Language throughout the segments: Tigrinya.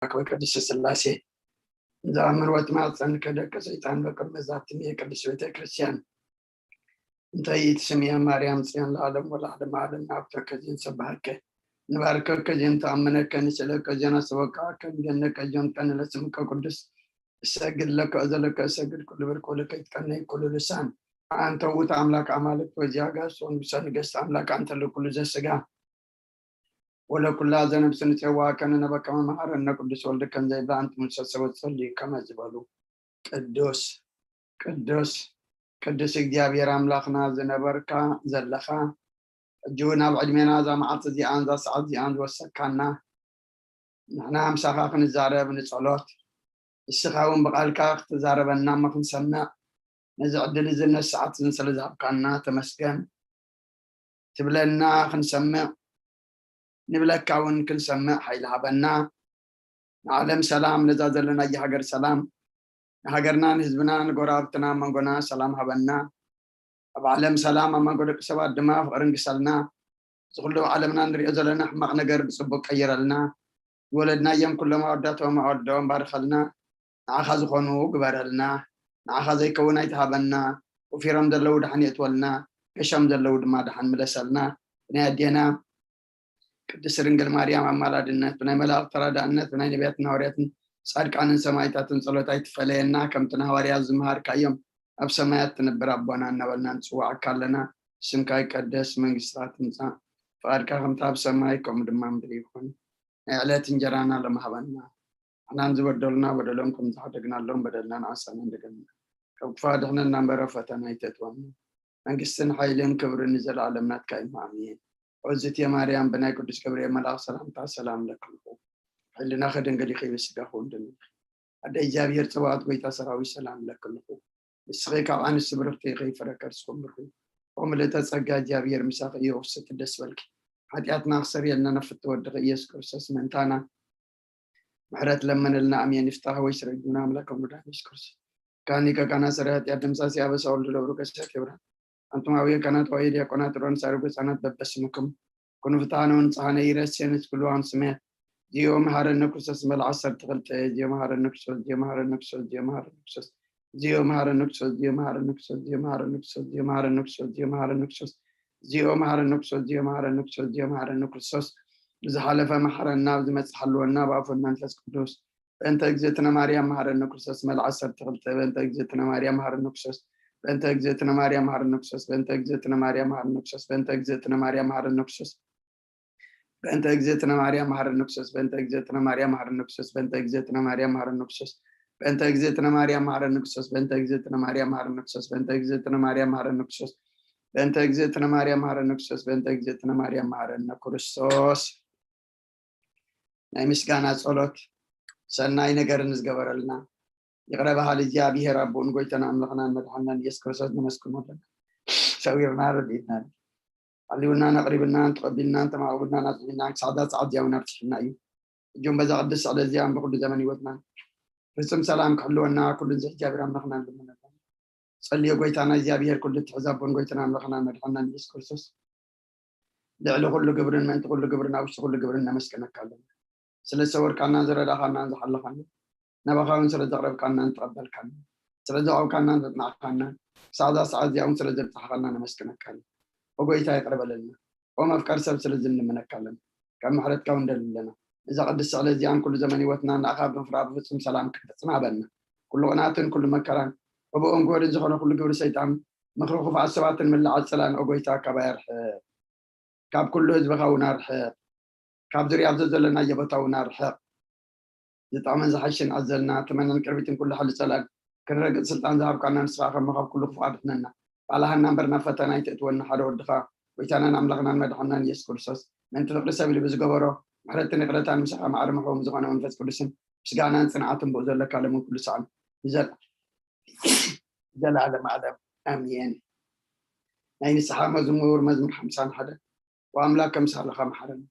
ኣምላክ ወይ ቅድስት ስላሴ። እዛ ምርወት ማፀን ከደቀ ሰይጣን በቅድመ ዛትም የቅድስ ቤተ ክርስቲያን እንተ ይእቲ ስምየ ማርያም ጽዮን ለዓለም ወለዓለም ዓለም ናብተከ ዜን ሰባሃከ ንባርከከ ዜን ተኣምነከ ንስእለከ ዜን ኣስበቃከ ንገነከ ዜን ቀንለ ስምከ ቅዱስ እሰግድ ለከ እዘለከ እሰግድ ኩሉ ብርክ ወለከ ይትቀነይ ኩሉ ልሳን። ኣንተ ውእቱ ኣምላክ ኣማልክት ወዚያ ጋስቶን ብሰ ንገስት ኣምላክ ኣንተ ለኩሉ ዘስጋ ወለኩላ ዘነብስ ንጼዋ ከነነበከ መመሃረነ ቅዱስ ወልድ ከም ዘይብላ ኣንትሙሰ ሰበት ጸልዩ ከመ ዝበሉ ቅዱስ ቅዱስ ቅዱስ እግዚኣብሔር ኣምላኽና ዝነበርካ ዘለኻ ሕጂ እውን ኣብ ዕድሜና እዛ መዓልቲ እዚኣን እዛ ሰዓት እዚኣን ዝወሰካና ንሕና ምሳኻ ክንዛረብ ንጸሎት ንስኻ እውን ብቓልካ ክትዛረበና እሞ ክንሰምዕ ነዚ ዕድል እዚ ነዚ ሰዓት እዝን ስለ ዝሃብካና ተመስገን ትብለና ክንሰምዕ ንብለካ እውን ክንሰምዕ ሓይሊ ሃበና። ንዓለም ሰላም ነዛ ዘለናያ ሃገር ሰላም ንሃገርና ንህዝብና ንጎራብትና መንጎና ሰላም ሃበና። ኣብ ዓለም ሰላም ኣብ መንጎ ደቂ ሰባት ድማ ፍቕርን ግሰልና። እዚ ኩሉ ኣብ ዓለምና ንሪኦ ዘለና ሕማቕ ነገር ብፅቡቅ ቀይረልና። ዝወለድናዮም ኩሎም ኣወዳቶም ኣወዶም ባርኸልና። ንዓኻ ዝኾኑ ግበረልና። ንዓኻ ዘይከውን ኣይትሃበና። ወፊሮም ዘለዉ ደሓን የእትወልና። ገሾም ዘለዉ ድማ ደሓን ምለሰልና። ብናይ ኣዴና ቅድስት ድንግል ማርያም ኣማላድነት ብናይ መላእኽት ተራዳእነት ብናይ ነቢያትን ሃዋርያትን ጻድቃንን ሰማዕታትን ጸሎት ኣይትፈለየና። ከምቲ ንሃዋርያት ዝመሃርካዮም ኣብ ሰማያት ትነብር ኣቦና እናበልና ንጽውዓካ ኣለና። ስምካ ይቀደስ፣ መንግስትኻ ትምጻእ፣ ፍቓድካ ከምቲ ኣብ ሰማይ ከምኡ ድማ ምድሪ ይኹን። ናይ ዕለት እንጀራና ሎሚ ሃበና። ንሕናን ዝበደሉና በደሎም ከም ዝሓደግናሎም በደልና ንዓሳና እንደገና ካብ ክፉ ኣድሕነና እምበር ኣብ ፈተና ኣይተእትወና። መንግስትን ሓይልን ክብርን ንዘለኣለም ናትካ እዩ። ኣሜን። ኦዝትየ ማርያም ብናይ ቅዱስ ገብርኤል መልኣኽ ሰላምታ ሰላም ለክልኹ። ሕልናኺ ድንግል ይኺ ብስጋኺ እውን ድንግል ኢኺ። ኣደ እግዚኣብሔር ጸባኦት ጎይታ ሰራዊት ሰላም ለክልኹ። ንስኺ ካብ ኣንስቲ ብርኽቲ ኢኺ ፍረ ከርስኺ እውን ብሩኽ እዩ። ኦ ምልእተ ጸጋ እግዚኣብሔር ምሳኺ እዩ። ርኽስቲ ደስ በልኪ። ሓጢኣትና ክሰርየልና ነፍቲ ወድኺ ኢየሱስ ክርስቶስ ምእንታና ምሕረት ለምንልና። ኣሜን። ይፍታህ ወይ ስረጁና ኣምላክ ወልድ ኢየሱስ ክርስቶስ ካኒ ከካና ሰሪ ኃጢአት ደምሳሲ አበሳ ወልድ ለብሩ ከሰት ይብራ። አንቱም አብየ ካህናት ወይ ዲያቆናት ሮን ሳሪ ህፃናት በበስምኩም ኩኑ ፍትሐነ ወንጽሐነ ይረሴን እስክሉ አሁን ስሜት ዚዮ መሐረነ ክርስቶስ መል ዓሰርተ ክልተ ዚዮ መሐረነ ክርስቶስ ዚዮ መሐረነ ክርስቶስ ዚዮ መሐረነ ክርስቶስ ዚኦ መሐረነ ክርስቶስ ዚኦ መሐረነ ክርስቶስ ዚኦ መሐረነ ክርስቶስ ዚኦ መሐረነ ክርስቶስ ዚኦ መሐረነ ክርስቶስ ዚኦ መሐረነ ክርስቶስ ዚኦ መሐረነ ክርስቶስ ብዝሓለፈ መሐረና ብዝመጽእ ሓልወና ብኣብ ወልድ መንፈስ ቅዱስ በእንተ እግዝእትነ ማርያም መሐረነ ክርስቶስ መል ዓሰርተ ክልተ በእንተ እግዝእትነ ማርያም መሐረነ ክርስቶስ በእንተ እግዝእትነ ማርያም መሐረነ ክርስቶስ በእንተ እግዝእትነ ማርያም መሐረነ ክርስቶስ በእንተ እግዝእትነ ማርያም መሐረነ ክርስቶስ በእንተ እግዝእትነ ማርያም መሐረነ ክርስቶስ በእንተ እግዝእትነ ማርያም መሐረነ ክርስቶስ በእንተ እግዝእትነ ማርያም መሐረነ ክርስቶስ በእንተ እግዝእትነ ማርያም መሐረነ ክርስቶስ በእንተ እግዝእትነ ማርያም መሐረነ ክርስቶስ በእንተ እግዝእትነ ማርያም መሐረነ ክርስቶስ በእንተ እግዝእትነ ማርያም መሐረነ ክርስቶስ በእንተ እግዝእትነ ማርያም መሐረነ ክርስቶስ ናይ ምስጋና ጸሎት ሰናይ ነገር ንዝገበረልና ይቕረ በሃሊ እግዚኣብሔር ኣቦን ጎይታና ኣምላኽናን መድሓናን ኢየሱስ ክርስቶስ ነመስግኖ ኣለና። ሰዊርና ረድኢትና ሓሊውናን ኣቕሪብናን ተቐቢልናን ተማዕብልናን ኣጽኒዕናን ክሳዕ እዛ ሰዓት እዚኣ እውን ኣብጺሑና እዩ። እጆም በዛ ቅድስቲ ዕለት እዚኣን ብኩሉ ዘመን ህይወትናን ፍጹም ሰላም ክሕልወና ኩሉ እዚ እግዚኣብሔር ኣምላኽና ንልምነና። ጸልዮ ጎይታና እግዚኣብሔር ኩሉ እትሕዝ ኣቦን ጎይታና ኣምላኽና መድሓናን ኢየሱስ ክርስቶስ ልዕሊ ኩሉ ግብርን ምእንቲ ኩሉ ግብርን ኣብ ውሽጢ ኩሉ ግብርን ነመስግነካ ኣለና። ስለ ዝሰወርካናን ዝረዳኻናን ዝሓለኻናን ናባኻ እውን ስለ ዘቕረብካናን ዝተቐበልካናን ስለ ዘቕረብካናን ዘጽናዕካናን ክሳዕ እዛ ሰዓት እዚኣ እውን ስለ ዘብጽሓኻና ነመስግነካ ኣለና። ኦ ጎይታ ይቕረ በለልና። ኦ መፍቀር ሰብ ስለ ዝንምነካ ኣለና። ካብ ምሕረትካ እውን ንደሊ ኣለና። እዛ ቅድስቲ ዕለት እዚኣን ኩሉ ዘመን ህይወትና ንኣኻ ብምፍራህ ብፍጹም ሰላም ክትጽናበና ኩሉ ቅንኣትን ኩሉ መከራን ዕቡእን ክወድን ዝኾነ ኩሉ ግብሪ ሰይጣን ምኽሪ ክፉኣት ሰባትን ምላዓት ጽላን ኦ ጎይታ ካባይ ኣርሕቕ። ካብ ኩሉ ህዝብኻ እውን ኣርሕቕ። ካብ ዙርያ ኣብዚ ዘለናዮ ቦታ እውን ኣርሕቕ። ዝጠቕመን ዝሓሽን ኣዘልና ተመነን ቅርቢትን ኩሉ ሓሊ ጸላን ክንረግጽ ስልጣን ዝሃብካና ንስኻ ከሞ ካብ ኩሉ ክፉእ ኣድሕነና። ባልሃና እምበር ናብ ፈተና ኣይተእትወና ሓደ ወድኻ ጎይታናን ኣምላኽናን መድሓናን ኢየሱስ ክርስቶስ ምእንቲ ፍቕሪ ሰብ ኢሉ ብዝገበሮ ምሕረትን ይቕረታን ምሳኻ ማዕረ መሕቦም ዝኾነ መንፈስ ቅዱስን ምስጋናን ጽንዓትን ብኡ ዘለካ ሎምን ኩሉ ሰዓን ንዘለዓለም ዓለም ኣሜን። ናይ ንስሓ መዝሙር መዝሙር ሓምሳን ሓደ ወኣምላክ ከምሳልኻ መሓረኒ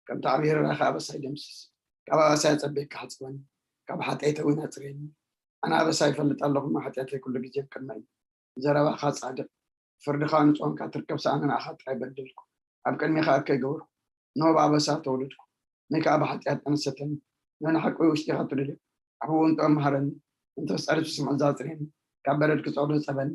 ከምቲ ዓብዪ ርራኸ ኣበሳይ ደምስስ ካብ ኣበሳይ ኣጸቢቕካ ሓጽበኒ ካብ ሓጢኣተይ እውን ኣጽርየኒ ኣነ ኣበሳይ ይፈልጥ ኣለኹ እሞ ሓጢኣተይ ኩሉ ግዜ ኣብ ቅድመይ እዩ ዘረባኻ ጻድቕ ፍርድኻ ንጾምካ ትርከብ ሰኣነ ንኣኻ ጥራይ በደልኩ ኣብ ቅድሜኻ እከይ ገበርኩ እነሆ ብኣበሳ ተወለድኩ ንይ ከዓ ብሓጢኣት ኣነሰተኒ ንሕና ሓቂ ውሽጢኻ ትደልዮ። ኣሕውንጦ መሃረኒ፣ እንተ ጸርፊ ስምዑ ዛጽሬኒ፣ ካብ በረድ ክጸቕዶ ጸበኒ።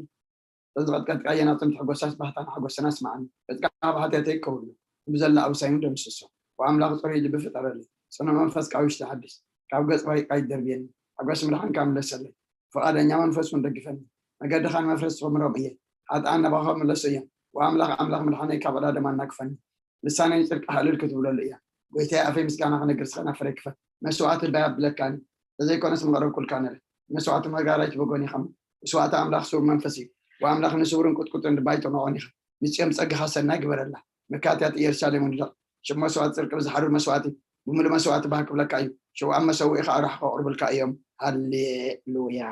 ተዝቐጥቀጥካዮ ናጽም ትሕጎሳስ ባህታን ሓጎስና ስምዓኒ። ገጽካ ብሓጢኣተይ ከውሎ፣ ብዘላ ኣውሳይኑ ደምስሶ። ወኣምላኽ ጽሩይ ልቢ ፍጠረለይ፣ ጽኑዕ መንፈስ ካብ ውሽጢ ሓድስ። ካብ ገጽ ባይቃ ይደርብየኒ፣ ሓጎስ ምድሓንካ ምለሰለይ። ፍቓደኛ መንፈስ እውን ደግፈኒ፣ መገድኻ ንመፍረስ ክምሮም እየ። ሓጥኣን ናባኻ ክምለሱ እዮም፣ ወኣምላኽ ኣምላኽ ምድሓነይ ካብ ዕዳ ደማ ኣናግፈኒ። ልሳነይ ጽድቂ ሃልል ክትብለሉ እያ። ጎይታይ ኣፈይ ምስጋና ክነግር ስኸና ፍረ ክፈት። መስዋዕቲ ልባይ ኣብለካኒ፣ ተዘይኮነስ ምቐረብኩልካ ነረ። መስዋዕቲ መጋራይት በጎን ኢኻ። መስዋዕቲ ኣምላኽ ስውር መንፈስ እዩ። ወኣምላኽ ንስውርን ቁጥቁጥን ልባይ ጥንቆን ኢኻ። ንጽዮም ጸጋኻ ሰናይ ግበረላ። መካትያት ኢየሩሳሌም ውድቕ። ሽም መስዋዕቲ ጽድቂ ብዝሓርር መስዋዕቲ ብምሉእ መስዋዕቲ ባህ ክብለካ እዩ። ሽውኣን መሰውኢኻ ኣርሓ ከቕርብልካ እዮም። ሃሌሉያ።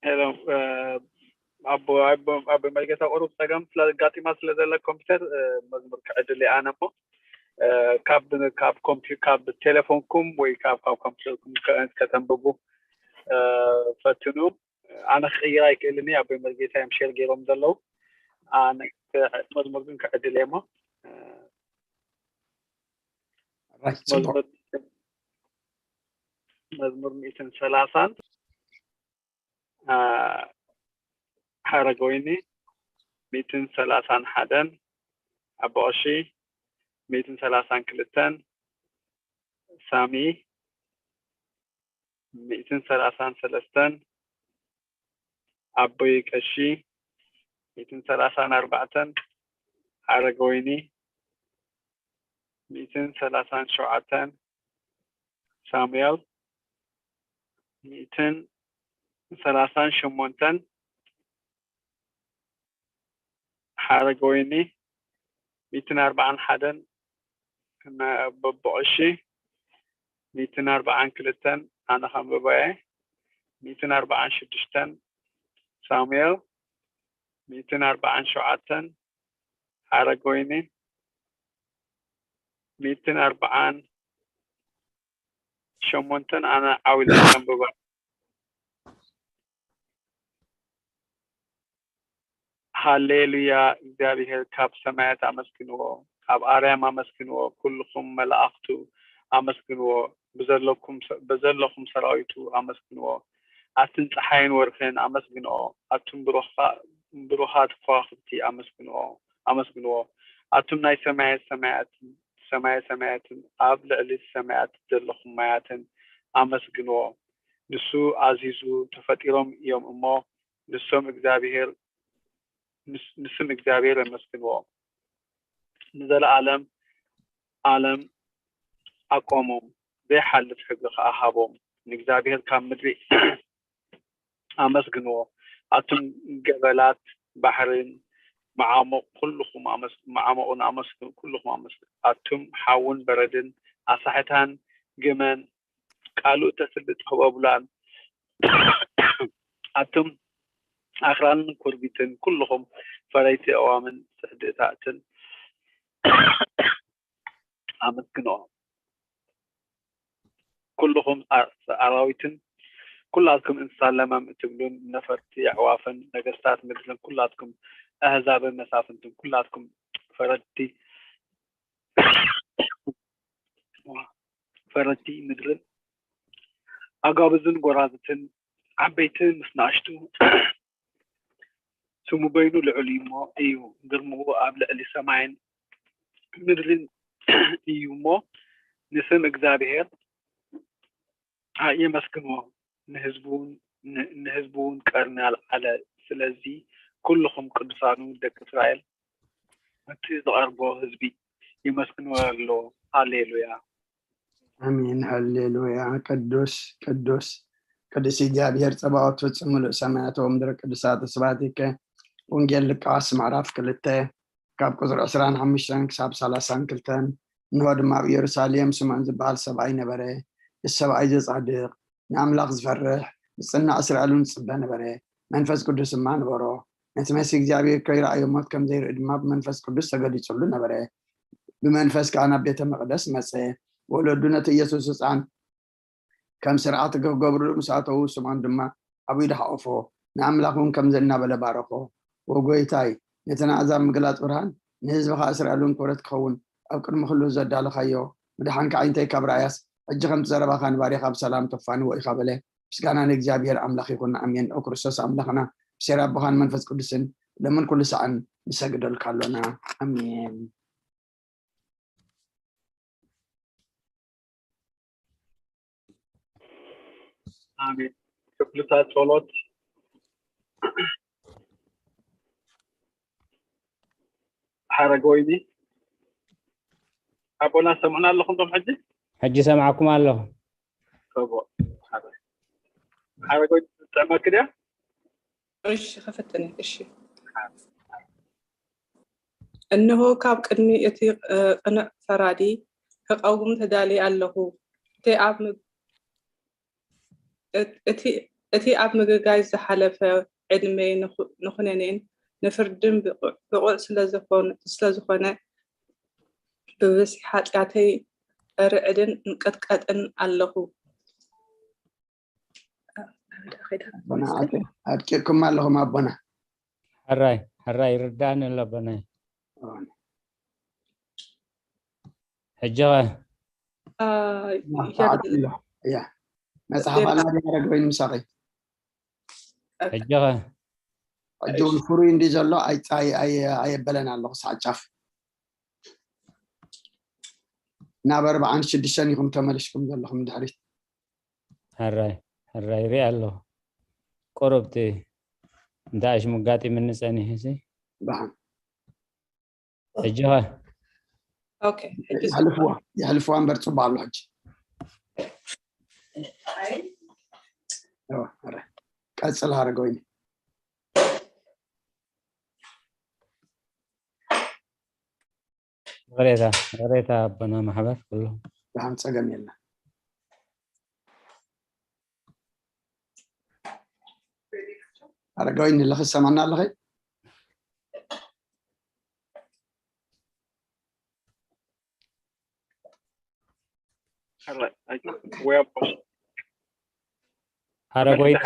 ሄሎ፣ ኣቦ ኣቦ መርጌታ ቁሩብ ጸገም ስለ ኣጋጢማ ስለ ዘለ ኮምፒውተር መዝሙር ክዕድል እየ ኣነ እሞ ካብ ካብ ኮምፒ ካብ ቴሌፎንኩም ወይ ካብ ካብ ኮምፒውተርኩም ከ- ከተንብቡ ፈትኑ። ኣነ ክቕይር ኣይክእልን እየ። ኣቦይ መርጌታ እዮም ሼር ገይሮም ዘለዉ። ኣነ መዝሙር ግን ክዕድል እየ እሞ ራይት፣ ጽቡቕ። መዝሙር መዝሙር ሚእትን ሰላሳን ሓረገወይኒ ሚእትን ሰላሳን ሓደን ኣቦ ቀሺ ሚእትን ሰላሳን ክልተን ሳሚ ሚእትን ሰላሳን ሰለስተን ኣቦይ ቀሺ ሚእትን ሰላሳን ኣርባዕተን ሓረገወይኒ ሚእትን ሰላሳን ሸውዓተን ሳሙኤል ሚእትን ሰላሳን ሸሞንተን ሓረገወይኒ ሚእትን ኣርባዓን ሓደን በቦ ቀሺ ሚእትን ኣርባዓን ክልተን ኣነ ከንብቦ እየ። ሚእትን ኣርባዓን ሽዱሽተን ሳሙኤል ሚእትን ኣርባዓን ሸውዓተን ሓረገወይኒ ሚእትን ኣርባዓን ሸሞንተን ኣነ ዓው ኢለ ከንብባ። ሃሌሉያ እግዚኣብሔር ካብ ሰማያት ኣመስግንዎ፣ ካብ ኣርያም ኣመስግንዎ፣ ኩልኹም መላእኽቱ ኣመስግንዎ፣ ብዘለኩም በዘለኹም ሰራዊቱ ኣመስግንዎ። ኣትን ጸሓይን ወርሕን ኣመስግንኦ፣ ኣቱም ብሩኻ- ብሩኻት ከዋኽብቲ ኣመስግንኦ ኣመስግንዎ፣ ኣቱም ናይ ሰማየ ሰማያትን ሰማየ ሰማያትን ኣብ ልዕሊ ሰማያት ዘለኹም ማያትን ኣመስግንዎ። ንሱ ኣዚዙ ተፈጢሮም እዮም እሞ ንሶም እግዚኣብሔር ንስም እግዚኣብሔር የመስግንዎ። ንዘለኣለም ኣለም ኣቆሞም፣ ዘይሓልፍ ሕጊ ከኣ ሃቦም። ንእግዚኣብሔር ካብ ምድሪ ኣመስግንዎ፣ ኣቱም ገበላት ባሕርን መዓሙቕ ኩልኹም ኣመስ- መዓሙቕን ኣመስግኑ፣ ኩልኹም ኣመስግኑ። ኣቱም ሓውን በረድን ኣሳሕታን ግመን ቃሉ እተስልጥ ህበቡላን ኣቱም ኣኽራንን ኩርቢትን ኩልኹም ፈረይቲ ኣእዋምን ስሕድታትን ኣመስግንኦ። ኩልኹም ኣራዊትን ኩላትኩም እንስሳ ለመም እትብሉን ነፈርቲ ኣዕዋፍን ነገስታት ምድርን ኩላትኩም ኣህዛብን መሳፍንትን ኩላትኩም ፈረድቲ ፈረድቲ ምድርን ኣጋብዝን ጎራዝትን ዓበይቲ ምስ ንኣሽቱ ስሙ በይኑ ልዑል እዩ እሞ እዩ ግርምኡ ኣብ ልዕሊ ሰማይን ምድርን እዩ እሞ ንስም እግዚኣብሔር የመስግንዎ፣ ንህዝቡ እውን ቀርኒ ኣልዓለ። ስለዚ ኩልኹም ቅዱሳኑ ደቂ እስራኤል እቲ ዝቐርቦ ህዝቢ የመስግንዎ ኣለዎ። ሃሌሉያ። ኣሜን ሃሌሉያ። ቅዱስ ቅዱስ ቅዱስ እግዚኣብሔር ጸባኦት ፍጹም ምሉእ ሰማያት ወምድር ቅዱሳት ስብሐቲከ። ወንጌል ሉቃስ ምዕራፍ ክልተ ካብ ቁጽሪ ዕስራን ሓሙሽተን ክሳብ ሰላሳን ክልተን። እንሆ ድማ ኣብ ኢየሩሳሌም ስምዖን ዝበሃል ሰብኣይ ነበረ። እዚ ሰብኣይ እዚ ጻድቕ ንኣምላኽ ዝፈርሕ ንጽናዕ እስራኤል እውን ዝጽበ ነበረ። መንፈስ ቅዱስ ድማ ነበሮ። ነቲ መሲህ እግዚኣብሔር ከይረኣዮ ሞት ከም ዘይርኢ ድማ ብመንፈስ ቅዱስ ተገሊጹሉ ነበረ። ብመንፈስ ከኣ ናብ ቤተ መቕደስ መጸ። ወለዱ ነቲ ኢየሱስ ህፃን ከም ስርዓት ክገብርሉ ምስ ኣተዉ፣ ስምዖን ድማ ኣብ ኢዱ ሓቆፎ፣ ንኣምላኽ እውን ከምዚ እናበለ ባረኾ። ወጎይታይ፣ ነቲ ንኣሕዛብ ምግላጽ ብርሃን፣ ንህዝብኻ እስራኤል እውን ክብረት ክኸውን ኣብ ቅድሚ ኩሉ ዘዳለኻዮ፣ ምድሓንካ ዓይነተይ ካብ ራእያስ፣ ሕጂ ከምቲ ዘረባኻ ንባሪኻ ብሰላም ተፋንዎ ኢኻ በለ። ምስጋና ንእግዚኣብሔር ኣምላኽ ይኹን። ኣሜን። ኦ ክርስቶስ ኣምላኽና፣ ብሴራ ኣቦኻን መንፈስ ቅዱስን፣ ሎምን ኩሉ ሰዓን ንሰግደልካ ኣሎና። ኣሜን። ኣሜን። ክፍልታ ጸሎት ሓረገወይኒ ኣቦና ሰምዑና ኣለኹም ዶም ሕጂ? ሕጂ ሰምዓኩም ኣለኹ። ጽቡቕ። ሓረገወይኒ ትጥዕመኪ ድያ? እሺ ክፍትን እሺ። እንሆ ካብ ቅድሚ እቲ ቅኑዕ ፈራዲ ክቐውም ተዳልየ ኣለኹ። እቲ ኣብ እቲ ኣብ ምግጋይ ዝሓለፈ ዕድመይ ንኹነኔን ንፍርድን ብቑዕ ስለዝኾነ ብብዝሒ ሓጢኣተይ እርዕድን እንቅጥቀጥን ኣለኹ። ኣድቂቕኩም ኣለኹም ኣቦና። ሕራይ ሕራይ ይርዳእኒ ኣሎ ኣቦናይ። ሕጂ መፅሓፍ ኣላ ድያ ሓረግ ወይኒ ምሳኺ? ሕጂ ኸ ሕጂ እውን ፍሩይ እንዲ ዘሎ ኣየበለን ኣለኹ። ሳዕ ጫፍ ናብ ኣርባዓን ሽዱሽተን ኢኹም ተመሊስኩም ዘለኹም ድሕሪት። ሕራይ ሕራይ ሪኣ ኣለኹ። ቁሩብቲ እንታይ ሽሙጋጢ ምንፀኒሑ ሲ ብሓን ሕጂ ኸ ኦኬ፣ ሕጂ የሕልፍዋ የሕልፍዋ እምበር ፅቡቅ ኣሎ። ሕጂ ቀፅል ሃረገወይኒ። ይቕሬታ ይቕሬታ ኣቦና ማሕበር ኩሉ ብሓን ፀገም የለን። ኣረጋዊ ንለኺ ትሰማና ኣለኺ? ሓረጎይት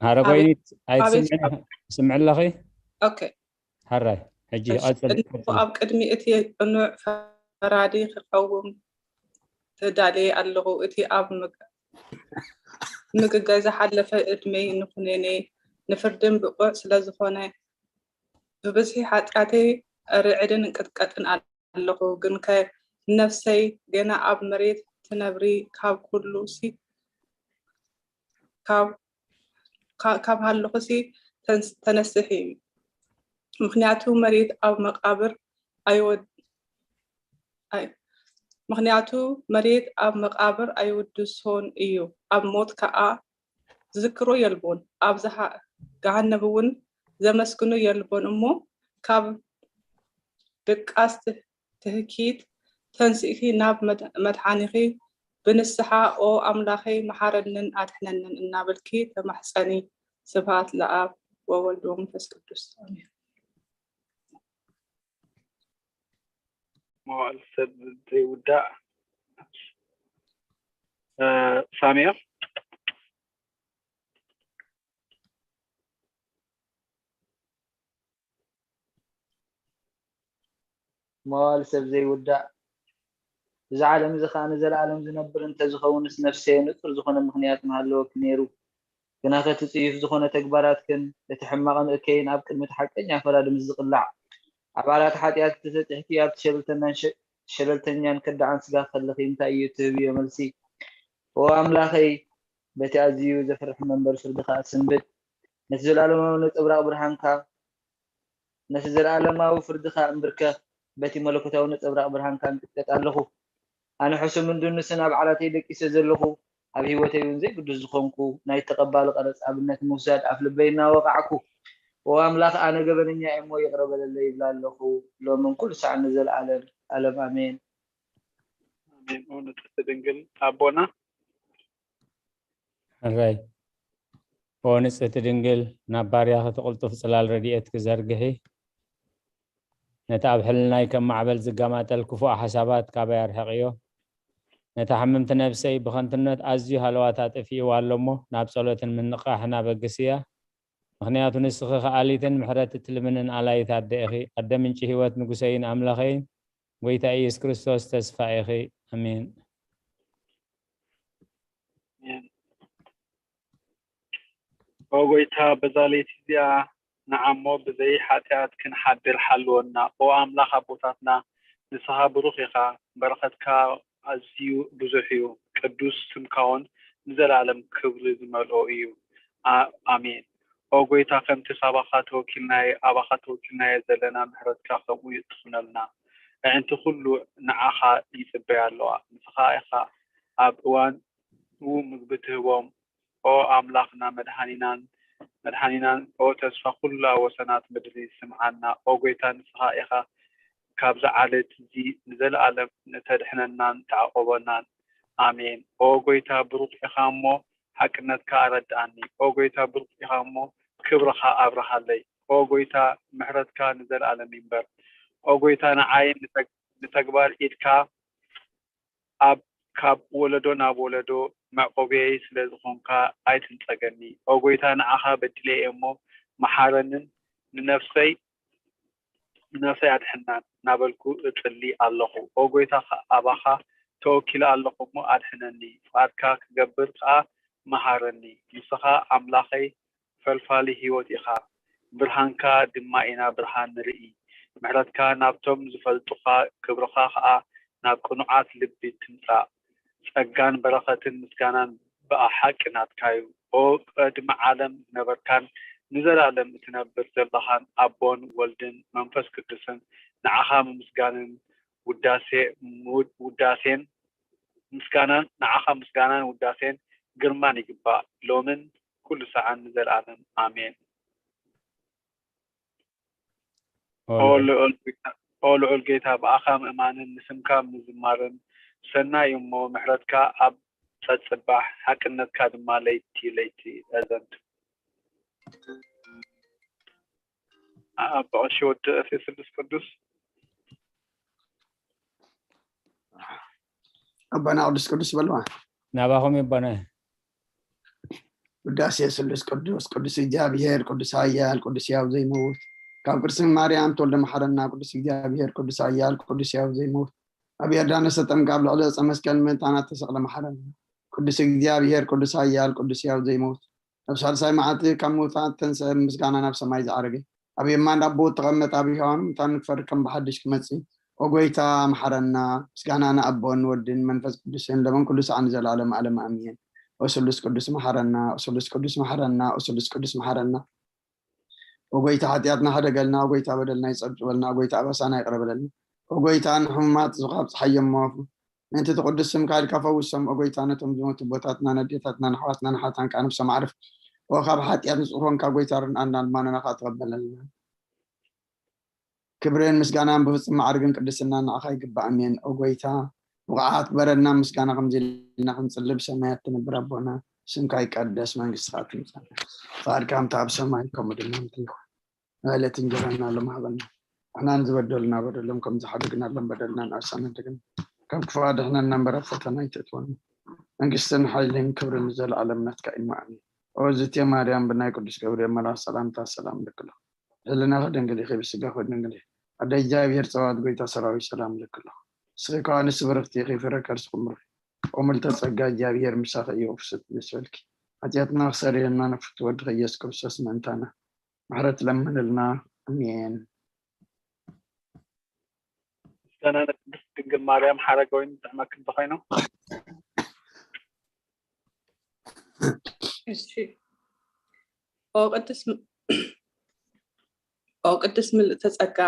ሓረጎይት ኣይትስምዒ ኣለኺ? ኦኬ ሓራይ ሕጂ ቀጽል። ኣብ ቅድሚ እቲ ቅኑዕ ፈራዲ ክቐውም ተዳልየ ኣለኹ። እቲ ኣብ ምግጋይ ዝሓለፈ ዕድመይ ንኹነኔ ንፍርድን ብቑዕ ስለዝኾነ ብብዝሒ ሓጢኣተይ ርዕድን እንቅጥቀጥን ኣለኹ። ግንከ ንነፍሰይ ገና ኣብ መሬት ትነብሪ ካብ ኩሉ ሲ ካብ ካብ ሃለኹ ሲ ተነስሒ እዩ። ምኽንያቱ መሬት ኣብ መቃብር ኣይወድ ምኽንያቱ መሬት ኣብ መቃብር ኣይውድሶን እዩ፣ ኣብ ሞት ከኣ ዝዝክሮ የልቦን፣ ኣብ ገሃነብ እውን ዘመስግኖ የልቦን እሞ ካብ ድቃስ ትህኪት ተንሲእኪ ናብ መድሓኒኺ ብንስሓ ኦ ኣምላኸይ መሓረንን ኣድሕነንን እናበልኪ ተማሕፀኒ። ስብሃት ለኣብ ወወልድ ወመንፈስ ቅዱስ ኣሜን። መዋእል ሰብ ዘይውዳእ ሳሚዮ መዋእል ሰብ ዘይውዳእ፣ እዚ ዓለም እዚ ኸኣ ንዘለኣለም ዝነብር እንተ ዝኸውንስ፣ ነፍሰየ ንጹር ዝኾነ ምኽንያት ምሃለወኪ ነይሩ። ግናኸ እቲ ጽዩፍ ዝኾነ ተግባራትክን እቲ ሕማቕን እከይን ኣብ ቅድሚ እቲ ሓቀኛ ፈራዲ ምስ ዝቕላዕ፣ ኣብ ዓራት ሓጢኣት ተሰጢሕኪ ኣብቲ ሸለልተኛን ከዳዕን ስጋ ከለኺ እንታይ እዩ እትህብዮ መልሲ? ኦ ኣምላኸይ፣ በቲ ኣዝዩ ዘፍርሕ መንበር ፍርድኻ እስንብድ። ነቲ ዘለኣለማዊ ነጸብራቕ ብርሃንካ ነቲ ዘለኣለማዊ ፍርድኻ እምብርከኽ፣ በቲ መለኮታዊ ነጸብራቕ ብርሃንካ እንቅጥቀጥ ኣለኹ። ኣነ ሕሱምን ድኑስን ኣብ ዓራተይ ደቂሰ ዘለኹ፣ ኣብ ህይወተይ እውን ዘይግዱስ ዝኾንኩ፣ ናይ ተቐባሊ ቀረጽ ኣብነት ምውሳድ ኣፍልበይ እናወቓዕኩ፣ ኦ ኣምላኽ፣ ኣነ ገበነኛ እየ እሞ ይቕረ በለለይ ይብል ኣለኹ፣ ሎምን ኩሉ ሰዓት ንዘለኣለም ኣለም ኣሜን። ኣሜን። ኦ ንጽሕቲ ድንግል ኣቦና ሕራይ ኦ ንጽህቲ ድንግል፣ ናብ ባርያኺ እቲ ቅልጡፍ ጽላል ረድኤትኪ ዘርግሒ። ነቲ ኣብ ሕልናይ ከም ማዕበል ዝገማጠል ክፉእ ሓሳባት ካባይ ኣርሕቕዮ። ነታ ሕምምቲ ነብሰይ ብኸንቱነት ኣዝዩ ሃለዋታ ኣጥፊእዋ ኣሎ እሞ፣ ናብ ጸሎትን ምንቕቓሕን ኣበግስያ። ምኽንያቱ ንስኺ ከኣሊትን ምሕረት እትልምንን ኣላይት ኣደ ኢኺ። ኣደ ምንጪ ህይወት ንጉሰይን ኣምላኸይን፣ ጎይታ ኢየሱስ ክርስቶስ ተስፋ ኢኺ። ኣሜን። ኦ ጎይታ፣ በዛ ለይቲ እዚኣ ንዓሞ ብዘይ ሓጢኣት ክንሓድር ሓልወና። ኦ ኣምላኽ ኣቦታትና፣ ንስኻ ብሩኽ ኢኻ፣ በረኸትካ ኣዝዩ ብዙሕ እዩ፣ ቅዱስ ስምካውን ንዘለኣለም ክብሪ ዝመልኦ እዩ። ኣሜን። ኦ ጎይታ፣ ከምቲ ካባኻ ተወኪልናዮ ኣባኻ ተወኪልናዮ ዘለና ምሕረትካ ከምኡ ትኹነልና። ኣዒንቲ ኩሉ ንዓኻ ይጽበያ ኣለዋ። ንስኻ ኢኻ ኣብ እዋን ምግቢ ትህቦም። ኦ ኣምላኽና መድሓኒናን መድሓኒናን ኦ ተስፋ ኩላ ወሰናት ምድሪ ስምዓና። ኦ ጎይታ ንስኻ ኢኻ ካብዚ ዓለት እዚ ንዘለኣለም ንተድሕነናን ተዓቆበናን። ኣሜን። ኦ ጎይታ ብሩኽ ኢኻ እሞ ሓቅነትካ ኣረድኣኒ። ኦ ጎይታ ብሩኽ ኢኻ እሞ ክብርኻ ኣብርሃለይ። ኦ ጎይታ ምሕረትካ ንዘለኣለም ይንበር። ኦ ጎይታ ንዓይ ንተግባር ኢድካ ኣብ ካብ ወለዶ ናብ ወለዶ መዕቆብየይ ስለ ዝኾንካ ኣይትንጸገኒ። ኦ ጎይታ ንዓኻ በዲለ እየ እሞ መሓረንን ንነፍሰይ ንነፍሰይ ኣድሕናን እናበልኩ እጽሊ ኣለኹ። ኦ ጎይታ ኣባኻ ተወኪለ ኣለኹ እሞ ኣድሕነኒ፣ ፍቓድካ ክገብር ከኣ መሃረኒ። ንስኻ ኣምላኸይ ፈልፋሊ ህይወት ኢኻ፣ ብርሃንካ ድማ ኢና ብርሃን ንርኢ። ምሕረትካ ናብቶም ዝፈልጡኻ፣ ክብርኻ ኸኣ ናብ ቅኑዓት ልቢ ትምጻእ። ጸጋን በረኸትን ምስጋናን ብሓቂ ናትካ እዩ። ኦ ቅድሚ ዓለም ዝነበርካን ንዘለኣለም እትነብር ዘለኻን ኣቦን ወልድን መንፈስ ቅዱስን ንዓኻ ምምስጋንን ውዳሴ ውዳሴን ምስጋናን ንዓኻ ምስጋናን ውዳሴን ግርማን ይግባእ ሎምን ኩሉ ሰዓን ንዘለኣለም ኣሜን። ኦ ልዑል ጎይታ ብኣኻ ምእማንን ንስምካ ምዝማርን ሰናይ እሞ ምሕረትካ ኣብ ጸጽባሕ ሓቅነትካ ድማ ለይቲ ለይቲ ኣዘንቱ። ኣቦ ቀሺ ወዲ ቀሺ ስሉስ ቅዱስ ኣቦና ቅዱስ ቅዱስ በልዋ። ናባኹም ይቦነ። ውዳሴ ስሉስ ቅዱስ ቅዱስ እግዚኣብሔር ቅዱስ ኃያል ቅዱስ ሕያው ዘይመውት ካብ ቅድስቲ ማርያም ተወልደ መሓረና ቅዱስ እግዚኣብሔር ቅዱስ ኃያል ቅዱስ ሕያው ዘይመውት ኣብ ዮርዳኖስ ተጠምቀ ኣብ ልዕሊ ዕፀ መስቀል ምእንታና ተሰቕለ መሓረና ቅዱስ እግዚኣብሔር ቅዱስ ኃያል ቅዱስ ሕያው ዘይመውት ኣብ ሳልሳይ መዓልቲ ካብ ምውታት ተንስአ ብምስጋና ናብ ሰማይ ዝዓረገ ኣብ የማን ኣቦኡ እተቐመጠ ኣብ ሕያዋን ሙታን ንክፈርድ ከም ብሓድሽ ክመጽእ ኦ ጎይታ መሓረና። ምስጋና ንኣቦን ንወድን መንፈስ ቅዱስን ለምን ኩሉ ሰዓት ንዘለዓለም ዓለም ኣሜን። ኦ ስሉስ ቅዱስ መሓረና። ኦ ስሉስ ቅዱስ መሓረና። ኦ ስሉስ ቅዱስ መሓረና። ኦ ጎይታ ሓጢኣትና ሕደገልና። ኦ ጎይታ በደልና ይጸብጽበልና። ኦ ጎይታ ኣበሳና ይቕረ በለልና። ኦ ጎይታ ንሕሙማት ዙኻብ ጸሓዮም ምእንቲ እቲ ቅዱስ ስምካ ኢልካ ፈውሶም። ኦ ጎይታ ነቶም ዝሞቱ ኣቦታትናን ኣዴታትናን ኣሕዋትናን ኣሓትናን ከኣ ነብሶም ኣዕርፍ። ኦ ካብ ሓጢኣት ንጹህ ኮንካ ጎይታ ርድኣና ልማኖና ከኣ ተቐበለልና። ክብርን ምስጋናን ብፍጹም ማዕርግን ቅድስናን ንዓኻ ይግባእ። ኣሜን። ኦ ጎይታ ብቕዓት ግበረልና፣ ምስጋና ከምዚ ኢልና ክንጽሊ ብሰማያት ትነብር ኣቦና፣ ስምካ ይቀደስ፣ መንግስትኻ ትምጻእ፣ ፍቓድካ ከምቲ ኣብ ሰማይ ከምኡ ድማ ምድሪ ይኹን። ንዕለት እንጀራና ሎም ሃበና፣ ንሕና ንዝበደሉና በደሎም ከም ዝሓደግናሎም በደልና ንኣሳና ደግም ካብ ክፉ ኣድሕነና እምበር ኣብ ፈተና ኣይተእትወና፣ መንግስትን ሓይልን ክብርን ንዘለኣለም ናትካ እዩ። ኣሜን። ኦ ዝቴ ማርያም ብናይ ቅዱስ ገብርኤል መልኣኽ ሰላምታ ሰላም እልክሎ። ህልናኺ ድንግል ኢኺ፣ ብስጋኺ ድንግል ኢኺ። ኣደ እግዚኣብሔር ጸባኦት ጎይታ ሰራዊት ሰላም እልክሎ። ንስኺ ከኣ ኣንስቲ ብርኽቲ ኢኺ፣ ፍረ ከርስኺ ብሩኽ እዩ። ኦ ምልዕተ ጸጋ እግዚኣብሔር ምሳኺ እዩ፣ ፍስሕቲ ደስ ይበልኪ። ሓጢኣትና ክሰርየልና ንፍቱ ወድኺ ኢየሱስ ክርስቶስ ምእንታና ምሕረት ለምንልና። ኣሜን። ምስጋና ንቅድስት ድንግል ማርያም ሓረገወይን ጥዕመክን ተኾይኑ። እሺ ኦ ቅድስት ም- ኦ ቅድስት ምልእተ ጸጋ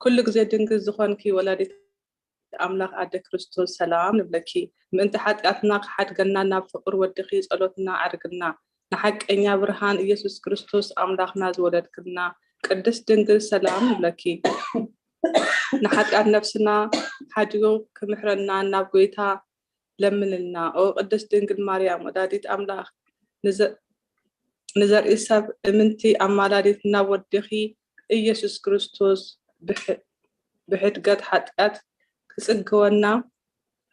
ኩሉ ግዜ ድንግል ዝኾንኪ ወላዲት ኣምላኽ ኣደ ክርስቶስ ሰላም ንብለኪ። ምእንቲ ሓጢኣትና ክሓድገና ናብ ፍቕር ወድኺ ጸሎትና ኣዕርግልና። ንሓቀኛ ብርሃን ኢየሱስ ክርስቶስ ኣምላኽና ዝወለድክልና ቅድስት ድንግል ሰላም ንብለኪ። ንሓጢኣት ነፍስና ሓዲጉ ክምሕረና ናብ ጎይታ ለምንልና። ኦ ቅድስት ድንግል ማርያም ወላዲት ኣምላኽ ንዘርኢ ሰብ እምንቲ ኣማላዲት ናብ ወድኺ ኢየሱስ ክርስቶስ ብሕድገት ሓጢኣት ክጽግወና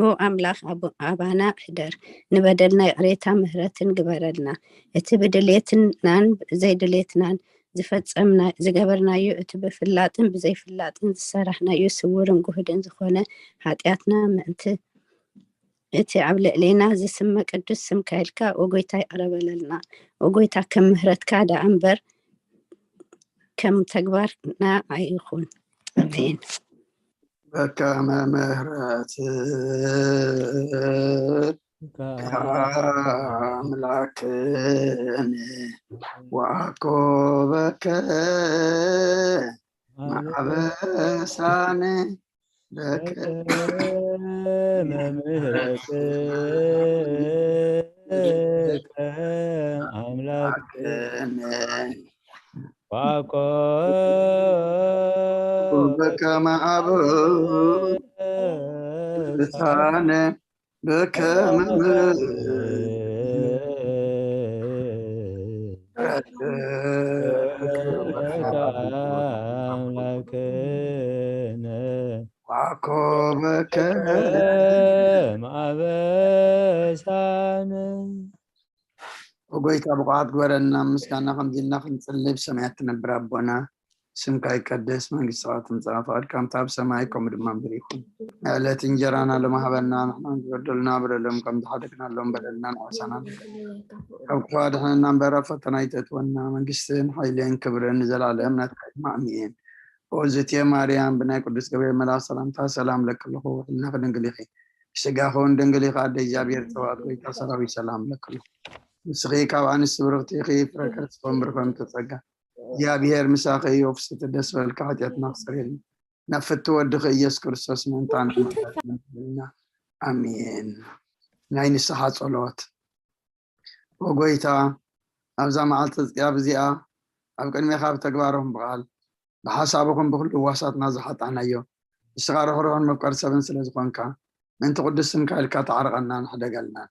ኦ ኣምላኽ ኣቦ-፣ ኣባና ሕደር፣ ንበደልና ይቕሬታ ምህረትን ግበረልና። እቲ ብድሌትናን ዘይድሌትናን ዝፈጸምና-፣ ዝገበርናዮ፣ እቲ ብፍላጥን ብዘይፍላጥን ዝሰራሕናዮ ስውርን ግሁድን ዝኾነ ሓጢኣትና ምእንቲ እቲ ኣብ ልዕሌና ዝስመ ቅዱስ ስምካ ኢልካ፣ ኦ ጎይታ፣ ይቕረ በለልና። ኦ ጎይታ፣ ከም ምህረትካ ደኣ እምበር ከም ተግባርና ኣይኹን። ኣሜን። በከመ ምሕረትከ ኣምላክነ ወአኮ በከመ አበሳነ በከመ ምሕረትከ አምላክነ ወአኮ በከመ አበሳነ በከመ ምሕረትከ አምላክነ ወአኮ በከመ አበሳነ። ኦ ጎይታ፣ ብቑዓት ግበረና፣ ምስጋና ከምዚ ኢልና ክንጽሊ። ብሰማያት ትነብር ኣቦና፣ ስምካ ይቀደስ፣ መንግስትኻ ትምጻእ፣ ፍቓድካ ከምቲ ኣብ ሰማይ ከምኡ ድማ ምድሪ ይኹን። ናይ ዕለት እንጀራና ሎሚ ሃበና፣ ንሕና ዝበደሉና በደሎም ከም ዝሓደግናሎም በደልና ንዓሳና፣ ካብ ክፉ ኣድሕነና እምበር ኣብ ፈተና ኣይተእትወና፣ መንግስትን ሓይልን ክብርን ንዘለኣለም ናትካ እዩ። ኣሜን። ኦ ዝትየ ማርያም፣ ብናይ ቅዱስ ገብርኤል መልኣኽ ሰላምታ ሰላም ለኪ ኣለኹ፣ ሕልናኺ ድንግል ኢኺ፣ ስጋኺ እውን ድንግል ኢኺ፣ ኣደ እግዚኣብሔር ጸባኦት፣ ጎይታ ሰራዊት ሰላም ለኪ ኣለኹ። ንስኺ ካብ ኣንስቲ ብርኽቲ ኢኺ፣ ፍረ ከርስኺ እውን ብሩኽ እዩ፣ ምልእቲ ጸጋ፣ እግዚኣብሔር ምሳኺ እዩ። ፍስሕቲ ደስ በልኪ፣ ሓጢኣትና ክሰርየልና፣ ናብ ፍትው ወድኺ ኢየሱስ ክርስቶስ ምእንታና መሓረና። ኣሜን። ናይ ንስሓ ጸሎት። ኦ ጎይታ፣ ኣብዛ መዓልቲ ጽያብ እዚኣ ኣብ ቅድሜኻ ብተግባር ይኹን ብቓል፣ ብሓሳብ ይኹን ብኹሉ ህዋሳትና ዝሓጣናዮ፣ ንስኻ ርሕሩሕን መፍቀሪ ሰብን ስለ ዝኾንካ፣ ምእንቲ ቅዱስ ስምካ ኢልካ ተዓርቐናን ሕደገልናን።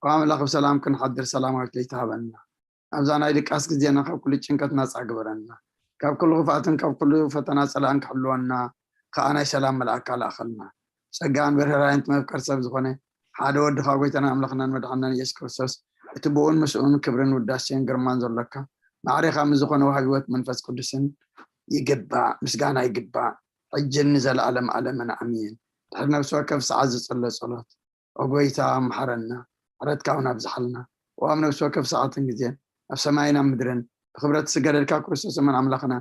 ኦ ኣምላኽ፣ ብሰላም ክንሓድር ሰላማዊት ለይቲ ሃበና። ኣብዛ ናይ ድቃስ ግዜና ካብ ኩሉ ጭንቀት ናጻ ግበረና። ካብ ኩሉ ክፍኣትን ካብ ኩሉ ፈተና ጸላእን ክሕልወና ከኣ ናይ ሰላም መልኣካ ለኣኸልና። ጸጋን ርህራሄን እቲ መፍቀሪ ሰብ ዝኾነ ሓደ ወድኻ ጎይታና ኣምላኽናን መድሓንናን ኢየሱስ ክርስቶስ፣ እቲ ብኡን ምስኡን ክብርን ውዳሴን ግርማን ዘሎካ፣ ማዕሬኻ ምስ ዝኾነ ወሃቢ ህይወት መንፈስ ቅዱስን ይግባእ፣ ምስጋና ይግባእ፣ ሕጅን ንዘለኣለም ኣለምን ኣሜን። ድሕሪ ነፍሲ ወከፍ ሰዓት ዝጽሎ ጸሎት። ኦ ጎይታ፣ መሓረና፣ ምሕረትካ እውን ኣብዝሓልና። ኦ ኣብ ነፍሲ ወከፍ ሰዓትን ግዜን፣ ኣብ ሰማይን ኣብ ምድርን፣ ብኽብረት ዝገደልካ ክርስቶስ እመን ኣምላኽና፣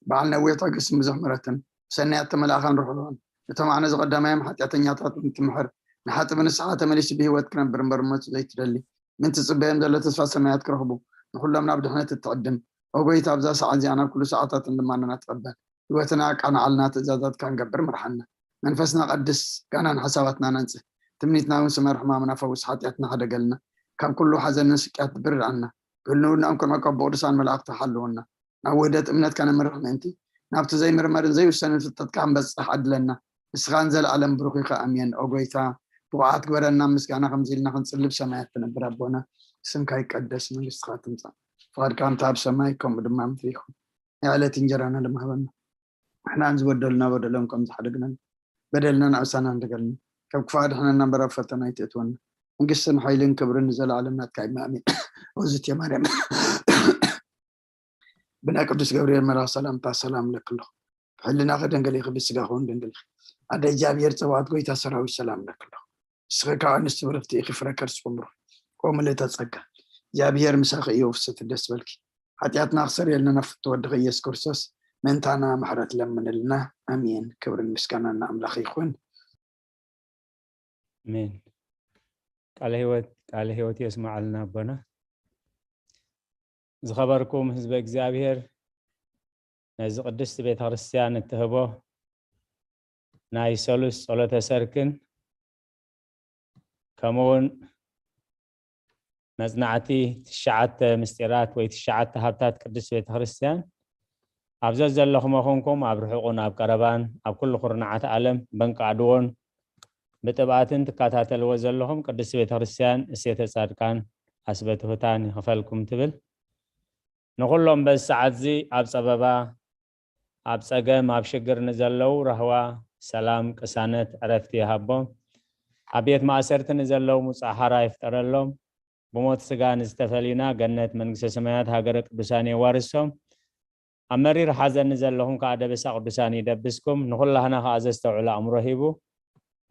በዓል ነዊሕ ትዕግስትን ብዙሕ ምሕረትን፣ ብሰናያት ተመላእኻን ርሑሩን፣ ነቶም ኣነ ዝቐዳማዮም ሓጢኣተኛታት እንትምሕር፣ ንሓጢእ ብንስሓ ተመሊሱ ብህይወት ክነብር እምበር ብሞት ዘይትደሊ፣ ምእንቲ ዝጽበዮም ዘሎ ተስፋ ሰማያት ክረኽቡ፣ ንኹሎም ናብ ድሕነት እትዕድም። ኦ ጎይታ፣ ኣብዛ ሰዓት እዚኣ ናብ ኩሉ ሰዓታትን ልማናና ትቐበል። ህይወትና ኣቃንዓልና፣ ትእዛዛትካ ክንገብር ምርሓና። መንፈስና ቀድስ፣ ጋናን ሓሳባትናን ኣንጽህ። ትምኒትና እውን ስመር፣ ሕማምና ፈውስ፣ ሓጢኣትና ሓደገልና። ካብ ኩሉ ሓዘንን ስቅያት ብርድኣና። ብህልውናኦም ክንዕቀብ ብቅዱሳን መላእኽቲ ሓልወና። ናብ ውህደት እምነትካ ነምርሕ ምእንቲ፣ ናብቲ ዘይምርመርን ዘይውሰንን ፍልጠትካ ክንበጽሕ ዓድለና። ንስኻ ንዘለኣለም ብሩኽ ኢኻ። ኣሜን። ኦ ጎይታ፣ ብቑዓት ግበረና፣ ምስጋና ከምዚ ኢልና ክንጽሊ ብሰማያት ትነብር ኣቦና፣ ስምካ ይቀደስ፣ መንግስትኻ ትምጻእ፣ ፍቓድካ ከምቲ ኣብ ሰማይ ከምኡ ድማ ምድሪ ይኹን። ናይ ዕለት እንጀራና ድማ ሃበና። ንሕናን ዝበደሉና በደሎም ከም ዝሓደግናን በደልና ንዕሳና እንደገልና፣ ካብ ክፉእ ኣድሕነና እምበር ኣብ ፈተና ኣይትእትወና። መንግስትን ሓይልን ክብርን ንዘለኣለም ናትካ እዩ። ኣሜን። ኦ ዝትየ ማርያም፣ ብናይ ቅዱስ ገብርኤል መልኣኽ ሰላምታ ሰላም እለኪ ኣለኹ። ብሕልናኺ ድንግል ኢኺ፣ ብስጋኺ እውን ድንግል ኢኺ። ኣደ እግዚኣብሔር ጸባኦት፣ ጎይታ ሰራዊት ሰላም እለኪ ኣለኹ። ንስኺ ካብ ኣንስቲ ብርኽቲ ኢኺ፣ ፍረ ከርስኺ እውን ብሩኽ እዩ። ኦ ምልእተ ጸጋ፣ እግዚኣብሔር ምሳኺ እዩ፣ ፍስሕቲ ደስ በልኪ። ሓጢኣትና ክሰርየልና ናብ ፍትው ወድኺ ኢየሱስ ክርስቶስ ምእንታና ምሕረት ለምንልና። ኣሜን። ክብርን ምስጋናን ንኣምላኽ ይኹን። ኣሜን። ቃለ ህይወት፣ ቃለ ህይወት የስምዓልና ኣቦና። ዝኸበርኩም ህዝበ እግዚኣብሔር፣ ነዚ ቅድስቲ ቤተ ክርስቲያን እትህቦ ናይ ሰሉስ ጸሎተ ሰርክን ከምኡ እውን መጽናዕቲ ትሽዓተ ምስጢራት ወይ ትሽዓተ ሃብታት ቅድስት ቤተ ክርስቲያን ኣብ ዘዘለኹሞ ኹንኩም ኣብ ርሑቕን ኣብ ቀረባን ኣብ ኩሉ ኩርናዓት ዓለም በንቃዕድዎን ብጥብኣትን ትከታተልዎ ዘለኹም ቅድስት ቤተ ክርስቲያን እሴተ ጻድቃን ኣስበ ትሑታን ይኽፈልኩም ትብል። ንኹሎም በዚ ሰዓት እዚ ኣብ ጸበባ ኣብ ጸገም ኣብ ሽግር ንዘለዉ ራህዋ ሰላም ቅሳነት ዕረፍቲ ይሃቦም። ኣብ ቤት ማእሰርቲ ንዘለዉ ሙጻእ ሓራ ይፍጠረሎም። ብሞት ስጋ ንዝተፈልዩና ገነት መንግስተ ሰማያት ሃገረ ቅዱሳን የዋርሶም። ኣብ መሪር ሓዘን ንዘለኹም ከዓ ደበሳ ቅዱሳን ይደብስኩም። ንኹላህና ከዓ ዘስተውዕል ኣእምሮ ሂቡ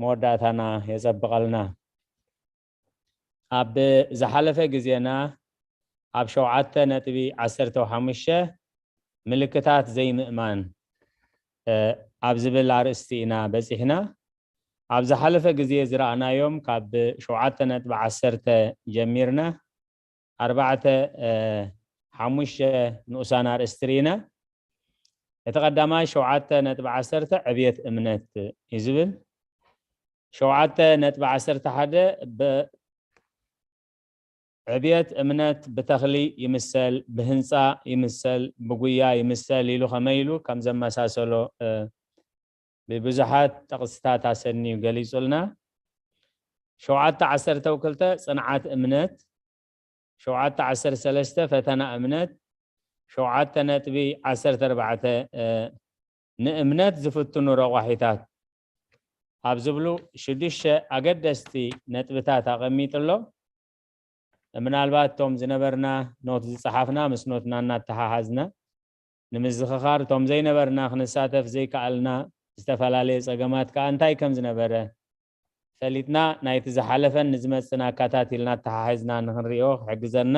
መወዳእታና የጸብቐልና። ኣብ ዝሓለፈ ግዜና ኣብ ሸውዓተ ነጥቢ ዓሰርተ ሓሙሽተ ምልክታት ዘይምእማን ኣብ ዝብል ኣርእስቲ ኢና በጺሕና። ኣብ ዝሓለፈ ግዜ ዝረኣናዮም ካብ ሸውዓተ ነጥቢ ዓሰርተ ጀሚርና ኣርባዕተ ሓሙሽተ ንኡሳን ኣርእስቲ ርኢና። እቲ ቀዳማይ ሸውዓተ ነጥቢ ዓሰርተ ዕብየት እምነት እዩ ዝብል። ሸውዓተ ነጥቢ ዓሰርተ ሓደ ዕብየት እምነት ብተኽሊ ይምሰል፣ ብህንፃ ይምሰል፣ ብጉያ ይምሰል ኢሉ ከመይ ኢሉ ከም ዘመሳሰሎ ብብዙሓት ጥቕስታት ኣሰንዩ ገሊጹልና። ሸውዓተ ዓሰርተ ክልተ ጽንዓት እምነት፣ ሸውዓተ ዓሰርተ ሰለስተ ፈተና እምነት፣ ሸውዓተ ነጥቢ ዓሰርተ ኣርባዕተ ንእምነት ዝፍትኑ ረቋሒታት ኣብ ዝብሉ ሽዱሽተ ኣገደስቲ ነጥብታት ኣቐሚጡ ኣሎ። ምናልባት እቶም ዝነበርና ኖት ዝጸሓፍና ምስ ኖትና እናተሓሓዝና ንምዝኽኻር፣ እቶም ዘይነበርና ክንሳተፍ ዘይከኣልና ዝተፈላለየ ጸገማት ከኣ እንታይ ከም ዝነበረ ፈሊጥና ናይቲ ዝሓለፈን ንዝመጽእን ኣካታቲልና ኣተሓሒዝና ንክንሪኦ ክሕግዘና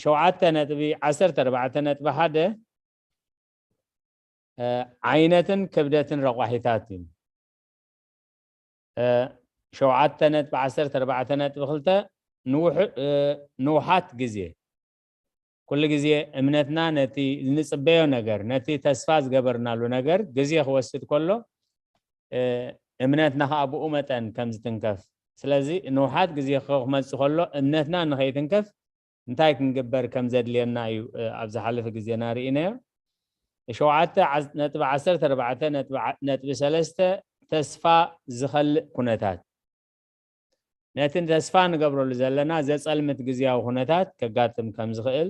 ሸውዓተ ነጥቢ ዓሰርተ ኣርባዕተ ነጥቢ ሓደ ዓይነትን ክብደትን ረቋሒታት እዩ። ሸውዓተ ነጥቢ ዓሰርተ ኣርባዕተ ነጥቢ ክልተ ንውሓት ግዜ ኩሉ ግዜ እምነትና ነቲ ንጽበዮ ነገር ነቲ ተስፋ ዝገበርናሉ ነገር ግዜ ክወስድ ከሎ እምነትና ከዓ ብኡ መጠን ከም ዝትንከፍ ስለዚ ንውሓት ግዜ ክመጽእ ከሎ እምነትና ንኸይትንከፍ እንታይ ክንግበር ከም ዘድልየና እዩ ኣብ ዝሓለፈ ግዜና ርኢናዮ። ሸውዓተ ነጥቢ ዓሰርተ ኣርባዕተ ነጥቢ ሰለስተ ተስፋ ዝኸልእ ኩነታት ነቲ ተስፋ ንገብረሉ ዘለና ዘጸልምት ግዜያዊ ኩነታት ከጋጥም ከም ዝኽእል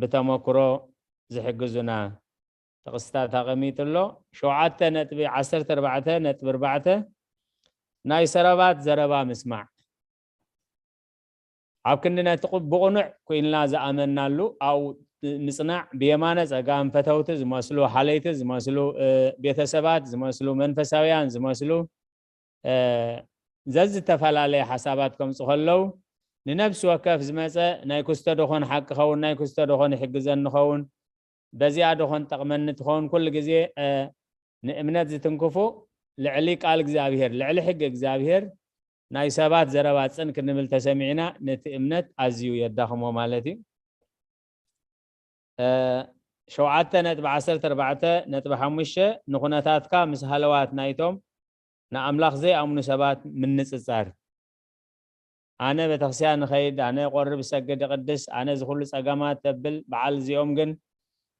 ብተመክሮ ዝሕግዙና ጥቕስታት ኣቐሚጡ ኣሎ። ሸውዓተ ነጥቢ ዓሰርተ ኣርባዕተ ነጥቢ ኣርባዕተ ናይ ሰረባት ዘረባ ምስማዕ ኣብ ክንዲ ነቲ ብቕኑዕ ኩኢልና ዝኣመንናሉ ኣብኡ ምጽናዕ ብየማነ ጸጋም ፈተውቲ ዝመስሉ ሓለይቲ ዝመስሉ ቤተሰባት ዝመስሉ መንፈሳውያን ዝመስሉ ዘዝተፈላለየ ሓሳባት ከምጽ ከለዉ ንነብሲ ወከፍ ዝመጸ ናይ ክስቶ ዶኾን ሓቂ ኸውን ናይ ክስቶ ዶኾን ይሕግዘኒ ኸውን በዚኣ ዶኾን ጠቕመኒ ትኸውን ኩሉ ግዜ ንእምነት ዝትንክፉ ልዕሊ ቃል እግዚኣብሔር ልዕሊ ሕጊ እግዚኣብሔር ናይ ሰባት ዘረባ ጽን ክንብል ተሰሚዕና ነቲ እምነት ኣዝዩ የዳኽሞ ማለት እዩ። ሸውዓተ ነጥቢ ዓሰርተ ኣርባዕተ ነጥቢ ሓሙሽተ ንኹነታትካ ምስ ሃለዋት ናይቶም ንኣምላኽ ዘይኣምኑ ሰባት ምንጽጻር ኣነ ቤተክርስቲያን ንኸይድ ኣነ ቆርብ ሰግድ ቅድስ ኣነ ዝኩሉ ጸገማት ተብል በዓል እዚኦም ግን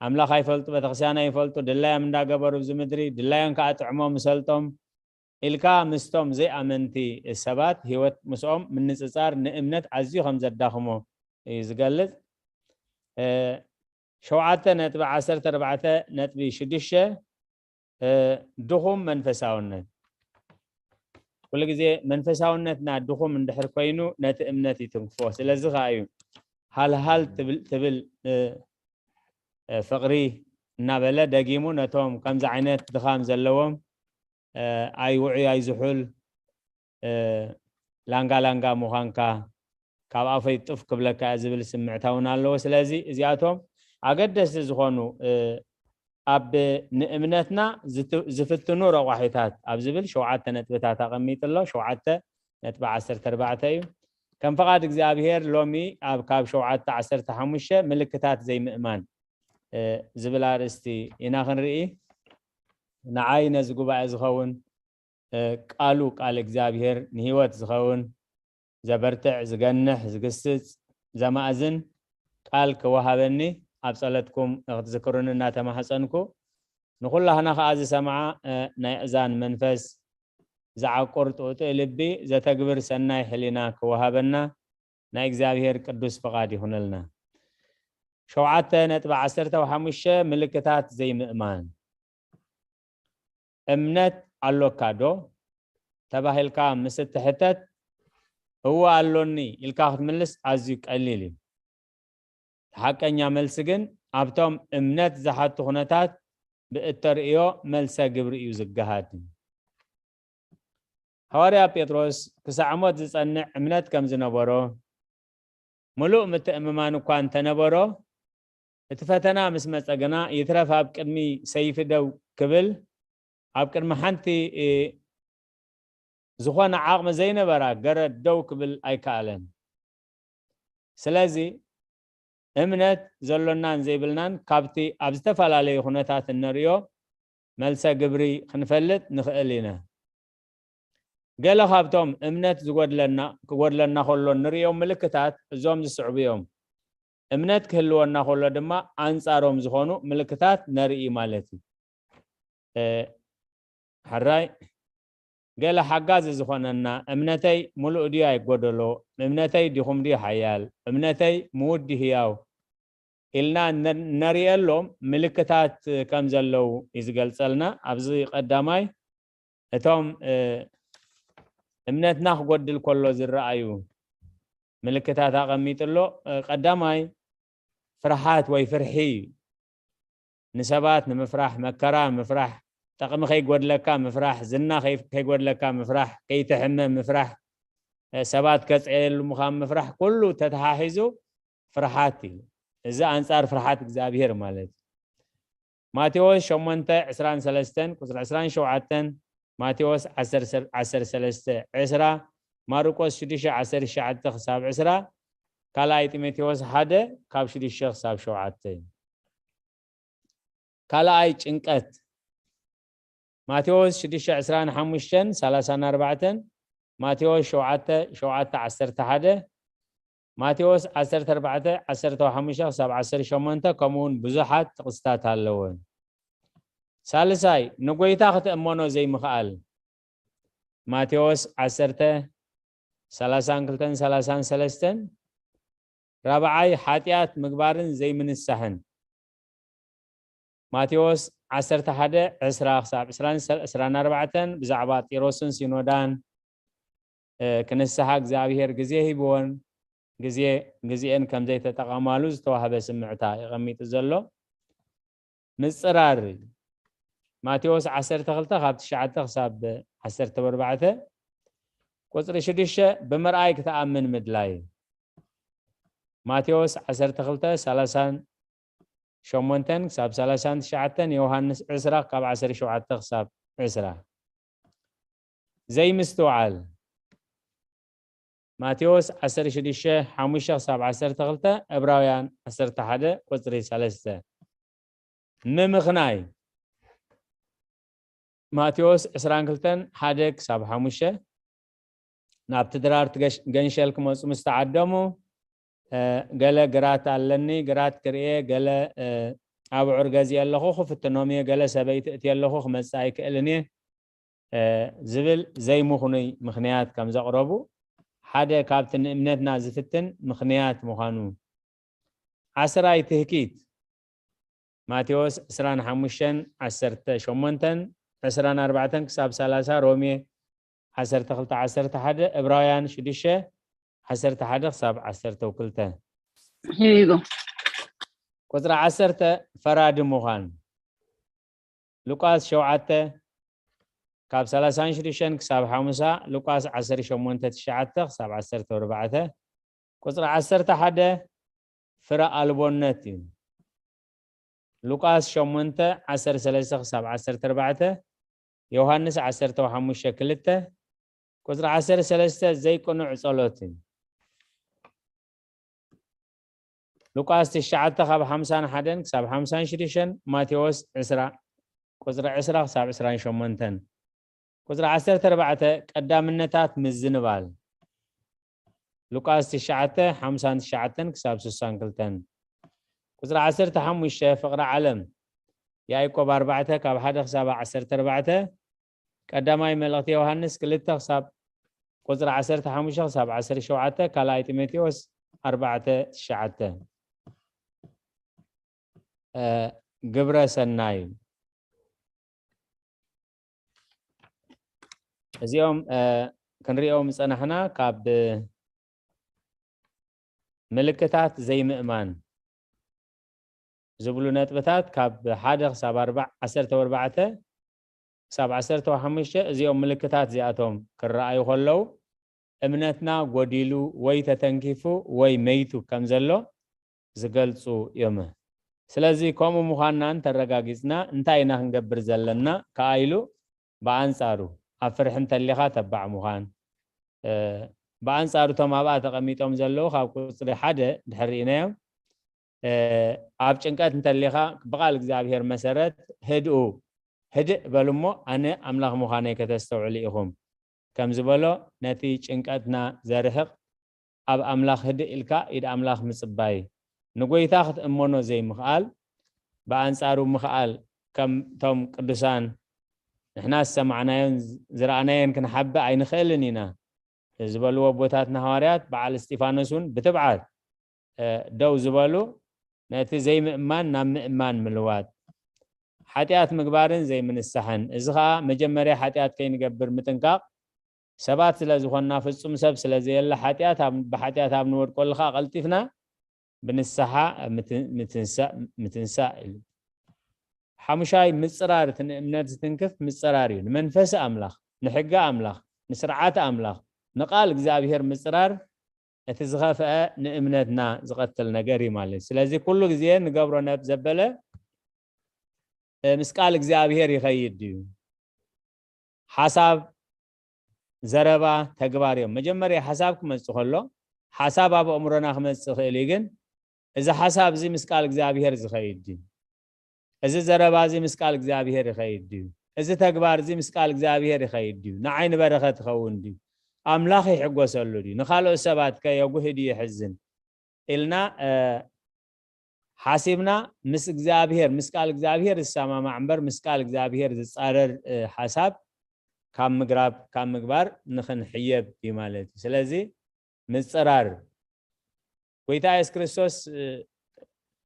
ኣምላኽ ኣይፈልጡ ቤተክርስቲያን ኣይፈልጡ ድላዮም እንዳገበሩ ኣብዚ ምድሪ ድላዮም ከዓ ጥዕሞም ምሰልጦም ኢልካ ምስቶም ዘይኣመንቲ ሰባት ህይወት ምስኦም ምንጽጻር ንእምነት ኣዝዩ ከም ዘዳኽሞ እዩ ዝገልጽ። ሸውዓተ ነጥቢ ዓሰርተ ኣርባዕተ ነጥቢ ሽዱሽተ ድኹም መንፈሳውነት ኩሉ ግዜ መንፈሳውነትና ድኹም እንድሕር ኮይኑ ነቲ እምነት ይትንክፎ ስለዚ ከዓ እዩ ሃልሃል ትብል ፍቕሪ እናበለ ደጊሙ ነቶም ከምዚ ዓይነት ድኻም ዘለዎም ኣይውዑይ ኣይዝሑል ላንጋ ላንጋ ምዃንካ ካብ ኣፈይ ጡፍ ክብለካ እየ ዝብል ስምዕታ እውን ኣለዎ ስለዚ እዚኣቶም ኣገደስቲ ዝኾኑ ኣብ ንእምነትና ዝፍትኑ ረቋሒታት ኣብ ዝብል ሸውዓተ ነጥብታት ኣቐሚጡ ኣሎ ሸውዓተ ነጥቢ ዓሰርተ ኣርባዕተ እዩ ከም ፍቓድ እግዚኣብሔር ሎሚ ኣብ ካብ ሸውዓተ ዓሰርተ ሓሙሽተ ምልክታት ዘይምእማን ዝብል ኣርእስቲ ኢና ክንርኢ ንዓይ ነዚ ጉባኤ ዝኸውን ቃሉ ቃል እግዚኣብሔር ንህይወት ዝኸውን ዘበርትዕ ዝገንሕ ዝግስጽ ዘማእዝን ቃል ክወሃበኒ ኣብ ጸለትኩም ክትዝክሩኒ እናተማሕጸንኩ ንኹላህና ከኣ ዝሰምዓ ናይ እዛን መንፈስ ዝዓቁር ጥውጥእ ልቢ ዘተግብር ሰናይ ሕሊና ክወሃበና ናይ እግዚኣብሔር ቅዱስ ፍቓድ ይኹነልና። ሸውዓተ ነጥቢ ዓሰርተ ሓሙሽተ ምልክታት ዘይምእማን እምነት ኣሎካ ዶ? ተባሂልካ ምስ እትሕተት፣ እወ ኣሎኒ ኢልካ ክትምልስ ኣዝዩ ቀሊል እዩ። ሓቀኛ መልሲ ግን ኣብቶም እምነት ዝሓቱ ኩነታት ብእተርእዮ መልሰ ግብሪ እዩ ዝገሃድ። ሃዋርያ ጴጥሮስ ክሳዕ ሞት ዝጸንዕ እምነት ከም ዝነበሮ፣ ምሉእ ምትእምማን እኳ እንተነበሮ፣ እቲ ፈተና ምስ መጸ ግና ይትረፍ ኣብ ቅድሚ ሰይፊ ደው ክብል፣ ኣብ ቅድሚ ሓንቲ ዝኾነ ዓቕሚ ዘይነበራ ገረድ ደው ክብል ኣይከኣለን። ስለዚ እምነት ዘሎናን ዘይብልናን ካብቲ ኣብ ዝተፈላለዩ ኩነታት እንርእዮ መልሰ ግብሪ ክንፈልጥ ንኽእል ኢና። ገለ ካብቶም እምነት ዝጎድለና ክጎድለና ከሎ እንርእዮም ምልክታት እዞም ዝስዕቡ እዮም። እምነት ክህልወና ከሎ ድማ ኣንጻሮም ዝኾኑ ምልክታት ነርኢ ማለት እዩ። ሕራይ ገለ ሓጋዚ ዝኾነና፣ እምነተይ ምሉእ ድዩ ኣይጎደሎ፣ እምነተይ ድኹም ድዩ ሓያል፣ እምነተይ ምውዲ ህያው ኢልና ነርእየሎም ምልክታት ከም ዘለዉ እዩ ዝገልጸልና። ኣብዚ ቀዳማይ እቶም እምነትና ክጎድል ከሎ ዝረኣዩ ምልክታት ኣቐሚጥሎ። ቀዳማይ ፍርሓት ወይ ፍርሒ እዩ። ንሰባት ንምፍራሕ፣ መከራ ምፍራሕ፣ ጠቕሚ ከይጎድለካ ምፍራሕ፣ ዝና ከይጎድለካ ምፍራሕ፣ ከይትሕመ ምፍራሕ፣ ሰባት ከጽየሉ ምዃን ምፍራሕ፣ ኩሉ ተተሓሒዙ ፍርሓት እዩ። እዚ ኣንጻር ፍርሓት እግዚኣብሔር ማለት እዩ። ማቴዎስ ሸሞንተ ዕስራን ሰለስተን ቁጽሪ ዕስራን ሸውዓተን፣ ማቴዎስ ዓሰርተ ሰለስተ ዕስራ፣ ማርቆስ ሽዱሽተ ዓሰርተ ትሽዓተ ክሳብ ዕስራ፣ ካልኣይ ጢሞቴዎስ ሓደ ካብ ሽዱሽተ ክሳብ ሸውዓተ። ካልኣይ ጭንቀት፣ ማቴዎስ ሽዱሽተ ዕስራን ሓሙሽተን ሰላሳን ኣርባዕተን፣ ማቴዎስ ሸውዓተ ሸውዓተ ዓሰርተ ሓደ፣ ማቴዎስ ዓሰርተ ኣርባዕተ ዓሰርተ ሓሙሽተ ክሳብ ዓሰርተ ሸሞንተ፣ ከምኡ እውን ብዙሓት ጥቕስታት ኣለዎ። ሳልሳይ ንጎይታ ክትእመኖ ዘይምኽኣል፣ ማቴዎስ ዓሰርተ ሰላሳን ክልተን ሰላሳን ሰለስተን፣ ራብዓይ ሓጢኣት ምግባርን ዘይምንሳሕን፣ ማቴዎስ ዓሰርተ ሓደ ዕስራ ክሳብ ዕስራን ዕስራን ኣርባዕተን፣ ብዛዕባ ጢሮስን ሲኖዳን ክንስሓ እግዚኣብሔር ግዜ ሂብወን ግዜ ግዜአን ከም ዘይተጠቐማሉ ዝተዋህበ ስምዕታ የቐሚጡ ዘሎ። ምጽራር፣ ማቴዎስ ዓሰርተ ክልተ ካብ ትሽዓተ ክሳብ ዓሰርተ ኣርባዕተ፣ ቁጽሪ ሽዱሽተ ብምርኣይ ክትኣምን ምድላይ፣ ማቴዎስ ዓሰርተ ክልተ ሰላሳን ሸሞንተን ክሳብ ሰላሳን ትሽዓተን፣ ዮሃንስ ዕስራ ካብ ዓሰርተ ሸውዓተ ክሳብ ዕስራ። ዘይምስትውዓል፣ ማቴዎስ ዓሰርተ ሽዱሽተ ሓሙሽተ ክሳብ ዓሰርተ ክልተ፣ ዕብራውያን ዓሰርተ ሓደ ቁጽሪ ሰለስተ። ምምኽናይ፣ ማቴዎስ ዕስራን ክልተን ሓደ ክሳብ ሓሙሽተ፣ ናብቲ ድራር ገንሸል ክመፁ ምስ ተዓደሙ፣ ገለ ግራት ኣለኒ፣ ግራት ክርእየ፣ ገለ ኣብዑር ገዚኤ ኣለኹ ክፍትኖም እየ፣ ገለ ሰበይቲ እትየ ኣለኹ ክመፅእ ኣይክእልን እየ ዝብል ዘይምኽኑይ ምኽንያት ከም ዘቕረቡ ሓደ ካብቲ ንእምነትና ዝፍትን ምኽንያት ምዃኑ። ዓስራይ ትህኪት፣ ማቴዎስ ዕስራን ሓሙሽተን ዓሰርተ ሸሞንተን፣ ዕስራን ኣርባዕተን ክሳብ ሰላሳ፣ ሮሜ ዓሰርተ ክልተ ዓሰርተ ሓደ፣ ዕብራውያን ሽዱሽተ ዓሰርተ ሓደ ክሳብ ዓሰርተ ክልተ። Here you go. ቁጽሪ ዓሰርተ፣ ፈራዲ ምዃን። ሉቃስ ሸውዓተ ካብ ሰላሳን ሽዱሽተን ክሳብ ሓሙሳ፣ ሉቃስ ዓሰርተ ሸሞንተ ትሽዓተ ክሳብ ዓሰርተ ኣርባዕተ። ቁጽሪ ዓሰርተ ሓደ፣ ፍረ ኣልቦነት እዩ። ሉቃስ ሸሞንተ ዓሰርተ ሰለስተ ክሳብ ዓሰርተ ኣርባዕተ፣ ዮሃንስ ዓሰርተ ሓሙሽተ ክልተ። ቁጽሪ ዓሰርተ ሰለስተ፣ ዘይቅኑዕ ጸሎት እዩ። ሉቃስ ትሽዓተ ካብ ሓምሳን ሓደን ክሳብ ሓምሳን ሽዱሽተን፣ ማቴዎስ ዕስራ ቁጽሪ ዕስራ ክሳብ ዕስራን ሸሞንተን። ቁጽሪ ዓሰርተ ኣርባዕተ፣ ቀዳምነታት ምዝንባል። ሉቃስ ትሽዓተ ሓምሳን ትሽዓተን ክሳብ ስሳን ክልተን። ቁጽሪ ዓሰርተ ሓሙሽተ፣ ፍቕሪ ዓለም። ያዕቆብ ኣርባዕተ ካብ ሓደ ክሳብ ዓሰርተ ኣርባዕተ፣ ቀዳማይ መልእኽቲ ዮሃንስ ክልተ ክሳብ ቁጽሪ ዓሰርተ ሓሙሽተ ክሳብ ዓሰርተ ሸውዓተ፣ ካልኣይ ጢሞቴዎስ ኣርባዕተ ትሽዓተ። ግብረ ሰናይ። እዚኦም ክንሪኦም ዝጸናሕና ካብ ምልክታት ዘይምእማን ዝብሉ ነጥብታት ካብ ሓደ ክሳብ ኣርባዕ ዓሰርተ ኣርባዕተ ክሳብ ዓሰርተ ሓሙሽተ እዚኦም ምልክታት እዚኣቶም ክረኣዩ ከለዉ እምነትና ጎዲሉ ወይ ተተንኪፉ ወይ መይቱ ከም ዘሎ ዝገልጹ እዮም። ስለዚ ከምኡ ምዃንና እንተረጋጊጽና እንታይ ኢና ክንገብር ዘለና ከኣ ኢሉ ብኣንጻሩ ኣብ ፍርሒ እንተሊኻ ተባዕ ምዃን፣ ብኣንጻሩ እቶም ኣብኣ ተቐሚጦም ዘለዉ ካብ ቁጽሪ ሓደ ድሕር ርኢናዮም ኣብ ጭንቀት እንተሊኻ ብቓል እግዚኣብሔር መሰረት ህድኡ ህድእ በሉ እሞ ኣነ ኣምላኽ ምዃነይ ከተስተውዕሉ ኢኹም ከም ዝበሎ ነቲ ጭንቀትና ዘርሕቕ ኣብ ኣምላኽ ህድእ ኢልካ ኢድ ኣምላኽ ምጽባይ ንጎይታ ክትእመኖ ዘይምኽኣል ብኣንጻሩ ምኽኣል ከምቶም ቅዱሳን ንሕና ዝሰማዕናዮን ዝረኣናዮን ክንሓብእ ኣይንኽእልን ኢና ዝበልዎ ኣቦታትና ሃዋርያት በዓል እስጢፋኖስ እውን ብትብዓት ደው ዝበሉ ነቲ ዘይምእማን ናብ ምእማን ምልዋጥ ሓጢኣት ምግባርን ዘይምንሳሕን እዚ ከዓ መጀመርያ ሓጢኣት ከይንገብር ምጥንቃቕ ሰባት ስለ ዝኾንና ፍጹም ሰብ ስለ ዘየለ ሓጢኣት ብሓጢኣት ኣብ ንወድቀሉ ከዓ ቀልጢፍና ብንስሓ ምትንሳእ ኢሉ ሓሙሻይ ምፅራር እቲ ንእምነት ዝትንክፍ ምፅራር እዩ ንመንፈሲ ኣምላኽ ንሕጊ ኣምላኽ ንስርዓት ኣምላኽ ንቃል እግዚኣብሔር ምፅራር እቲ ዝኸፍአ ንእምነትና ዝቐትል ነገር እዩ ማለት እዩ ስለዚ ኩሉ ግዜ ንገብሮ ነብ ዘበለ ምስ ቃል እግዚኣብሔር ይኸይድ ድዩ ሓሳብ ዘረባ ተግባር እዮም መጀመርያ ሓሳብ ክመፅእ ከሎ ሓሳብ ኣብ ኣእምሮና ክመፅእ ይኽእል እዩ ግን እዚ ሓሳብ እዚ ምስ ቃል እግዚኣብሔር ዝኸይድ ድዩ እዚ ዘረባ እዚ ምስ ቃል እግዚኣብሔር ይኸይድ ድዩ እዚ ተግባር እዚ ምስ ቃል እግዚኣብሔር ይኸይድ ድዩ ንዓይ ንበረኸት ይኸውን ድዩ ኣምላኽ ይሕጎሰሉ ድዩ ንካልኦት ሰባት ከ የጉህ ድዩ ይሕዝን ኢልና ሓሲብና ምስ እግዚኣብሔር ምስ ቃል እግዚኣብሔር ዝሰማማዕ እምበር ምስ ቃል እግዚኣብሔር ዝፃረር ሓሳብ ካብ ምግራብ ካብ ምግባር ንክንሕየብ እዩ ማለት እዩ ስለዚ ምፅራር ጎይታ የሱስ ክርስቶስ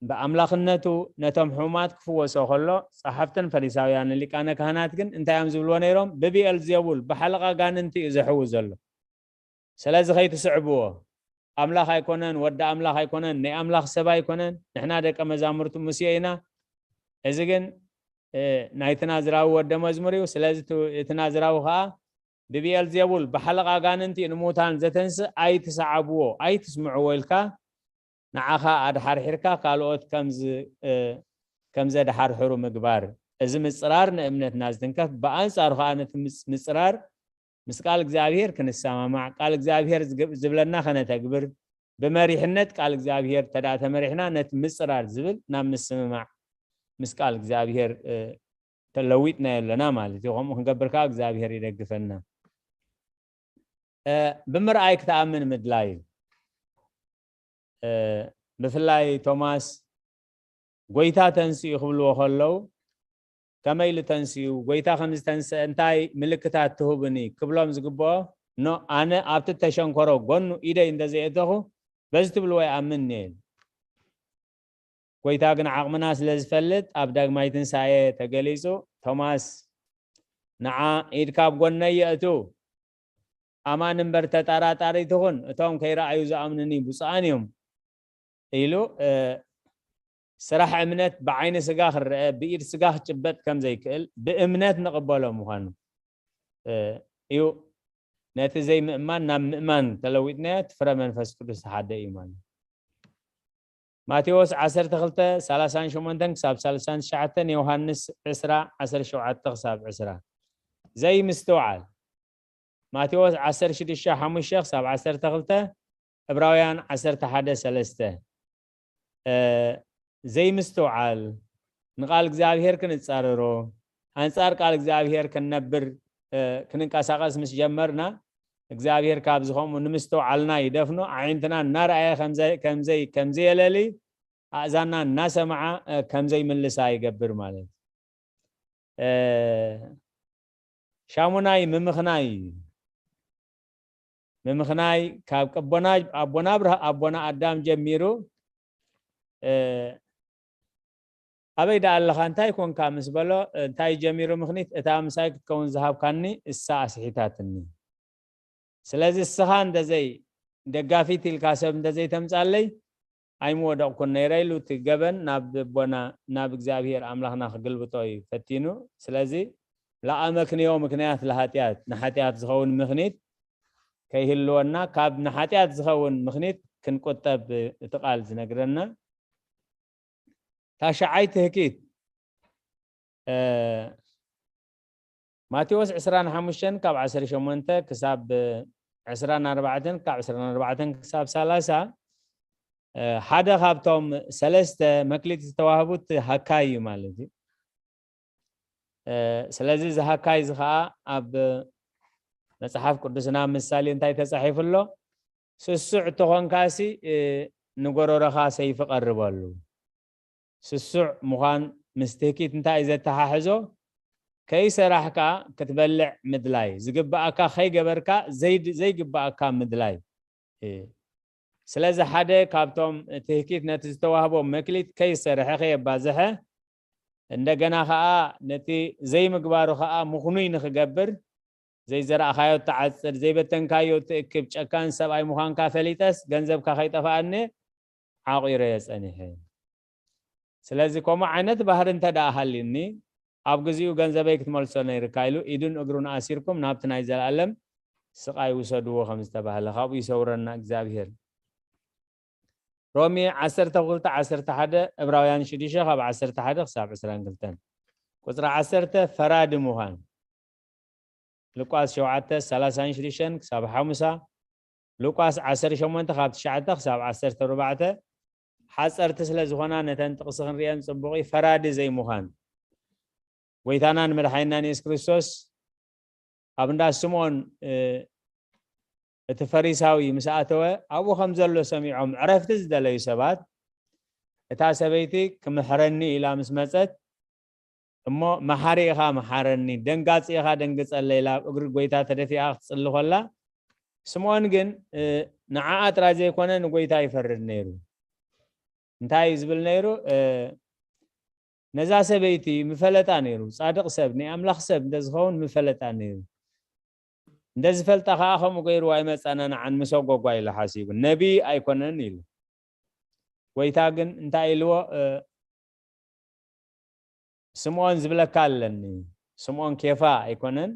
ብኣምላኽነቱ ነቶም ሕሙማት ክፍወሶ ከሎ ጸሓፍትን ፈሪሳውያንን ሊቃነ ካህናት ግን እንታይ እዮም ዝብልዎ ነይሮም ብብኤል ዜቡል ብሓለቓ ጋንንቲ እዩ ዘሕዊ ዘሎ ስለዚ ከይትስዕብዎ ኣምላኽ ኣይኮነን ወዲ ኣምላኽ ኣይኮነን ናይ ኣምላኽ ሰብ ኣይኮነን ንሕና ደቀ መዛሙርቱ ሙሴ ኢና እዚ ግን ናይቲ ናዝራዊ ወደ መዝሙር እዩ ስለዚ እቲ ናዝራዊ ከዓ ብብኤል ዜቡል ብሓለቓ ጋንንቲ ንሙታን ዘተንስእ ኣይትሰዓብዎ ኣይትስምዕዎ ኢልካ ንዓኻ ኣድሓርሒርካ ካልኦት ከም ዘድሓርሕሩ ምግባር እዚ ምፅራር ንእምነትና ዝትንከፍ ብኣንፃሩ ከዓ ነቲ ምፅራር ምስ ቃል እግዚኣብሔር ክንሰማማዕ ቃል እግዚኣብሔር ዝብለና ከነተግብር ብመሪሕነት ቃል እግዚኣብሔር ተዳ ተመሪሕና ነቲ ምፅራር ዝብል ናብ ምስምማዕ ምስ ቃል እግዚኣብሔር ተለዊጥናዮ ኣለና ማለት እዩ ከምኡ ክንገብር ከዓ እግዚኣብሔር ይደግፈና ብምርኣይ ክትኣምን ምድላይ እዩ ብፍላይ ቶማስ ጎይታ ተንስኡ ክብልዎ ከለዉ ከመይ ኢሉ ተንስኡ ጎይታ ከም ዝተንስአ እንታይ ምልክታት ትህቡኒ ክብሎም ዝግብኦ ኖ ኣነ ኣብቲ ተሸንኮሮ ጎኑ ኢደይ እንተዘየእተኹ በዚ ትብልዎ ይኣምን እየ ጎይታ ግን ዓቕምና ስለ ዝፈልጥ ኣብ ዳግማይ ትንሳኤ ተገሊጹ ቶማስ ንዓ ኢድካ ኣብ ጎነይ የእቱ ኣማን እምበር ተጠራጣሪ ትኹን እቶም ከይረኣዩ ዝኣምኑኒ ብፁዓን እዮም ኢሉ ስራሕ እምነት ብዓይኒ ስጋ ክረአ ብኢድ ስጋ ክጭበጥ ከም ዘይክእል ብእምነት ንቕበሎ ምዃኑ እዩ ነቲ ዘይምእማን ናብ ምእማን ተለዊጥናዮ እቲ ፍረ መንፈስ ቅዱስ ሓደ እዩ ማለት ማቴዎስ ዓሰርተ ክልተ ሰላሳን ሸሞንተን ክሳብ ሰላሳን ትሽዓተን ዮሃንስ ዕስራ ዓሰርተ ሸውዓተ ክሳብ ዕስራ ዘይምስትውዓል ማቴዎስ ዓሰርተ ሽዱሽተ ሓሙሽተ ክሳብ ዓሰርተ ክልተ ዕብራውያን ዓሰርተ ሓደ ሰለስተ ዘይምስትውዓል ንቃል እግዚኣብሔር ክንፃረሮ ኣንፃር ቃል እግዚኣብሔር ክንነብር ክንንቀሳቀስ ምስ ጀመርና እግዚኣብሔር ካብ ዝኸምኡ ንምስትውዓልና ይደፍኖ ኣዒንትና እናረኣየ ከምዘየለሊ ኣእዛና እናሰምዓ ከምዘይምልሳ ይገብር ማለት ሻሙናይ ምምኽናይ እዩ ምምኽናይ ካብ ቀቦና ኣቦና ኣብርሃ ኣቦና ኣዳም ጀሚሩ ኣበይ ደኣ ኣለኻ? እንታይ ኮንካ? ምስ በሎ፣ እንታይ ጀሚሩ ምኽኒት? እታ ምሳይ ክትከውን ዝሃብካኒ እሳ ኣስሒታትኒ። ስለዚ እስኻ እንደዘይ ደጋፊት ኢልካ ሰብ እንደዘይ ተምጻለይ ኣይምወደቕኩን ነይረ ኢሉ እቲ ገበን ናብ ኣቦና ናብ እግዚኣብሔር ኣምላኽና ክግልብጦ እዩ ፈቲኑ። ስለዚ ለኣመክንዮ ምክንያት ለሓጢኣት፣ ንሓጢኣት ዝኸውን ምኽኒት ከይህልወና ካብ ንሓጢኣት ዝኸውን ምኽኒት ክንቁጠብ እቲ ቃል ዝነግረና። ታሽዓይ ትህኪት ማቴዎስ ዕስራን ሓሙሽተን ካብ ዓሰርተ ሸሞንተ ክሳብ ዕስራን ኣርባዕተን ካብ ዕስራን ኣርባዕተን ክሳብ ሰላሳ ሓደ ካብቶም ሰለስተ መክሊት ዝተዋህቡት ሃካይ እዩ ማለት እዩ። ስለዚ እዚ ሃካይ እዚ ከዓ ኣብ መፅሓፍ ቅዱስና ምሳሌ እንታይ ተፃሒፉ ኣሎ? ስሱዕ ተኾንካሲ ንጎረሮኻ ሰይፊ ቀርበሉ። ስሱዕ ምዃን ምስ ትህኪት እንታይ እዩ ዘተሓሕዞ? ከይሰራሕካ ክትበልዕ ምድላይ፣ ዝግብኣካ ከይገበርካ ዘይድ- ዘይግብኣካ ምድላይ። ስለዚ ሓደ ካብቶም ትህኪት ነቲ ዝተዋህቦ መክሊት ከይሰርሐ ከየባዝሐ እንደገና ከዓ ነቲ ዘይምግባሩ ከዓ ምኽኑይ ንኽገብር ዘይዘራእኻዮ ትዓፅድ፣ ዘይበተንካዮ ትእክብ፣ ጨካን ሰብኣይ ምዃንካ ፈሊጠስ ገንዘብካ ከይጠፍኣኒ ዓቑረዮ ጸኒሐ። ስለዚ ከምኡ ዓይነት ባህሪ እንተ ደኣ ሃልዩኒ ኣብ ግዚኡ ገንዘበይ ክትመልሶ ነይርካ ኢሉ ኢዱን እግሩን ኣሲርኩም ናብቲ ናይ ዘለኣለም ስቓይ ውሰድዎ ከም ዝተባህለ ካብኡ ይሰውረና እግዚኣብሔር። ሮሜ ዓሰርተ ክልተ ዓሰርተ ሓደ፣ ዕብራውያን ሽዱሽተ ካብ ዓሰርተ ሓደ ክሳብ ዕስራን ክልተን። ቁፅሪ ዓሰርተ ፈራዲ ምዃን። ሉቃስ ሸውዓተ ሰላሳን ሽዱሽተን ክሳብ ሓሙሳ፣ ሉቃስ ዓሰርተ ሸሞንተ ካብ ትሽዓተ ክሳብ ዓሰርተ ኣርባዕተ። ሓፀርቲ ስለ ዝኾና ነተን ጥቕሲ ክንሪአን ፅቡቕ እዩ። ፈራዲ ዘይምዃን። ጎይታናን መድሓኒናን የሱስ ክርስቶስ ኣብ እንዳ ስምዖን እቲ ፈሪሳዊ ምስ ኣተወ ኣብኡ ከም ዘሎ ሰሚዖም ዕረፍቲ ዝደለዩ ሰባት እታ ሰበይቲ ክምሕረኒ ኢላ ምስ መፀት እሞ መሓሪ ኢኻ መሓረኒ፣ ደንጋፂ ኢኻ ደንግፀለይ ኢላ ኣብ እግሪ ጎይታ ተደፊኣ ክትፅሊ ከላ ስምዖን ግን ንዓኣ ጥራይ ዘይኮነ ንጎይታ ይፈርድ ነይሩ። እንታይ እዩ ዝብል ነይሩ? ነዛ ሰበይቲ ምፈለጣ ነይሩ። ጻድቕ ሰብ፣ ናይ ኣምላኽ ሰብ እንተዝኸውን ምፈለጣ ነይሩ። እንተዝፈልጣ ከኣ ከምኡ ገይሩ ኣይመጻና ንዓን ምሰጎጓ ኢሉ ሓሲቡ። ነቢ ኣይኮነን ኢሉ። ጎይታ ግን እንታይ ኢልዎ? ስምዖን ዝብለካ ኣለኒ። ስምዖን ኬፋ ኣይኮነን።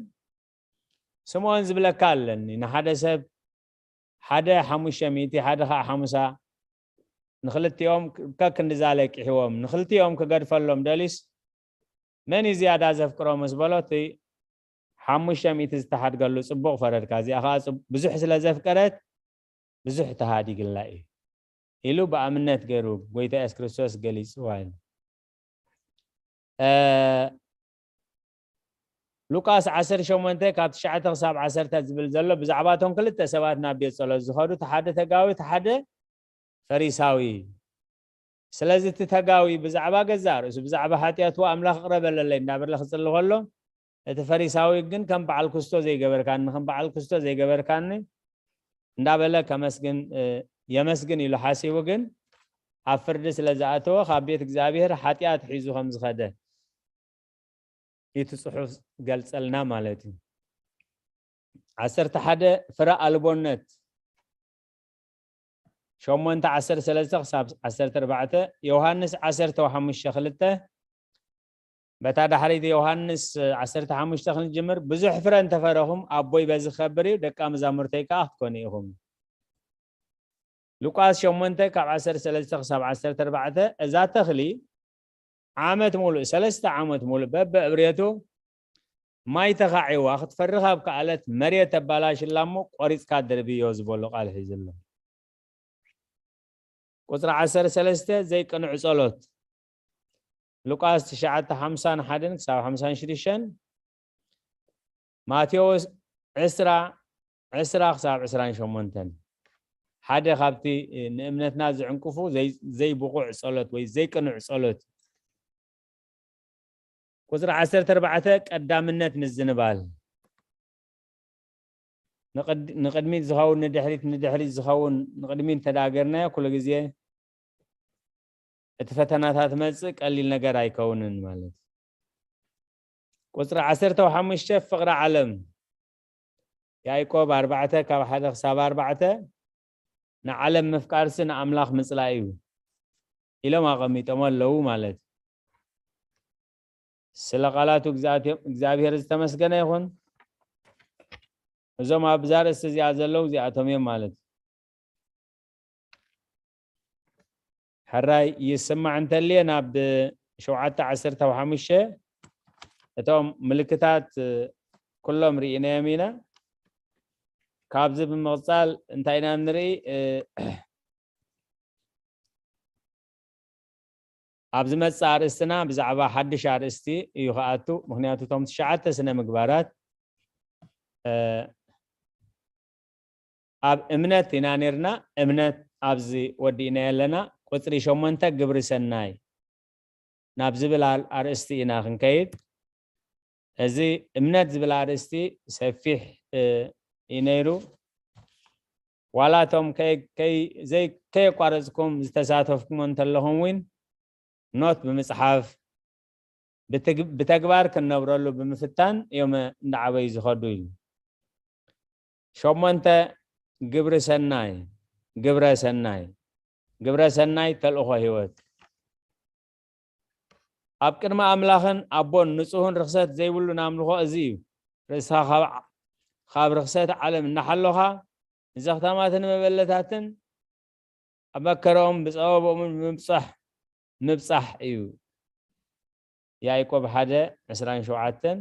ስምዖን ዝብለካ ኣለኒ። ንሓደ ሰብ ሓደ ሓሙሽተ ሚእቲ ሓደ ከዓ ሓሙሳ ንክልቲኦም ከክንድዛ ለቂሕዎም ንክልቲኦም ክገድፈሎም ደልዩስ መን እዩ ዝያዳ ዘፍቅሮ ምስ በሎ እቲ ሓሙሽተ ሚእቲ ዝተሓድገሉ ፅቡቕ ፈረድካ። እዚኣ ከዓ ብዙሕ ስለ ዘፍቀረት ብዙሕ ተሃዲግላ እዩ ኢሉ ብኣብነት ገይሩ ጎይታ የሱስ ክርስቶስ ገሊፅዋ እዩ። ሉቃስ ዓሰርተ ሸሞንተ ካብ ትሽዓተ ክሳብ ዓሰርተ ዝብል ዘሎ ብዛዕባ እቶም ክልተ ሰባት ናብ ቤት ጸሎት ዝኸዱ እቲ ሓደ ተጋዊ እቲ ሓደ ፈሪሳዊ። ስለዚ እቲ ተጋዊ ብዛዕባ ገዛእ ርእሱ ብዛዕባ ሓጢኣቱ ኣምላኽ ይቕረ በለለይ እንዳበለ ክጽሊ ከሎ እቲ ፈሪሳዊ ግን ከም በዓል ክስቶ ዘይገበርካኒ ከም በዓል ክስቶ ዘይገበርካኒ እንዳበለ ከመስግን የመስግን ኢሉ ሓሲቡ ግን ኣብ ፍርዲ ስለ ዝኣተወ ካብ ቤት እግዚኣብሔር ሓጢኣት ሒዙ ከም ዝኸደ እቲ ጽሑፍ ገልጸልና ማለት እዩ። ዓሰርተ ሓደ ፍረ ኣልቦነት ሸሞንተ ዓሰርተ ሰለስተ ክሳብ ዓሰርተ ኣርባዕተ ዮሃንስ ዓሰርተ ሓሙሽተ ክልተ በታ ዳሕሪት ዮሃንስ ዓሰርተ ሓሙሽተ ክንጅምር ብዙሕ ፍረ እንተፈረኹም ኣቦይ በዚ ክኸብር እዩ ደቂ መዛሙርተይ ከዓ ክትኮኑ ኢኹም። ሉቃስ ሸሞንተ ካብ ዓሰርተ ሰለስተ ክሳብ ዓሰርተ ኣርባዕተ እዛ ተኽሊ ዓመት ሙሉእ ሰለስተ ዓመት ሙሉእ በብዕብሬቱ ማይ ተኻዒዋ ክትፈሪ ካብ ከኣለት መሬት ተባላሽላ እሞ ቆሪፅካ ድርብዮ ዝበሎ ቃል ሒዙ ኣሎ። ቁፅሪ ዓሰርተ ሰለስተ ዘይቅኑዕ ፀሎት ሉቃስ ትሽዓተ ሓምሳን ሓደን ክሳብ ሓምሳን ሽዱሽተን ማቴዎስ ዕስራ ዕስራ ክሳብ ዕስራን ሸሞንተን ሓደ ካብቲ ንእምነትና ዝዕንቅፉ ዘይብቑዕ ፀሎት ወይ ዘይቅኑዕ ፀሎት። ቁፅሪ ዓሰርተ ኣርባዕተ ቀዳምነት ምዝንባል ንቅድሚት ዝኸውን ንድሕሪት ንድሕሪት ዝኸውን ንቅድሚት እንተዳገርናዮ ኩሉ ግዜ እቲ ፈተናታት መጽእ ቀሊል ነገር ኣይከውንን ማለት እዩ። ቁጽሪ ዓሰርተ ሓሙሽተ ፍቕሪ ዓለም። ያዕቆብ ኣርባዕተ ካብ ሓደ ክሳብ ኣርባዕተ፣ ንዓለም ምፍቃርሲ ንኣምላኽ ምጽላእ እዩ ኢሎም ኣቐሚጦም ኣለዉ ማለት እዩ። ስለ ቃላቱ እግዚኣብሔር ዝተመስገነ ይኹን። እዞም ኣብ ዛርእስቲ እዚኣ ዘለዉ እዚኣቶም እዮም ማለት እዩ። ሕራይ ይስማዕ እንተልየ ናብ ሸውዓተ ዓሰርተ ሓሙሽተ እቶም ምልክታት ኩሎም ርኢናዮም ኢና። ካብዚ ብምቕጻል እንታይ ኢና ንርኢ? ኣብ ዝመጽእ ኣርእስትና ብዛዕባ ሓድሽ ኣርእስቲ እዩ ክኣቱ። ምክንያቱ እቶም ትሽዓተ ስነ ምግባራት ኣብ እምነት ኢና ነርና። እምነት ኣብዚ ወዲእና ኣለና። ቁጽሪ ሸሞንተ ግብሪ ሰናይ ናብ ዝብል ኣርእስቲ ኢና ክንከይድ። እዚ እምነት ዝብል ኣርእስቲ ሰፊሕ እዩ ነይሩ። ዋላ እቶም ከየቋረፅኩም ዝተሳተፍኩሞ እንተለኹም እውን ኖት ብምፅሓፍ ብተግባር ክንነብረሉ ብምፍታን እዮም እንዳዓበዩ ዝኸዱ እዩ። ሸሞንተ ግብሪ ሰናይ ግብረ ሰናይ ግብረ ሰናይ ተልእኾ ህይወት ኣብ ቅድሚ ኣምላኽን ኣቦን ንጹህን ርኽሰት ዘይብሉን ኣምልኾ እዚ እዩ። ርእስኻ ካብ ርኽሰት ዓለም እናሓሎኻ ንዘኽታማትን መበለታትን ኣብ መከረኦም ብጸበቦምን ብምብጻሕ ምብጻሕ እዩ። ያዕቆብ ሓደ ዕስራን ሸውዓተን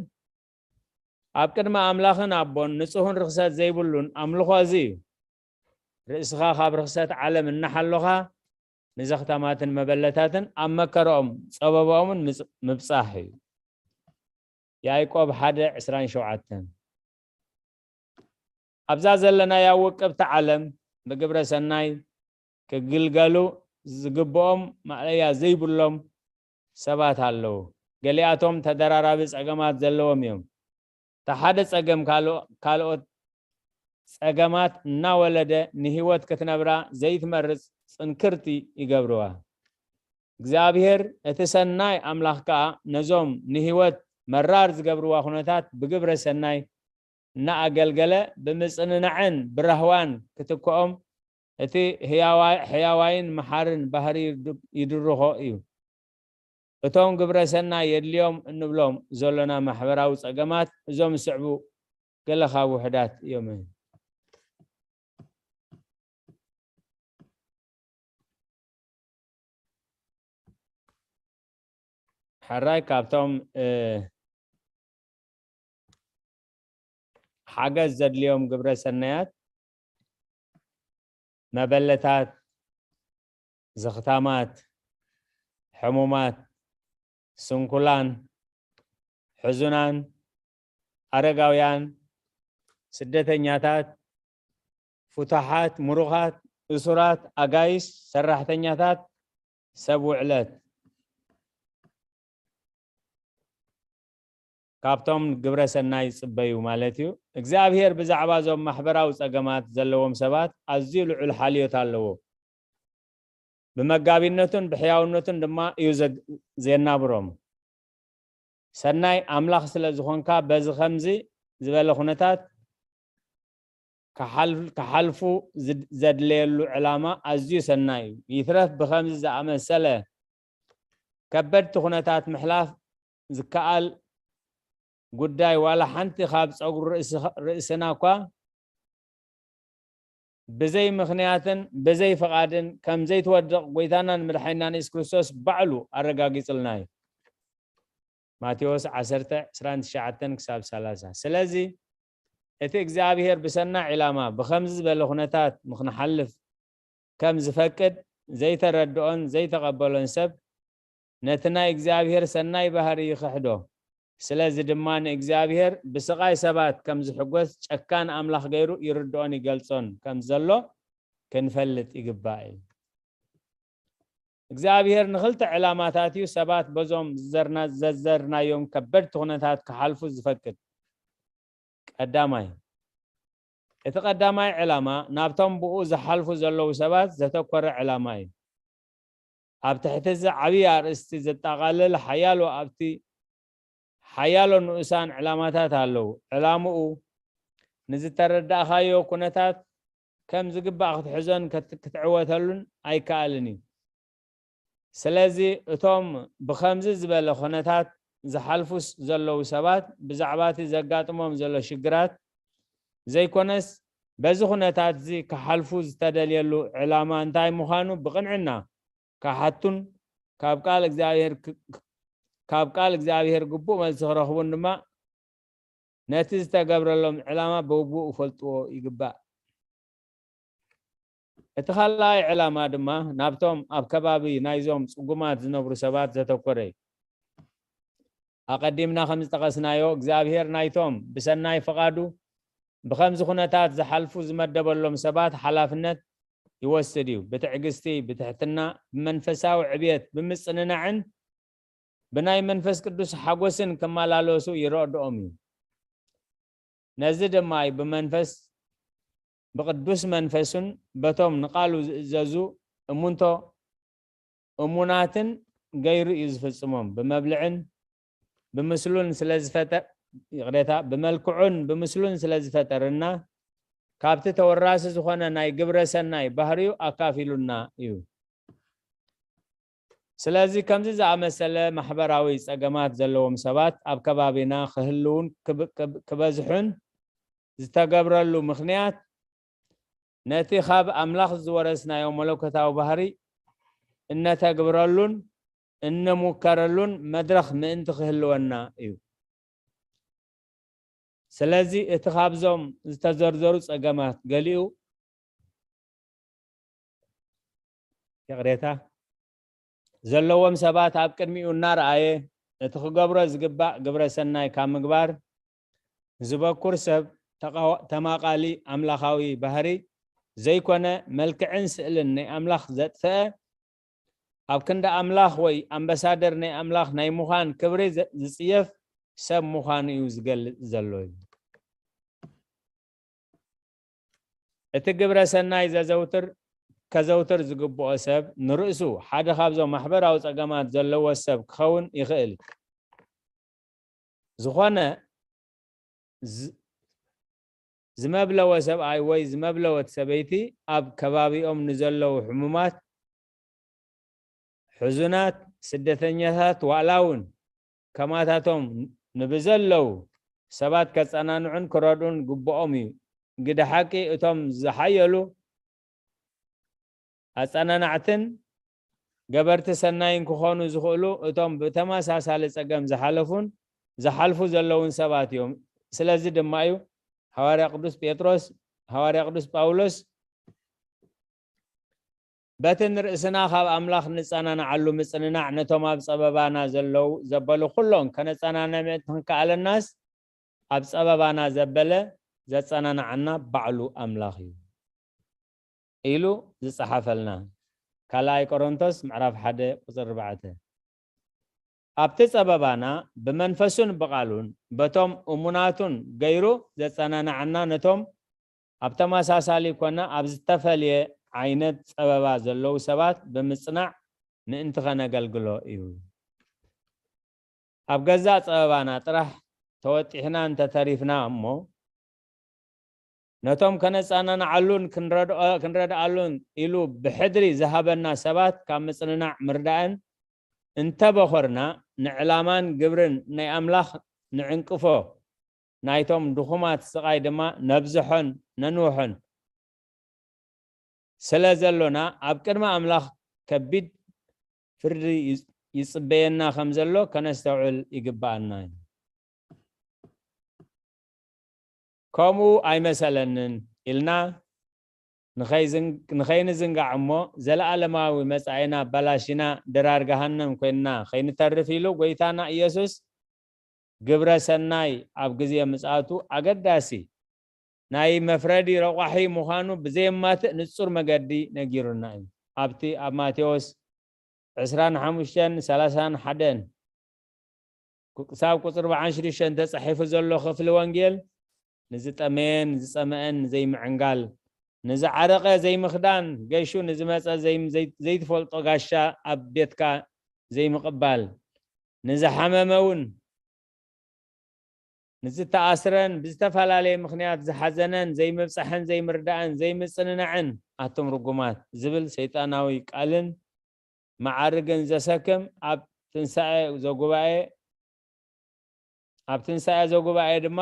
ኣብ ቅድሚ ኣምላኽን ኣቦን ንጹህን ርኽሰት ዘይብሉን ኣምልኾ እዚ እዩ። ርእስኻ ካብ ርኽሰት ዓለም እናሓሎኻ ንዘኽታማትን መበለታትን ኣብ መከረኦም ጸበባኦምን ምብጻሕ እዩ። ያዕቆብ ሓደ ዕስራን ሸውዓተን ኣብዛ ዘለናያ ውቅብቲ ዓለም ብግብረ ሰናይ ክግልገሉ ዝግብኦም ማእለያ ዘይብሎም ሰባት ኣለዉ። ገሊኣቶም ተደራራቢ ጸገማት ዘለዎም እዮም። እቲ ሓደ ጸገም ካልኦት ጸገማት እናወለደ ንህይወት ክትነብራ ዘይትመርጽ ጽንክርቲ ይገብርዋ። እግዚኣብሔር እቲ ሰናይ ኣምላኽ ከኣ ነዞም ንህይወት መራር ዝገብርዋ ኩነታት ብግብረ ሰናይ እናኣገልገለ ብምጽንናዕን ብራህዋን ክትክኦም እቲ ሕያዋይን መሓርን ባህሪ ይድርኾ እዩ። እቶም ግብረ ሰናይ የድልዮም እንብሎም ዘሎና ማሕበራዊ ጸገማት እዞም ዝስዕቡ ገለ ካብ ውሑዳት እዮም። ሕራይ ካብቶም ሓገዝ ዘድልዮም ግብረ ሰናያት መበለታት፣ ዘኽታማት፣ ሕሙማት፣ ስንኩላን፣ ሕዙናን፣ ኣረጋውያን፣ ስደተኛታት፣ ፍቱሓት፣ ምሩኻት፣ እሱራት፣ ኣጋይሽ፣ ሰራሕተኛታት፣ ሰብ ውዕለት ካብቶም ግብረ ሰናይ ይጽበዩ ማለት እዩ። እግዚኣብሔር ብዛዕባ እዞም ማሕበራዊ ጸገማት ዘለዎም ሰባት ኣዝዩ ልዑል ሓልዮት ኣለዎ። ብመጋቢነቱን ብሕያውነቱን ድማ እዩ ዘናብሮም። ሰናይ ኣምላኽ ስለ ዝኾንካ በዚ ከምዚ ዝበለ ኩነታት ክሓልፉ ዘድለየሉ ዕላማ ኣዝዩ ሰናይ እዩ። ይትረፍ ብኸምዚ ዝኣመሰለ ከበድቲ ኩነታት ምሕላፍ ዝከኣል ጉዳይ ዋላ ሓንቲ ካብ ጸጉሪ ርእስና እኳ ብዘይ ምኽንያትን ብዘይ ፍቓድን ከም ዘይትወድቕ ጎይታናን መድሓኒናን የሱስ ክርስቶስ ባዕሉ ኣረጋጊጽልና እዩ። ማቴዎስ ዓሰርተ ዕስራን ትሽዓተን ክሳብ ሰላሳ። ስለዚ እቲ እግዚኣብሔር ብሰናይ ዕላማ ብኸምዚ ዝበለ ኩነታት ንኽንሓልፍ ከም ዝፈቅድ ዘይተረድኦን ዘይተቐበሎን ሰብ ነቲ ናይ እግዚኣብሔር ሰናይ ባህሪ ይኽሕዶ። ስለዚ ድማ ንእግዚኣብሔር ብስቓይ ሰባት ከም ዝሕጎስ ጨካን ኣምላኽ ገይሩ ይርድኦን ይገልጾን ከም ዘሎ ክንፈልጥ ይግባእ እዩ። እግዚኣብሔር ንኽልተ ዕላማታት እዩ ሰባት በዞም ዘዘርናዮም ከበድቲ ኩነታት ክሓልፉ ዝፈቅድ። ቀዳማይ፣ እቲ ቀዳማይ ዕላማ ናብቶም ብኡ ዝሓልፉ ዘለዉ ሰባት ዘተኮረ ዕላማ እዩ። ኣብ ትሕቲ እዚ ዓብዪ ኣርእስቲ ዘጠቓልል ሓያሎ ኣብቲ ሓያሎ ንኡሳን ዕላማታት ኣለዉ። ዕላምኡ ንዝተረዳእኻዮ ኩነታት ከም ዝግባእ ክትሕዞን ከት-፣ ክትዕወተሉን ኣይከኣልን እዩ። ስለዚ እቶም ብኸምዚ ዝበለ ኩነታት ዝሓልፉ ስ-፣ ዘለዉ ሰባት ብዛዕባ እቲ ዘጋጥሞም ዘሎ ሽግራት ዘይኮነስ በዚ ኩነታት እዚ ክሓልፉ ዝተደልየሉ ዕላማ እንታይ ምዃኑ ብቕንዕና ክሓቱን ካብ ቃል እግዚኣብሔር ክ-፣ ክ-፣ ካብ ቃል እግዚኣብሔር ግቡእ መልሲ ክረኽቡን ድማ ነቲ ዝተገብረሎም ዕላማ ብግቡእ ክፈልጥዎ ይግባእ። እቲ ካልኣይ ዕላማ ድማ ናብቶም ኣብ ከባቢ ናይዞም ጽጉማት ዝነብሩ ሰባት ዘተኮረ እዩ። ኣቐዲምና ከም ዝጠቐስናዮ እግዚኣብሔር ናይቶም ብሰናይ ፍቓዱ ብኸምዚ ኩነታት ዝሓልፉ ዝመደበሎም ሰባት ሓላፍነት ይወስድ እዩ። ብትዕግስቲ፣ ብትሕትና፣ ብመንፈሳዊ ዕብየት፣ ብምጽንናዕን ብናይ መንፈስ ቅዱስ ሓጎስን ክመላለሱ ይረድኦም እዩ። ነዚ ድማ እዩ ብመንፈስ፣ ብቅዱስ መንፈሱን በቶም ንቃሉ ዝእዘዙ እሙንቶ እሙናትን ገይሩ እዩ ዝፍጽሞም። ብመብልዕን ብምስሉን ስለ ዝፈጠ-፣ ይቕሬታ፣ ብመልክዑን ብምስሉን ስለ ዝፈጠርና ካብቲ ተወራሲ ዝኾነ ናይ ግብረ ሰናይ ባህሪኡ ኣካፊሉና እዩ። ስለዚ ከምዚ ዝኣመሰለ ማሕበራዊ ጸገማት ዘለዎም ሰባት ኣብ ከባቢና ክህልውን ክብ-፣ ክብ-፣ ክበዝሑን ዝተገብረሉ ምኽንያት ነቲ ካብ ኣምላኽ ዝወረስናዮ መለኮታዊ ባህሪ እነተግብረሉን እንሙከረሉን መድረኽ ምእንቲ ክህልወና እዩ። ስለዚ እቲ ካብዞም ዝተዘርዘሩ ጸገማት ገሊኡ፣ ይቕሬታ፣ ዘለዎም ሰባት ኣብ ቅድሚኡ እናረኣየ እቲ ክገብሮ ዝግባእ ግብረ ሰናይ ካብ ምግባር ዝበኩር ሰብ ተቓዋ-፣ ተማቓሊ ኣምላኻዊ ባህሪ ዘይኮነ፣ መልክዕን ስእልን ናይ ኣምላኽ ዘጥፈአ፣ ኣብ ክንዲ ኣምላኽ ወይ ኣምባሳደር ናይ ኣምላኽ ናይ ምዃን ክብሪ ዘ-፣ ዝጽየፍ ሰብ ምዃኑ እዩ ዝገልጽ ዘሎ እዩ። እቲ ግብረ ሰናይ ዘዘውትር፣ ከዘውትር ዝግብኦ ሰብ ንርእሱ ሓደ ካብዞም ማሕበራዊ ጸገማት ዘለዎ ሰብ ክኸውን ይኽእል። ዝኾነ ዝ-፣ ዝመብለወ ሰብኣይ ወይ ዝመብለወት ሰበይቲ ኣብ ከባቢኦም ንዘለዉ ሕሙማት፣ ሕዙናት፣ ስደተኛታት፣ ዋዕላ እውን ከማታቶም ንብዘለዉ ሰባት ከጸናንዑን ክረድኡን ግብኦም እዩ። ግደ ሓቂ እቶም ዝሓየሉ ኣጸናናዕትን ገበርቲ ሰናይን ክኾኑ ዝኽእሉ እቶም ብተመሳሳሊ ጸገም ዝሓለፉን ዝሓልፉ ዘለውን ሰባት እዮም። ስለዚ ድማ እዩ ሃዋርያ ቅዱስ ጴጥሮስ፣ ሃዋርያ ቅዱስ ጳውሎስ በቲ ንርእስና ካብ ኣምላኽ ንጸናንዓሉ ምጽንናዕ ነቶም ኣብ ጸበባና ዘለዉ ዘበሉ ኩሎም ከነጸናንዕ ምእንቲ ክንከኣለናስ ኣብ ጸበባና ዘበለ ዘጸናንዓና ባዕሉ ኣምላኽ እዩ ኢሉ ዝጸሓፈልና። ካልኣይ ቆሮንቶስ ምዕራፍ ሓደ ቁጽሪ ኣርባዕተ። ኣብቲ ጸበባና ብመንፈሱን ብቓሉን በቶም እሙናቱን ገይሩ ዘጸናንዓና ነቶም ኣብ ተመሳሳሊ ኮነ ኣብ ዝተፈልየ ዓይነት ጸበባ ዘለዉ ሰባት ብምጽናዕ ምእንቲ ኸነገልግሎ እዩ። ኣብ ገዛእ ጸበባና ጥራሕ ተወጢሕና እንተተሪፍና እሞ፣ ነቶም ከነጸናንዓሉን ክንረድኦ-፣ ክንረድኣሉን ኢሉ ብሕድሪ ዝሃበና ሰባት ካብ ምጽንናዕ ምርዳእን እንተበኾርና፣ ንዕላማን ግብርን ናይ ኣምላኽ ንዕንቅፎ፣ ናይቶም ድኹማት ስቓይ ድማ ነብዝሖን ነንውሖን ስለ ዘሎና፣ ኣብ ቅድሚ ኣምላኽ ከቢድ ፍርዲ ይጽ-፣ ይጽበየና ከም ዘሎ ከነስተውዕል ይግብኣና እዩ። ከምኡ ኣይመሰለንን ኢልና ንኸይዝን-፣ ንኸይንዝንጋዕ እሞ፣ ዘለኣለማዊ መጻኢና ኣባላሺና፣ ድራር ገሃነም ኮይንና ከይንተርፍ ኢሉ፣ ጎይታና ኢየሱስ ግብረ ሰናይ ኣብ ግዜ ምጽኣቱ ኣገዳሲ ናይ መፍረዲ ረቋሒ ምዃኑ ብዘየማትእ ንጹር መገዲ ነጊሩና እዩ። ኣብቲ ኣብ ማቴዎስ ዕስራን ሓሙሽተን ሰላሳን ሓደን ክሳብ ቁጽሪ ኣርባዓን ሽዱሽተን ተጻሒፉ ዘሎ ክፍሊ ወንጌል፣ ንዝጠመየን ዝጸመአን ዘይምዕንጋል፣ ንዝዓረቐ ዘይምኽዳን፣ ገሹ ንዝመጸ ዘይም-፣ ዘይ-፣ ዘይትፈልጦ ጋሻ ኣብ ቤትካ ዘይምቕባል፣ ንዝሓመመ እውን፣ ንዝተኣስረን ብዝተፈላለየ ምኽንያት ዝሓዘነን ዘይምብጻሕን ዘይምርዳእን ዘይምጽንናዕን፣ ኣቱም ርጉማት ዝብል ሰይጣናዊ ቃልን መዓርግን ዘሰክም፣ ኣብ ትንሳኤ ዘጉባኤ፣ ኣብ ትንሳኤ ዘጉባኤ ድማ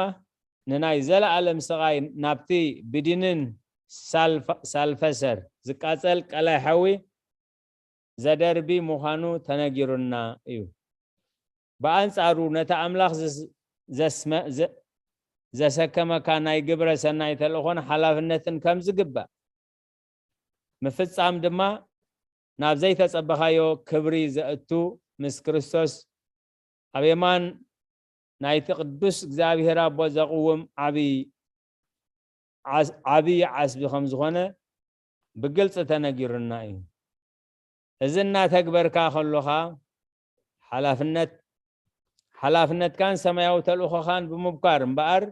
ንናይ ዘለኣለም ስቓይ ናብቲ ብዲንን ሳልፈ-፣ ሳልፈሰር ዝቃጸል ቀላይ ሓዊ ዘደርቢ ምዃኑ ተነጊሩና እዩ። ብኣንጻሩ ነቲ ኣምላኽ ዘስ-፣ ዘስመ-፣ ዘ-፣ ዘሰከመካ ናይ ግብረ ሰናይ ተልእኾን ሓላፍነትን ከም ዝግባእ ምፍጻም ድማ ናብ ዘይተጸበኻዮ ክብሪ ዘእቱ፣ ምስ ክርስቶስ ኣብ የማን ናይቲ ቅዱስ እግዚኣብሔር ኣቦ ዘቕውም ዓቢ ዓስ-፣ ዓቢ ዓስቢ ከም ዝኾነ ብግልጺ ተነጊሩና እዩ። እዚ እናተግበርካ ከሎኻ ሓላፍነት፣ ሓላፍነትካን ሰማያዊ ተልእኾኻን ብምብኳር እምበኣር፣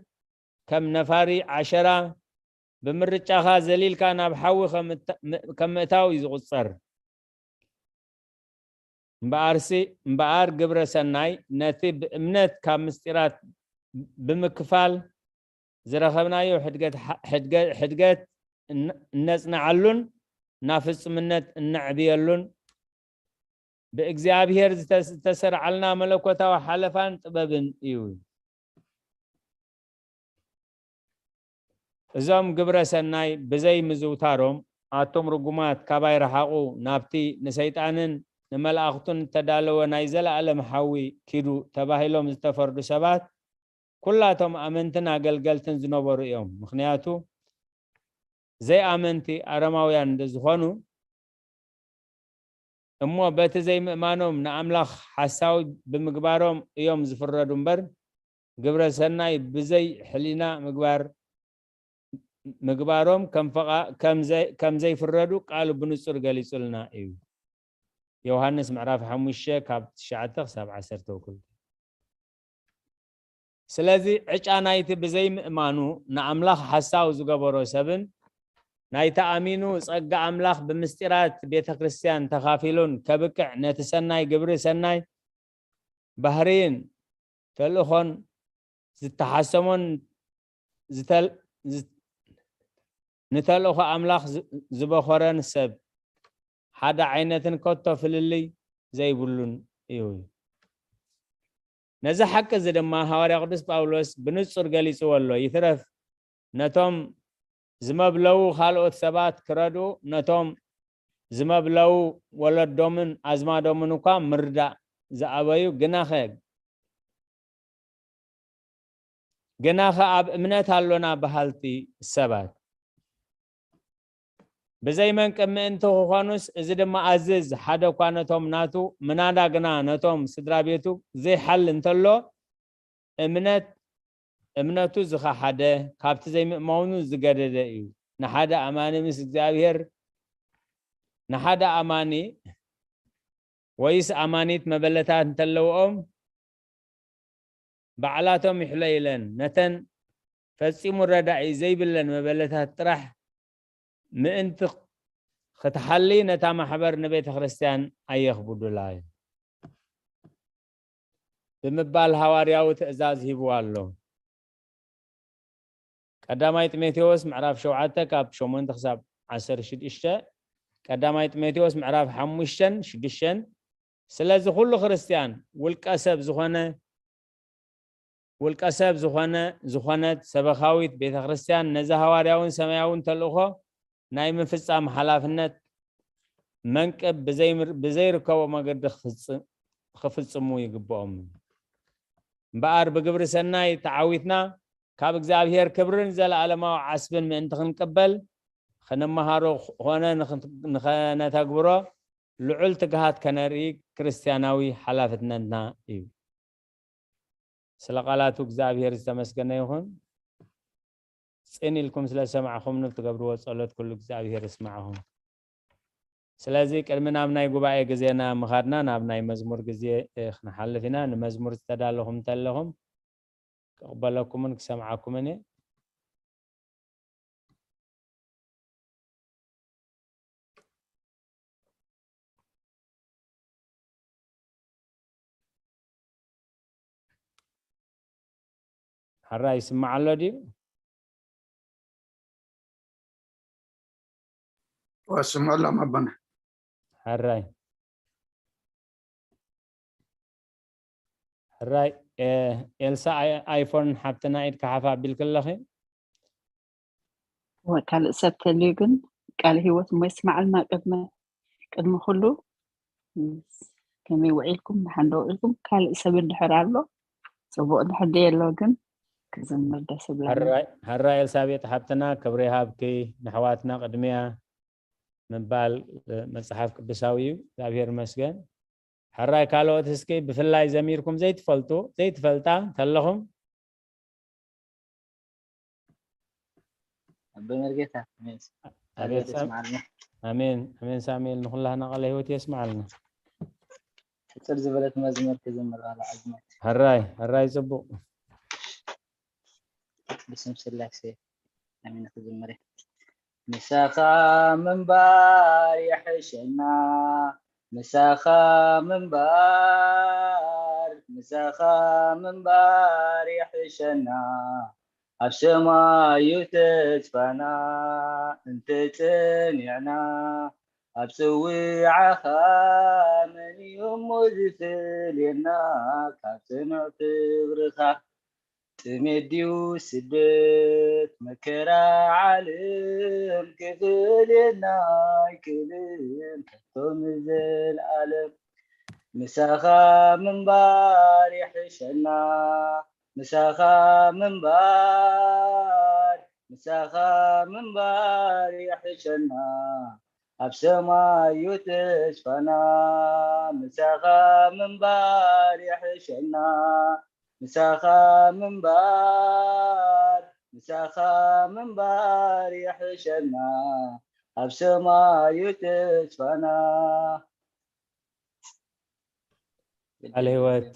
ከም ነፋሪ ዓሸራ ብምርጫኻ ዘሊልካ ናብ ሓዊ ከም እት-፣ ም-፣ ከም ምእታው እዩ ዝቑጸር። እምበኣርሲ፣ እምበኣር ግብረ ሰናይ ነቲ ብእምነት ካብ ምስጢራት ብምክፋል ዝረኸብናዮ ሕድገት፣ ሕድገ-፣ ሕድገት እነ-፣ እነጽንዓሉን ናብ ፍጹምነት እነዕብየሉን ብእግዚኣብሔር ዝተ-፣ ዝተሰርዓልና መለኮታዊ ሓለፋን ጥበብን እዩ። እዞም ግብረ ሰናይ ብዘይ ምዝውታሮም፣ ኣቱም ርጉማት ካባይ ረሓቑ፣ ናብቲ ንሰይጣንን ንመላእኽቱን እተዳለወ ናይ ዘለኣለም ሓዊ ኪዱ ተባሂሎም ዝተፈርዱ ሰባት፣ ኩላቶም ኣመንትን ኣገልገልትን ዝነበሩ እዮም። ምኽንያቱ ዘይኣመንቲ ኣረማውያን እንደ ዝኾኑ፣ እሞ በቲ ዘይምእማኖም ንኣምላኽ ሓሳዊ ብምግባሮም እዮም ዝፍረዱ እምበር፣ ግብረ ሰናይ ብዘይ ሕሊና ምግባር፣ ምግባሮም ከም ፈቓ-፣ ከም ዘይ-፣ ከም ዘይፍረዱ ቃሉ ብንጹር ገሊጹልና እዩ። ዮሃንስ ምዕራፍ ሓሙሽተ ካብ ትሽዓተ ክሳብ ዓሰርተ ወክልተ። ስለዚ ዕጫ ናይቲ ብዘይምእማኑ ንኣምላኽ ሓሳዊ ዝገበሮ ሰብን ናይቲ ኣሚኑ ጸጋ ኣምላኽ ብምስጢራት ቤተ ክርስቲያን ተኻፊሉን ከብቅዕ ነቲ ሰናይ ግብሪ ሰናይ ባህርይን ተልእኾን ዝተሓሰሞን ዝተል-፣ ዝ-፣ ንተልእኾ ኣምላኽ ዝ-፣ ዝበኾረን ሰብ ሓደ ዓይነትን ከቶ ፍልልይ ዘይብሉን እዩ። ነዚ ሓቂ እዚ ድማ ሃዋርያ ቅዱስ ጳውሎስ ብንጹር ገሊጽዎ ኣሎ። ይትረፍ ነቶም ዝመብለዉ ካልኦት ሰባት ክረድኡ፣ ነቶም ዝመብለዉ ወለዶምን ኣዝማዶምን እኳ ምርዳእ ዝኣበዩ፣ ግናኸ፣ ግናኸ ኣብ እምነት ኣሎና በሃልቲ ሰባት ብዘይ መንቅብ ምእንቲ ክኾኑስ፣ እዚ ድማ ኣዝዝ፣ ሓደ እኳ ነቶም ናቱ፣ ምናዳ ግና ነቶም ስድራ ቤቱ ዘይሓል እንተሎ፣ እምነት፣ እምነቱ ዝኸሓደ፣ ካብቲ ዘይምእማኑ ዝገደደ እዩ። ንሓደ ኣማኒ ምስ እግዚኣብሔር፣ ንሓደ ኣማኒ ወይስ ኣማኒት መበለታት እንተለውኦም፣ ባዕላቶም ይሕለዩለን። ነተን ፈጺሙ ረዳኢ ዘይብለን መበለታት ጥራሕ ምእንቲ ክትሓሊ፣ ነታ ማሕበር ንቤተ ክርስቲያን ኣየኽብዱላ እዩ ብምባል ሃዋርያዊ ትእዛዝ ሂብዋ ኣሎ። ቀዳማይ ጢሞቴዎስ ምዕራፍ ሸውዓተ ካብ ሸሞንተ ክሳብ ዓሰርተ ሽዱሽተ፣ ቀዳማይ ጢሞቴዎስ ምዕራፍ ሓሙሽተን ሽዱሽተን፣ ስለዚ ኩሉ ክርስቲያን ውልቀ ሰብ ዝኾነ፣ ውልቀ ሰብ ዝኾነ፣ ዝኾነት ሰበኻዊት ቤተ ክርስቲያን ነዚ ሃዋርያውን ሰማያውን ተልእኾ ናይ ምፍጻም ሓላፍነት መንቅብ ብዘይምር-፣ ብዘይርከቦ መገዲ ክፍጽ-፣ ክፍጽሙ ይግብኦም። እምበኣር ብግብሪ ሰናይ ተዓዊትና ካብ እግዚኣብሔር ክብርን ዘለኣለማዊ ዓስብን ምእንቲ ክንቅበል ክንመሃሮ ኾነ ንኽን-፣ ንኸነተግብሮ ልዑል ትግሃት ከነርኢ ክርስትያናዊ ሓላፍነትና እዩ። ስለ ቃላቱ እግዚኣብሔር ዝተመስገነ ይኹን። ጽን ኢልኩም ስለ ዝሰማዕኹምኒ፣ ትገብርዎ ጸሎት ኩሉ እግዚኣብሔር ይስማዕኹም። ስለዚ ቅድሚ ናብ ናይ ጉባኤ ግዜና ምኻድና ናብ ናይ መዝሙር ግዜ፣ እ፣ ክንሓልፍ ኢና። ንመዝሙር ዝተዳለኹም እንተለኹም ክቕበለኩምን ክሰምዓኩምን እየ። ሕራይ ይስማዕ ኣሎ ድዩ? ወስመሎም ኣቦና። ሕራይ ሕራይ። ኤልሳ ኣይፎን ሓብትና ኢድካ ሓፍ ኣቢልክ ኣለኺ። ካልእ ሰብ ተልዩ ግን ቃል ህይወት እሞ ይስማዓልና። ቅድመ ቅድሚ ኩሉ ከመይ ውዒልኩም? ደሓን ዶ ውዒልኩም? ካልእ ሰብ እንድሕር ኣሎ ጽቡቕ፣ እንድሕር የሎ ግን ክዝምር ደስ ይብለና። ሕራይ ኤልሳቤጥ ሓብትና፣ ክብሪ ይሃብኪ። ንኣሕዋትና ቅድሚያ ምባል መጽሓፍ ቅዱሳዊ እዩ። እግዚኣብሔር ይመስገን። ሕራይ ካልኦት እስኪ ብፍላይ ዘሚርኩም ዘይትፈልጡ ዘይትፈልጣ እንተለኹም ኣቦ መርጌታ ኣሜን። ሳሙኤል ንኩላህና ቃለ ህይወት የስማዓልና። ሕጽር ዝበለት መዝሙር ክዝምር ኣላ ኣዝማት። ሕራይ ሕራይ ጽቡቕ። ብስም ስላሴ ኣሜን ክዝምር። ምሳኻ ምንባር ይሕሸና፣ ምሳኻ ምንባር፣ ምሳኻ ምንባር ይሕሸና። ኣብ ሰማዩ ተስፋና እንተጸኒዕና፣ ኣብ ጽውዓኻ መን እዩ እሞ ዝፈልየና? ካብ ጽኑዕ ፍቕርኻ ጥሜት ድዩ ስደት መከራ ዓለም ክፈልየና ኣይክእልን ከቶ ንዘለኣለም። ምሳኻ ምንባር ይሕሸና፣ ምሳኻ ምንባር፣ ምሳኻ ምንባር ይሕሸና። ኣብ ሰማዩ ተስፋና ምሳኻ ምንባር ይሕሸና። ምሳኻ ምንባር ምሳኻ ምንባር ይሕሸና። ኣብ ሰማዩ ተስፋና። ቃል ህይወት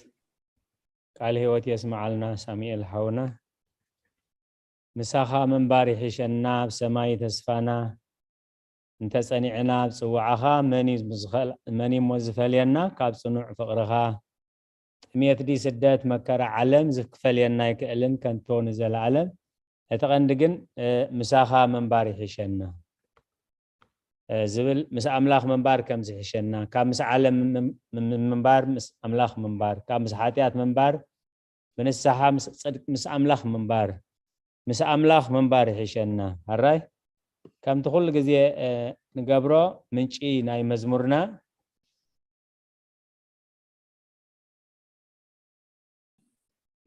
ቃል ህይወት የስምዓልና ሳሙኤል ሓውና። ምሳኻ ምንባር ይሕሸና፣ ኣብ ሰማይ ተስፋና። እንተጸኒዕና ኣብ ጽዋዕኻ፣ መን እዩ ዝኸል-፣ መን እዩ እሞ ዝፈልየና ካብ ጽኑዕ ፍቕርኻ? ጥሜት ድዩ ስደት፣ መከራ ዓለም፣ ዝክፈልየና ኣይክእልን፣ ከንቶ ንዘለኣለም። እቲ ቀንዲ ግን፣ እ፣ ምሳኻ ምንባር ይሕሸና፣ እ፣ ዝብል፣ ምስ ኣምላኽ ምንባር ከም ዝሕሸና፣ ካብ ምስ ዓለም ም-፣ ም-፣ ምንባር፣ ምስ ኣምላኽ ምንባር፣ ካብ ምስ ሓጢኣት ምንባር፣ ብንስሓ ምስ ጽድቅ፣ ምስ ኣምላኽ ምንባር፣ ምስ ኣምላኽ ምንባር ይሕሸና። ሕራይ፣ ከምቲ ኩሉ ግዜ፣ እ፣ ንገብሮ፣ ምንጪ ናይ መዝሙርና፣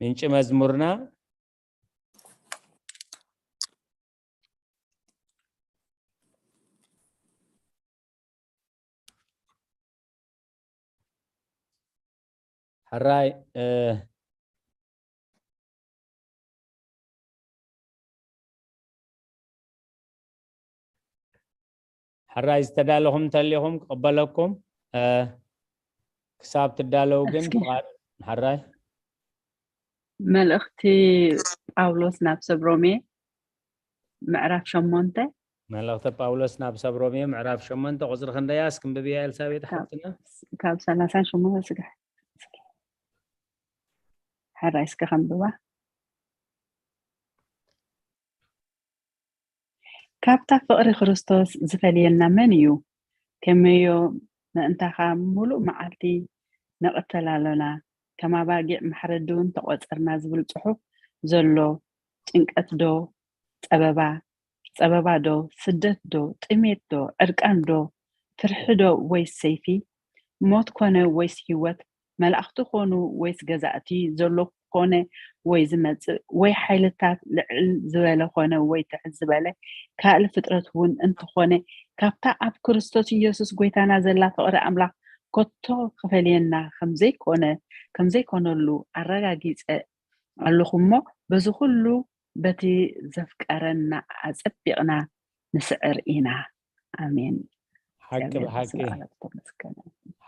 ምንጪ መዝሙርና፣ ሕራይ፣ እ፣ ሕራይ ዝተዳለኹም እንተሊኹም ክቕበለኩም፣ እ፣ ክሳብ ትዳለዉ ግን እስኪ። ፍቓድ-፣ ሕራይ። መልእኽቲ ጳውሎስ ናብ ሰብ ሮሜ ምዕራፍ ሸሞንተ። መልእኽቲ ጳውሎስ ናብ ሰብ ሮሜ ምዕራፍ ሸሞንተ ቁጽሪ ክንደያ እስኪ እንብብያ ኤልሳቤጥ ካብ ሓፍትና? ካብ ሰላሳን ሸሞንተ ስጋሕ። እስኪ። ሕራይ እስኪ ከንብባ። ካብታ ፍቕሪ ክርስቶስ ዝፈልየና መን እዩ? ከመዮ ምእንታኻ ምሉእ መዓልቲ ንቕተል ኣሎና፣ ከም ኣባጊዕ ማሕረዲ እውን ተቖጸርና ዝብል ጽሑፍ ዘሎ ጭንቀት ዶ፣ ጸበባ፣ ጸበባ ዶ፣ ስደት ዶ፣ ጥሜት ዶ፣ ዕርቃን ዶ፣ ፍርሒ ዶ፣ ወይስ ሰይፊ? ሞት ኮነ ወይስ ህይወት፣ መላእኽቲ ኮኑ ወይስ ገዛእቲ፣ ዘሎ ኮነ ወይ ዝመጽእ፣ ወይ ሓይልታት ልዕል ዝበለ ኮነ ወይ ትሕት ዝበለ፣ ካልእ ፍጥረት እውን እንተኾነ፣ ካብታ ኣብ ክርስቶስ ኢየሱስ ጐይታና ዘላ ፍቕሪ ኣምላኽ ከቶ ክፈልየና ከም ዘይኮነ፣ ከም ዘይኮነሉ ኣረጋጊጸ ኣለኹ እሞ፣ በዚ ኩሉ በቲ ዘፍቀረና ኣጸቢቕና ንስዕር ኢና። ኣሜን። ሓቂ እግዚኣብሔር ብሓቂ፣ ስለ ቃሉ ዝተመስገነ።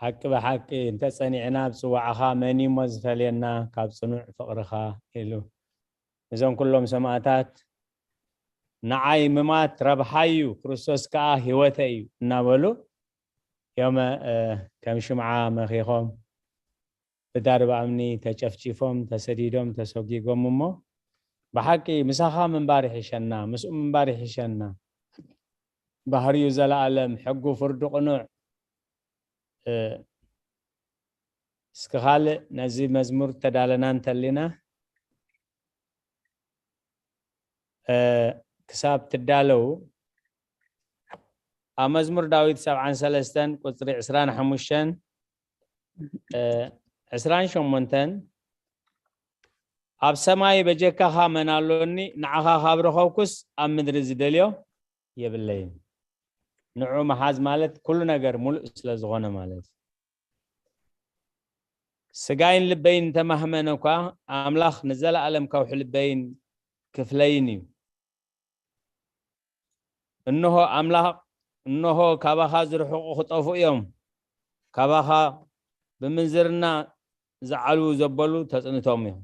ሓቂ ብሓቂ፣ እንተጸኒዕና ኣብ ጽዋዕኻ፣ መን እዩ እሞ ዝፈልየና ካብ ጽኑዕ ፍቕርኻ? ኢሉ። እዞም ኩሎም ሰማእታት፣ "ንዓይ ምማት ረብሓይ እዩ፣ ክርስቶስ ከኣ ህይወተይ እዩ" እናበሉ እዮም፣ እ፣ ከም ሽምዓ መኺኾም፣ ብዳርባ እምኒ ተጨፍጪፎም፣ ተሰዲዶም፣ ተሰጒጎም እሞ፣ ብሓቂ ምሳኻ ምንባር ይሕሸና፣ ምስኡ ምንባር ይሕሸና። ባህርዩ ዘለኣለም፣ ሕጉ ፍርዱ ቅኑዕ። እ፣ እስኪ ካልእ ነዚ መዝሙር ተዳለና እንተሊና፣ እ፣ ክሳብ ትዳለው፣ ኣብ መዝሙር ዳዊት ሰብዓን ሰለስተን ቁጽሪ ዕስራን ሓሙሽተን፣ እ፣ ዕስራን ሸሞንተን፣ ኣብ ሰማይ በጀካኻ መን ኣሎኒ? ንዓኻ ካብ ረኸብኩስ ኣብ ምድሪ ዝደልዮ የብለይን። ንዑ ምሓዝ ማለት ኩሉ ነገር ሙሉእ ስለ ዝኾነ ማለት እዩ። ስጋይን ልበይን እንተማህመነ እኳ፣ ኣምላኽ ንዘለኣለም ከውሒ ልበይን ክፍለይን እዩ። እንሆ ኣምላኽ፣ እንሆ ካባኻ ዝርሕቑ ክጠፍኡ እዮም፣ ካባኻ ብምንዝርና ዝዓልዉ ዘበሉ ተጽንቶም እዮም።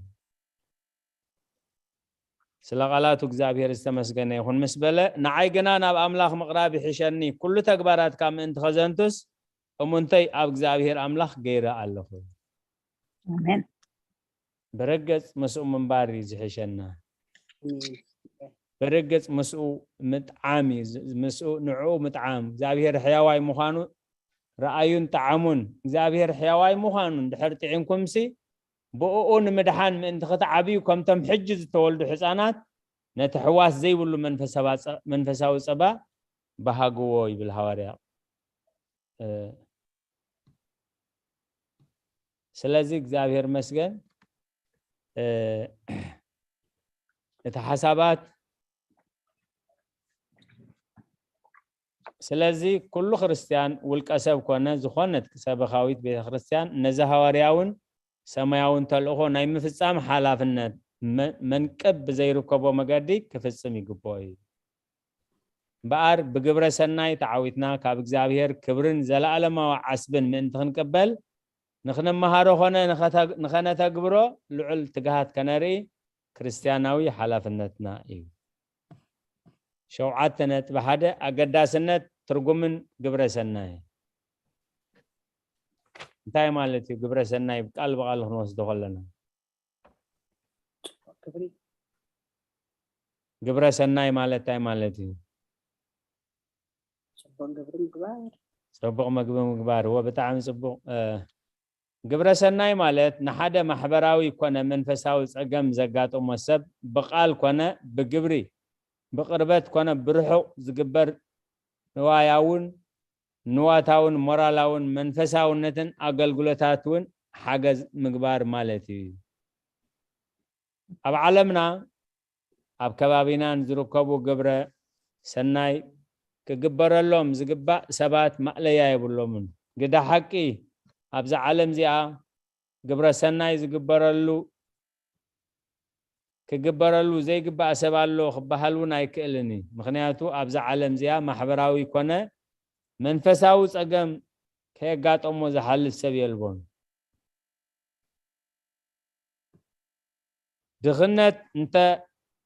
ስለ ቃላቱ እግዚኣብሔር ዝተመስገነ ይኹን ምስ በለ፣ ንዓይ ግና ናብ ኣምላኽ ምቕራብ ይሕሸኒ፣ ኩሉ ተግባራትካ ምእንቲ ኸዘንቱስ እሙንተይ ኣብ እግዚኣብሔር ኣምላኽ ገይረ ኣለኹ። ኣሜን። ብርግጽ ምስኡ ምንባር እዩ ዝሕሸና። ኣሜን። ብርግጽ ምስኡ ምጥዓም እዩ ዝ-፣ ምስኡ፣ ንዕኡ ምጥዓም፣ እግዚኣብሔር ሕያዋይ ምዃኑ ረኣዩን ጠዓሙን። እግዚኣብሔር ሕያዋይ ምዃኑ እንድሕር ጥዒምኩምሲ፣ ብእኡ ንምድሓን ምእንቲ ክትዓብዩ፣ ከምቶም ሕጂ ዝተወልዱ ሕፃናት ነቲ ሕዋስ ዘይብሉ መንፈሳዊ ጸ-፣ መንፈሳዊ ጸባ በሃግዎ ይብል ሃዋርያ። እ፣ ስለዚ እግዚኣብሔር መስገን፣ እ፣ እቲ ሓሳባት፣ ስለዚ ኩሉ ክርስትያን ውልቀ ሰብ ኮነ ዝኾነት ሰበኻዊት ቤተ ክርስትያን ነዚ ሃዋርያውን ሰማያውን ተልእኾ ናይ ምፍጻም ሓላፍነት መ-፣ መንቅብ ብዘይርከቦ መገዲ ክፍጽም ይግብኦ እዩ። እምበኣር ብግብረ ሰናይ ተዓዊትና ካብ እግዚኣብሔር ክብርን ዘለኣለማዊ ዓስብን ምእንቲ ክንቅበል ንኽንመሃሮ ኾነ ንኸተ-፣ ንኸነተግብሮ ልዑል ትግሃት ከነርኢ ክርስትያናዊ ሓላፍነትና እዩ። ሸውዓተ ነጥቢ ሓደ፣ ኣገዳስነት ትርጉምን ግብረ ሰናይ። እንታይ ማለት እዩ ግብረ ሰናይ? ቃል ብቃል ክንወስዶ ከለና፣ ክብሪ ግብረ ሰናይ ማለት እንታይ ማለት እዩ? ጽቡቕ ግብሪ ምግባር። ጽቡቕ መግቢ ምግባር። እወ፣ ብጣዕሚ ጽቡቕ። እ፣ ግብረ ሰናይ ማለት ንሓደ ማሕበራዊ ኮነ መንፈሳዊ ጸገም ዘጋጥሞ ሰብ ብቃል ኮነ ብግብሪ፣ ብቅርበት ኮነ ብርሑቕ ዝግበር ንዋያውን፣ ንዋታውን፣ ሞራላውን፣ መንፈሳውነትን ኣገልግሎታት እውን ሓገዝ ምግባር ማለት እዩ። ኣብ ዓለምና፣ ኣብ ከባቢናን ዝርከቡ ግብረ ሰናይ ክግበረሎም ዝግባእ ሰባት ማእለያ የብሎምን። ግዳ ሓቂ፣ ኣብዛ ዓለም እዚኣ ግብረ ሰናይ ዝግበረሉ፣ ክግበረሉ ዘይግባእ ሰብ ኣሎ ክበሃል እውን ኣይክእልን እዩ። ምኽንያቱ ኣብዛ ዓለም እዚኣ ማሕበራዊ ኮነ መንፈሳዊ ጸገም ከየጋጠሞ ዝሓልፍ ሰብ የልቦን። ድኽነት እንተ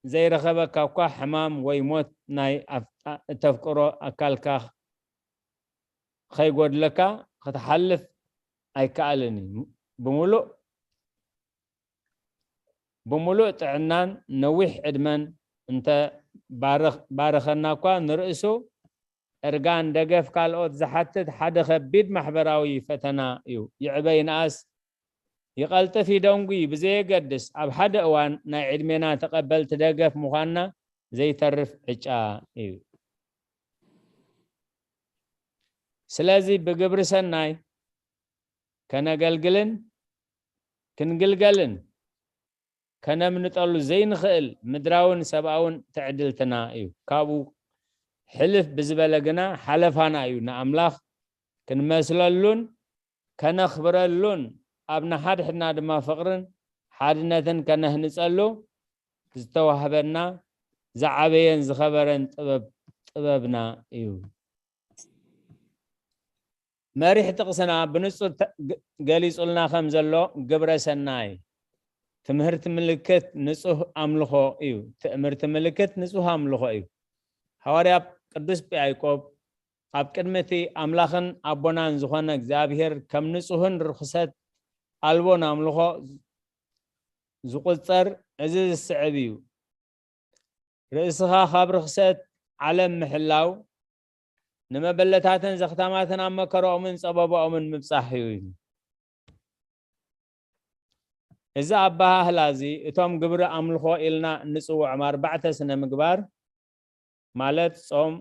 ዘይረኸበካ እኳ፣ ሕማም ወይ ሞት ናይ ኣፍ-፣ እተፍቅሮ ኣካልካ ኸይጎድለካ ክትሓልፍ ኣይከኣልን እዩ። ብምሉእ፣ ብምሉእ ጥዕናን ነዊሕ ዕድመን እንተ ባረኽ-፣ ባረኸና እኳ፣ ንርእሱ እርጋን፣ ደገፍ ካልኦት ዝሓትት ሓደ ከቢድ ማሕበራዊ ፈተና እዩ። ይዕበ ይንኣስ፣ ይቐልጥፍ ይደንጉይ ብዘየገድስ፣ ኣብ ሓደ እዋን ናይ ዕድሜና ተቐበልቲ ደገፍ ምዃንና ዘይተርፍ ዕጫ እዩ። ስለዚ ብግብሪ ሰናይ ከነገልግልን ክንግልገልን ከነምንጠሉ ዘይንኽእል ምድራውን ሰብኣውን ትዕድልትና እዩ። ካብኡ ሕልፍ ብዝበለ ግና ሓለፋና እዩ። ንኣምላኽ ክንመስለሉን ከነኽብረሉን፣ ኣብ ንሓድሕድና ድማ ፍቕርን ሓድነትን ከነህንጸሉ ዝተዋህበና ዝዓበየን ዝኸበረን ጥበብ፣ ጥበብና እዩ። መሪሕ ጥቕስና ብንጹር ተ-፣ ገ-፣ ገሊጹልና ከም ዘሎ፣ ግብረ ሰናይ ትምህርቲ ምልክት ንጹህ ኣምልኾ እዩ። ትእምርቲ ምልክት ንጹህ ኣምልኾ እዩ። ሃዋርያ ቅዱስ ያዕቆብ፣ ኣብ ቅድሚ እቲ ኣምላኽን ኣቦናን ዝኾነ እግዚኣብሔር ከም ንጹህን ርኹሰት ኣልቦን ኣምልኾ ዝቑጸር እዚ ዝስዕብ እዩ። ርእስኻ ካብ ርኽሰት ዓለም ምሕላው፣ ንመበለታትን ዘኽታማትን ኣብ መከራኦምን ጸበባኦምን ምብጻሕ እዩ። እዚ ኣበሃህላ እዚ፣ እቶም ግብሪ ኣምልኾ ኢልና እንጽውዖም ኣርባዕተ ስነ ምግባር፣ ማለት ጾም፣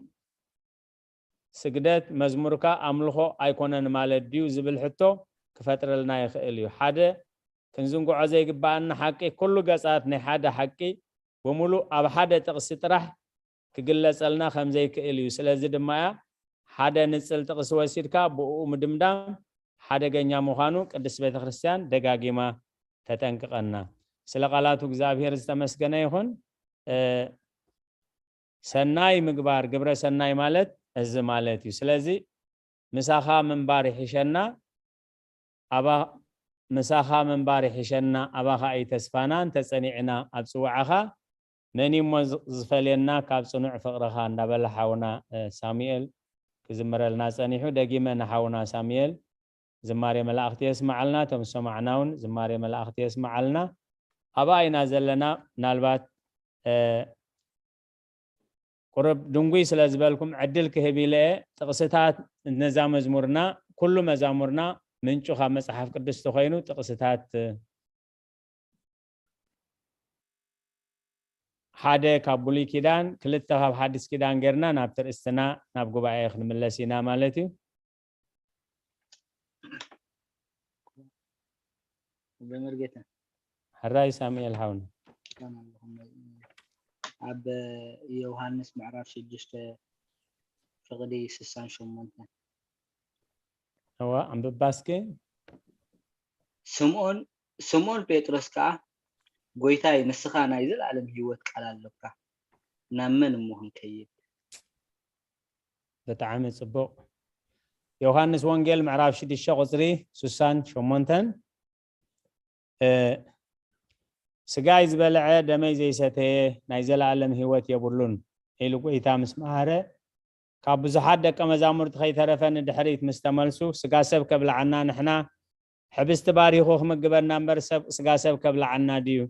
ስግደት፣ መዝሙርካ ኣምልኾ ኣይኮነን ማለት ድዩ ዝብል ሕቶ ክፈጥረልና ይኽእል እዩ። ሓደ ክንዝንግዖ ዘይግብኣና ሓቂ፣ ኩሉ ገጻት ናይ ሓደ ሓቂ ብምሉእ ኣብ ሓደ ጥቕሲ ጥራሕ ክግለጸልና ከም ዘይክእል እዩ። ስለዚ ድማ እያ ሓደ ንጽል ጥቕሲ ወሲድካ ብእኡ ምድምዳም ሓደገኛ ምዃኑ ቅድስት ቤተ ክርስቲያን ደጋጊማ ተጠንቅቐና። ስለ ቃላቱ እግዚኣብሔር ዝተመስገነ ይኹን። እ፣ ሰናይ ምግባር፣ ግብረ ሰናይ ማለት እዚ ማለት እዩ። ስለዚ ምሳኻ ምንባር ይሕሸና፣ ኣባ-፣ ምሳኻ ምንባር ይሕሸና፣ ኣባኻ እዩ ተስፋና፣ እንተጸኒዕና ኣብ ጽዋዕኻ፣ መን እዩ እሞ ዝ-፣ ዝፈልየና ካብ ጽኑዕ ፍቕርኻ እንዳበለ ሓውና፣ እ፣ ሳሙኤል ክዝምረልና ጸኒሑ። ደጊመ ንሓውና ሳሙኤል ዝማሬ መላእኽቲ የስምዓልና፣ እቶም ዝሰማዕና እውን ዝማሬ መላእኽቲ የስምዓልና። ኣብኣ ኢና ዘለና። ምናልባት፣ እ፣ ቁሩብ ድንጉይ ስለ ዝበልኩም ዕድል ክህብ ኢለ እየ። ጥቕስታት ነዛ መዝሙርና፣ ኩሉ መዛሙርና ምንጩ ካብ መጽሓፍ ቅዱስ ተኾይኑ ጥቕስታት፣ እ፣ ሓደ ካብ ብሉይ ኪዳን፣ ክልተ ካብ ሓዲስ ኪዳን ጌርና ናብቲ ርእስትና፣ ናብ ጉባኤ ክንምለስ ኢና ማለት እዩ። መምህር ጌታ። ሕራይ ሳሙኤል ሓውና። ከም ኣለኹም ኣብ ዮሃንስ ምዕራፍ ሽዱሽተ ፍቕዲ ስሳን ሸሞንተን። እዋ፣ ኣንብባ እስኪ። ስምኦን፣ ስምኦን ጴጥሮስ ከኣ፣ "ጐይታይ፣ ንስኻ ናይ ዘለኣለም ህይወት ቃል ኣሎካ፣ ናብ መን እሞ ክንከይድ?" ብጣዕሚ ጽቡቕ። ዮሃንስ ወንጌል ምዕራፍ ሽዱሽተ ቁጽሪ ስሳን ሸሞንተን፣ እ፣ "ስጋይ ዝበልዐ ደመይ ዘይሰተየ ናይ ዘለኣለም ህይወት የብሉን" ኢሉ ጐይታ ምስ መሃረ፣ ካብ ብዙሓት ደቀ መዛሙርቲ ከይተረፈ ንድሕሪት ምስ ተመልሱ፣ "ስጋ ሰብ ከብልዓና፣ ንሕና ሕብስቲ ባሪኹ ክምግበና እምበር፣ ሰብ፣ ስጋ ሰብ ከብልዓና ድዩ፣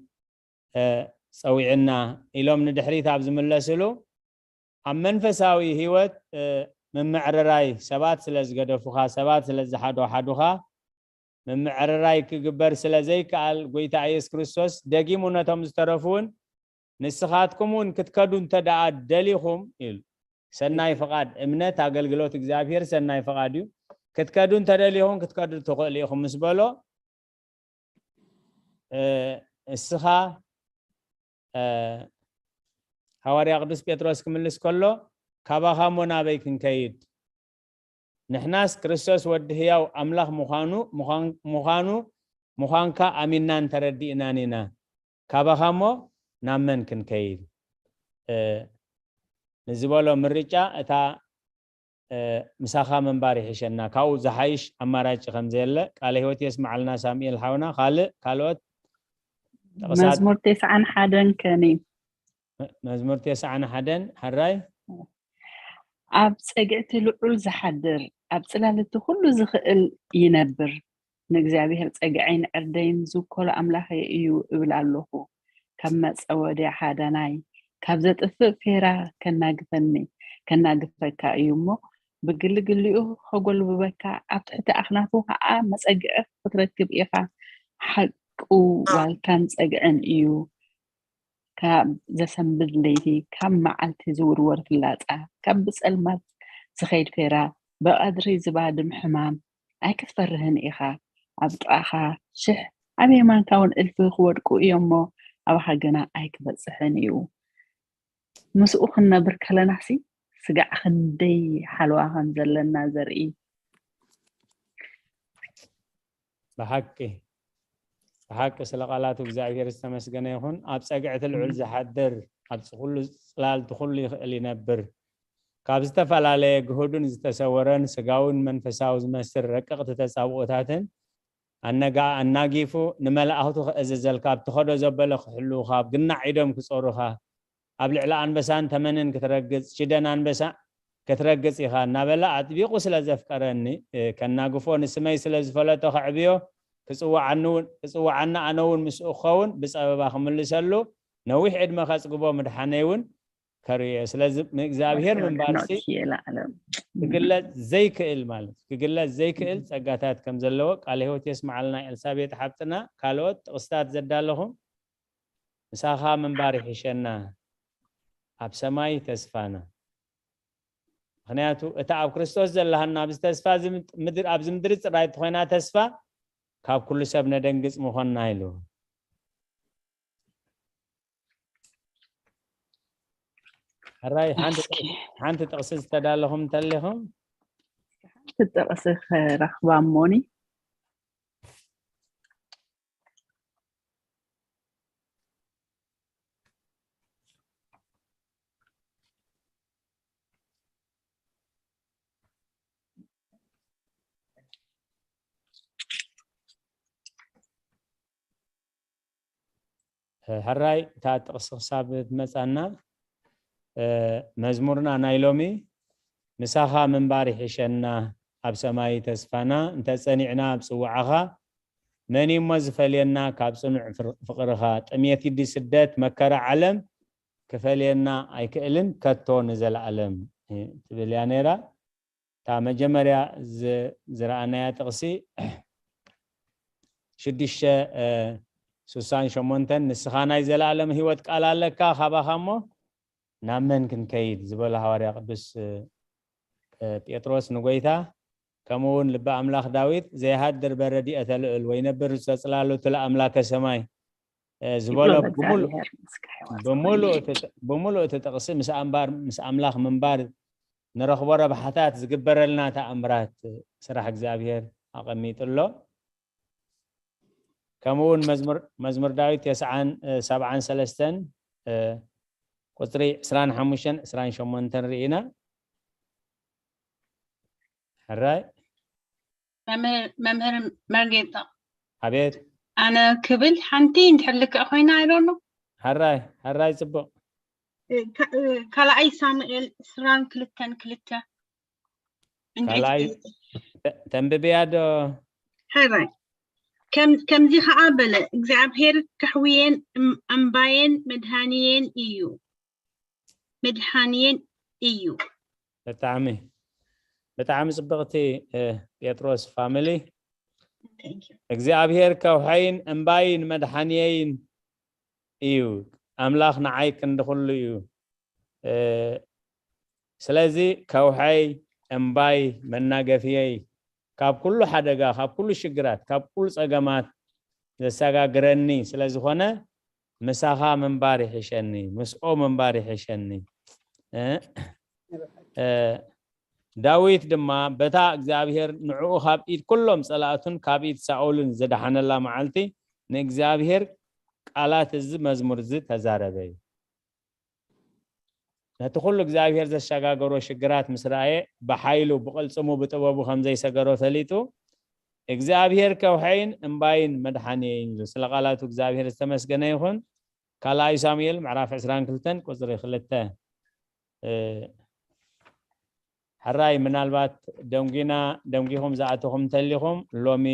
እ፣ ጸዊዕና?" ኢሎም ንድሕሪት ኣብ ዝምለስሉ፣ ኣብ መንፈሳዊ ህይወት፣ እ፣ ምምዕርራይ፣ ሰባት ስለ ዝገደፉኻ፣ ሰባት ስለ ዝሓድሓዱኻ፣ ምምዕርራይ ክግበር ስለ ዘይከኣል፣ ጐይታ ኢየሱስ ክርስቶስ ደጊሙ ነቶም ዝተረፉ እውን፣ "ንስኻትኩም እውን ክትከዱ እንተ ደኣ ደሊኹም" ኢሉ። ሰናይ ፍቓድ፣ እምነት፣ ኣገልግሎት እግዚኣብሔር ሰናይ ፍቓድ እዩ። "ክትከዱ እንተ ደሊኹም ክትከዱ ትኽእሉ ኢኹም" ምስ በሎ፣ እ፣ እስኻ፣ እ፣ ሃዋርያ ቅዱስ ጴጥሮስ ክምልስ ከሎ፣ "ካባኻ እሞ ናበይ ክንከይድ? ንሕናስ ክርስቶስ ወዲ ህያው ኣምላኽ ምዃኑ፣ ምዃን-፣ ምዃኑ፣ ምዃንካ ኣሚንናን ተረዲእናን ኢና። ካባኻ እሞ ናብ መን ክንከይድ?" እ፣ ንዝበሎ ምርጫ፣ እታ፣ እ፣ ምሳኻ ምንባር ይሕሸና፣ ካብኡ ዝሓይሽ ኣማራጭ ከም ዘየለ ቃለ ህይወት የስምዓልና ሳሙኤል ሓውና። ካልእ፣ ካልኦት ጥቕሳት? መዝሙር ተስዓን ሓደን ከኒ። መ-፣ መዝሙር ተስዓን ሓደን፣ ሕራይ። "ኣብ ጸግዕቲ ልዑል ዝሓድር፣ ኣብ ጽላል እቲ ኩሉ ዝኽእል ይነብር። ንእግዚኣብሔር ጸግዐይን ዕርደይን ዝውከሎ ኣምላኸይ እዩ እብል ኣለኹ። ካብ መጸወድያ ሓዳናይ፣ ካብ ዘጥፍእ ፌራ ከናግፈኒ፣ ከናግፈካ እዩ እሞ፣ ብግልግሊኡ ከጎልብበካ፣ ኣብ ትሕቲ ኣኽናፉ ኸኣ መጸግዒ ክትረክብ ኢኻ። ሓቁ ዋልታን ጸግዕን እዩ። ካብ ዘሰንብድ ለይቲ፣ ካብ መዓልቲ ዝውርወር ፍላጻ፣ ካብ ብጸልማት ዝኸይድ ፌራ፣ ብቐትሪ ዝባድም ሕማም ኣይክትፈርህን ኢኻ። ኣብ ጥቓኻ ሽሕ፣ ኣብ የማንካ እውን እልፊ ክወድቁ እዮም እሞ፣ ኣባኻ ግና ኣይክበጽሕን እዩ።" ምስኡ ክንነብር ከለናሲ፣ ስጋዕ ክንደይ ሓለዋ ከም ዘለና ዘርኢ። ብሓቂ፣ ብሓቂ ስለ ቃላቱ እግዚኣብሔር ዝተመስገነ ይኹን። ኣብ ጸግዕቲ ልዑል ዝሓድር፣ ኣብ ኩሉ ጽላልቲ ኩሉ ይኽእል ይነብር። ካብ ዝተፈላለየ ግሁድን ዝተሰወረን ስጋውን መንፈሳዊ ዝመስል ረቀቕቲ ተጻብኦታትን ኣነጋ-፣ ኣናጊፉ ንመላእኽቱ ክእዝዘልካ፣ ኣብ ትኸዶ ዘበለ ክሕልውኻ፣ ኣብ ግናዕ ኢዶም ክጾሩኻ፣ ኣብ ልዕሊ ኣንበሳን ተመንን ክትረግጽ፣ ሽደን ኣንበሳ ክትረግጽ ኢኻ እናበለ ኣጥቢቑ ስለ ዘፍቀረኒ፣ እ፣ ከናግፎ፣ ንስመይ ስለ ዝፈለጦ ከዕብዮ፣ ክጽውዓኒ እውን፣ ክጽውዓኒ ኣነ እውን ምስኡ ክኸውን ብጸበባ ክምልሰሉ፣ ነዊሕ ዕድመ ከጽግቦ ምድሓነይ እውን ከርእዮ። ስለዚ ንእግዚኣብሔር ምንባርሲ የለዓለም ክግለጽ ዘይክእል ማለት እዩ። ክግለጽ ዘይክእል ጸጋታት ከም ዘለዎ ቃለ ህይወት የስምዓልና። ኤልሳቤጥ ሓብትና ካልኦት ጥቕስታት ዘዳለኹም ምሳኻ ምንባር ይሕሸና፣ ኣብ ሰማይ ተስፋና። ምክንያቱ እታ ኣብ ክርስቶስ ዘለሃና ኣብዚ ተስፋ እዚ ምድ- ምድር ኣብዚ ምድሪ ጥራይ ተኾይና ተስፋ ካብ ኩሉ ሰብ ነደንግጽ ምኾንና ኢሉ። ሕራይ ሓንቲ ጥቕሲ- ሓንቲ ጥቕሲ ዝተዳለኹም እንተሊኹም ትጠቕሲ ክረኽባ እሞኒ ሕራይ እታ ጥቕሲ ክሳብ ትመጻና መዝሙርና ናይ ሎሚ ምሳኻ ምንባር ይሕሸና ኣብ ሰማይ ተስፋና እንተጸኒዕና ኣብ ጽዋዕኻ መን እሞ ዝፈልየና ካብ ጽኑዕ ፍር- ፍቕርኻ ጥሜት ይዲ ስደት መከራ ዓለም ክፈልየና ኣይክእልን ከቶ ንዘለዓለም ትብል እያ ነይራ። እታ መጀመርያ ዝ- ዝረኣናያ ጥቕሲ ሽዱሽተ ሱሳን ሸሞንተን ንስኻ ናይ ዘለኣለም ህይወት ቃል ኣለካ ካባኻ እሞ ናብ መን ክንከይድ ዝበሎ ሃዋርያ ቅዱስ ጴጥሮስ ንጎይታ ከምኡ እውን ልቢ ኣምላኽ ዳዊት ዘይሃድር በረድኤተ ልዑል ወይ ነብር ዘጽላሎቱ ለኣምላከ ሰማይ ዝበሎ ብምሉእ እቲ ጥቕሲ ምስ ኣምላኽ ምንባር ንረኽቦ ረብሓታት ዝግበረልና ተኣምራት ስራሕ እግዚኣብሔር ኣቐሚጡ ኣሎ። ከምኡ እውን መዝሙር ዳዊት ተስዓን ሰብዓን ሰለስተን ቁፅሪ ዕስራን ሓሙሽተን ዕስራን ሸሞንተን ርኢና። ሕራይ መምህር መርጌታ ኣቤት ኣነ ክብል ሓንቲ እንድሕር ልክዕ ኮይና ኣይዶሎ ሕራይ ሕራይ ፅቡቅ ካልኣይ ሳሙኤል ዕስራን ክልተን ክልተ ካልኣይ ተንብብያ ዶ ሕራይ ከምዚ ከዓ በለ እግዚኣብሔር ከሕውየን እምባየን መድሃንየን እዩ መድሃንየን እዩ ብጣዕሚ ብጣዕሚ ፅብቅቲ ጴጥሮስ ፋሚሊ እግዚኣብሔር ከውሐይን እምባይን መድሓንየይን እዩ ኣምላኽ ንዓይ ክንዲ ኩሉ እዩ ስለዚ ከውሐይ እምባይ መናገፍየይ ካብ ኩሉ ሓደጋ ካብ ኩሉ ሽግራት ካብ ኩሉ ፀገማት ዘሰጋግረኒ ስለዝኾነ ምሳኻ ምንባር ይሕሸኒ ምስኦ ምንባር ይሕሸኒ ዳዊት ድማ በታ እግዚኣብሔር ንዕኡ ካብ ኢድ ኩሎም ጸላእቱን ካብ ኢድ ሳኦልን ዝደሓነላ መዓልቲ ንእግዚኣብሔር ቃላት እዚ መዝሙር እዚ ተዛረበ እዩ ነቲ ኩሉ እግዚኣብሔር ዘሸጋገሮ ሽግራት ምስ ረኣየ ብሓይሉ ብቕልጽሙ ብጥበቡ ከም ዘይሰገሮ ፈሊጡ እግዚኣብሔር ከውሐይን እምባይን መድሓንየይን ኢሉ ስለ ቃላቱ እግዚኣብሔር ዝተመስገነ ይኹን ካልኣይ ሳሙኤል ምዕራፍ ዕስራን ክልተን ቁፅሪ ክልተ ሕራይ ምናልባት ደንጒና ደንጒኹም ዝኣተኹም እንተሊኹም ሎሚ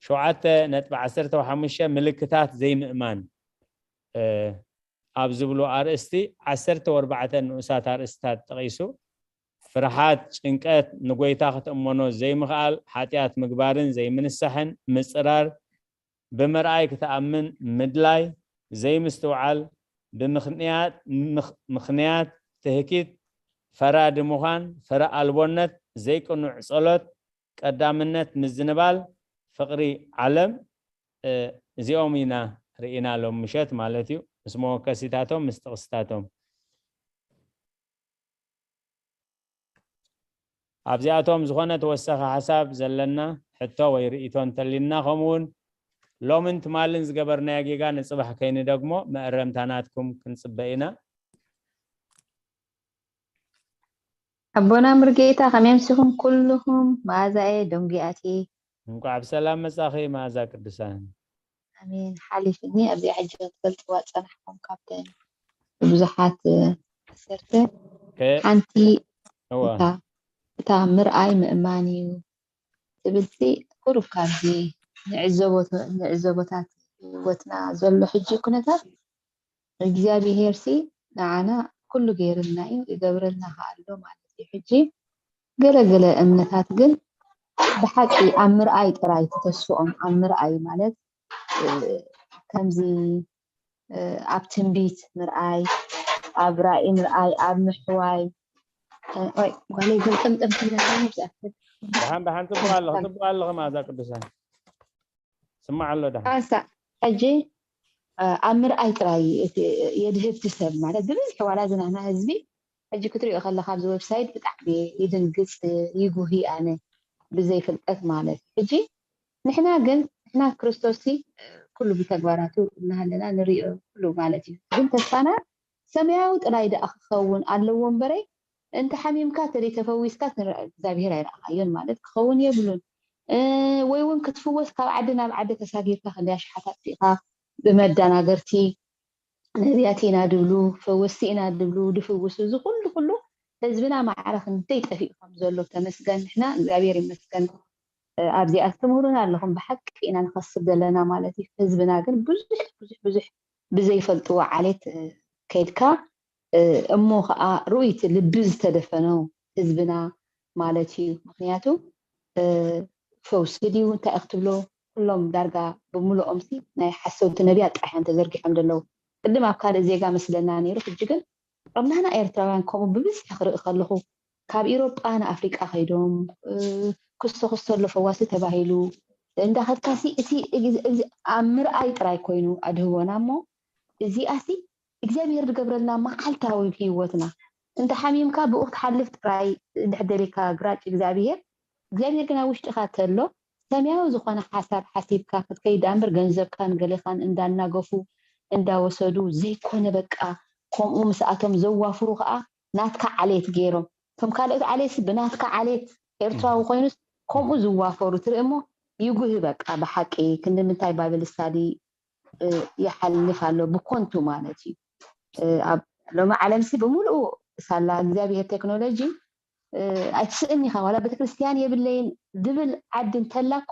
ሸውዓተ ነጥቢ ዓሰርተ ሓሙሽተ ምልክታት ዘይምእማን ኣብ ዝብሉ ኣርእስቲ ዓሰርተ ወርባዕተ ንኡሳት ኣርእስታት ጠቒሱ ፍርሓት ጭንቀት ንጎይታ ክትእመኖ ዘይምኽኣል ሓጢኣት ምግባርን ዘይምንሳሕን ምፅራር ብምርኣይ ክትኣምን ምድላይ ዘይምስትውዓል ብምኽንያት ትህኪት ፈራዲ ምዃን ፈረ ኣልቦነት ዘይቅኑዕ ጸሎት ቀዳምነት ምዝንባል ፍቕሪ ዓለም እዚኦም ኢና ርኢና ሎም ምሸት ማለት እዩ ምስ መወከሲታቶም ምስ ጥቕስታቶም ኣብዚኣቶም ዝኾነ ተወሳኺ ሓሳብ ዘለና ሕቶ ወይ ርእቶ እንተሊና ከምኡውን ሎምን ትማልን ዝገበርናዮ ጌጋ ንፅባሕ ከይንደግሞ መእረምታ ናትኩም ክንፅበ ኢና ኣቦና ምርጌታ ከመይ ኣምሲኹም ኩልኹም መኣዛየ ደንጉያት እየ እንኳዕ ብሰላም መጻኺ መኣዛ ቅዱሳን ኣሜን ሓሊፍኒ ኣብዚኣ ሕጂ ክትገልፅዋ ዝፀናሕኩም ካብተን ብዙሓት ዓሰርተ ሓንቲ እታ ምርኣይ ምእማን እዩ ትብልሲ ቁሩብ ካብዚ ንዕዘቦታት ህይወትና ዘሎ ሕጂ ኩነታት እግዚኣብሄርሲ ንዓና ኩሉ ገይርልና እዩ፣ ይገብረልና ከኣ ኣሎ ማለት እዩ። ሕጂ ገለ ገለ እምነታት ግን ብሓቂ ኣብ ምርኣይ ጥራይ ተተስፍኦም፣ ኣብ ምርኣይ ማለት እ፣ ከምዚ እ፣ ኣብ ትንቢት ምርኣይ፣ ኣብ ራእይ ምርኣይ፣ ኣብ ምሕዋይ እ፣ ኦይ ጓለይ ገልጠምጠም ትብለና ብዛዕባ ደሓን ደሓን ጽቡቕ ኣለኹ ጽቡቕ ኣለኹ መኣዛ ቅዱሳን ስማዕ ኣሎ ደሓን ሓንሳ ሕጂ እ፣ ኣብ ምርኣይ ጥራይ እቲ የድህብቲ ሰብ ማለት ብብዝሒ ዋላ ዝናና ህዝቢ ሕጂ ክትሪኦ ከለካ ኣብዚ ዌብሳይት ብጣዕሚ ይድንግፅ ይጉሂ ኣነ ብዘይ ፍልጠት ማለት ሕጂ ንሕና ግን ንሕና ክርስቶስ ኩሉ ብተግባራቱ እናሃለና ንሪኦ ኩሉ ማለት እዩ ግን ተስፋና ሰማያዊ ጥራይ ደኣ ክኸውን ኣለዎ እምበረይ እንተ ሓሚምካ ተደይ ተፈዊስካ እግዚኣብሔር ኣይረኣኻዮን ማለት ክኸውን የብሉን ወይ እውን ክትፍወስ ካብ ዓዲ ናብ ዓዲ ተሳጊርካ ክንደይ ኣሽሓት ኣጥፊእካ ብመዳናገርቲ ነቢያት ኢና ድብሉ ፈወስቲ ኢና ድብሉ ድፍውሱ እዚ ኩሉ ኩሉ ህዝብና ማዕረ ክንደይ ጠፊኡ ከም ዘሎ ተመስገን ንሕና እግዚኣብሔር ይመስገን ኣብዚ ኣስተምህሩና ኣለኹም ብሓቂ ኢና ንኸስብ ዘለና ማለት እዩ ህዝብና ግን ብዙሕ ብዙሕ ብዙሕ ብዘይፈልጥዎ ዓሌት ከይድካ እሞ ከዓ ርእይቲ ልቢ ዝተደፈነው ህዝብና ማለት እዩ ምክንያቱ ፈውሲ ድዩ እንታይ ክትብሎ ኩሎም ዳርጋ ብምልኦም ሲ ናይ ሓሰውቲ ነቢያት ጥራሕ እዮም ተዘርጊሖም ዘለዉ ቅድም ኣብ ካልእ ዜጋ መስለና ነይሩ ሕጂ ግን ኣብ ናህና ኤርትራውያን ከምኡ ብብዝሒ ክርኢ ከለኹ ካብ ኢሮጳ ንኣፍሪቃ ከይዶም ክስቶ ክስቶ ኣሎ ፈዋሲ ተባሂሉ እንዳኸድካ ሲ እቲ ኣብ ምርኣይ ጥራይ ኮይኑ ኣድህቦና እሞ እዚኣ ሲ እግዚኣብሔር ዝገብረልና መዓልታዊ ህይወትና እንተ ሓሚምካ ብኡ ክትሓልፍ ጥራይ እንድሕር ደሊካ ግራጭ እግዚኣብሔር እግዚኣብሔር ግን ኣብ ውሽጥኻ ተሎ ሰማያዊ ዝኾነ ሓሳብ ሓሲብካ ክትከይድ ዳኣ እምበር ገንዘብካን ገሌኻን እንዳናገፉ እንዳወሰዱ ዘይኮነ በቃ ከምኡ ምስኣቶም ዘዋፍሩ ከዓ ናትካ ዓሌት ገይሮም እቶም ካልኦት ዓሌትሲ ብናትካ ዓሌት ኤርትራዊ ኮይኑስ ከምኡ ዝዋፈሩ ትርኢ እሞ ይጉሂ በቃ ብሓቂ ክንዲ ምንታይ ባይብል ስታዲ ይሓልፍ ኣሎ ብኮንቱ ማለት እዩ ኣብ ሎሚ ዓለምሲ ብምሉኡ ሳላ እግዚኣብሔር ቴክኖሎጂ ኣይትስእን ኢኻ ዋላ ቤተክርስትያን የብለይን ዝብል ዓዲ እንተላ እኳ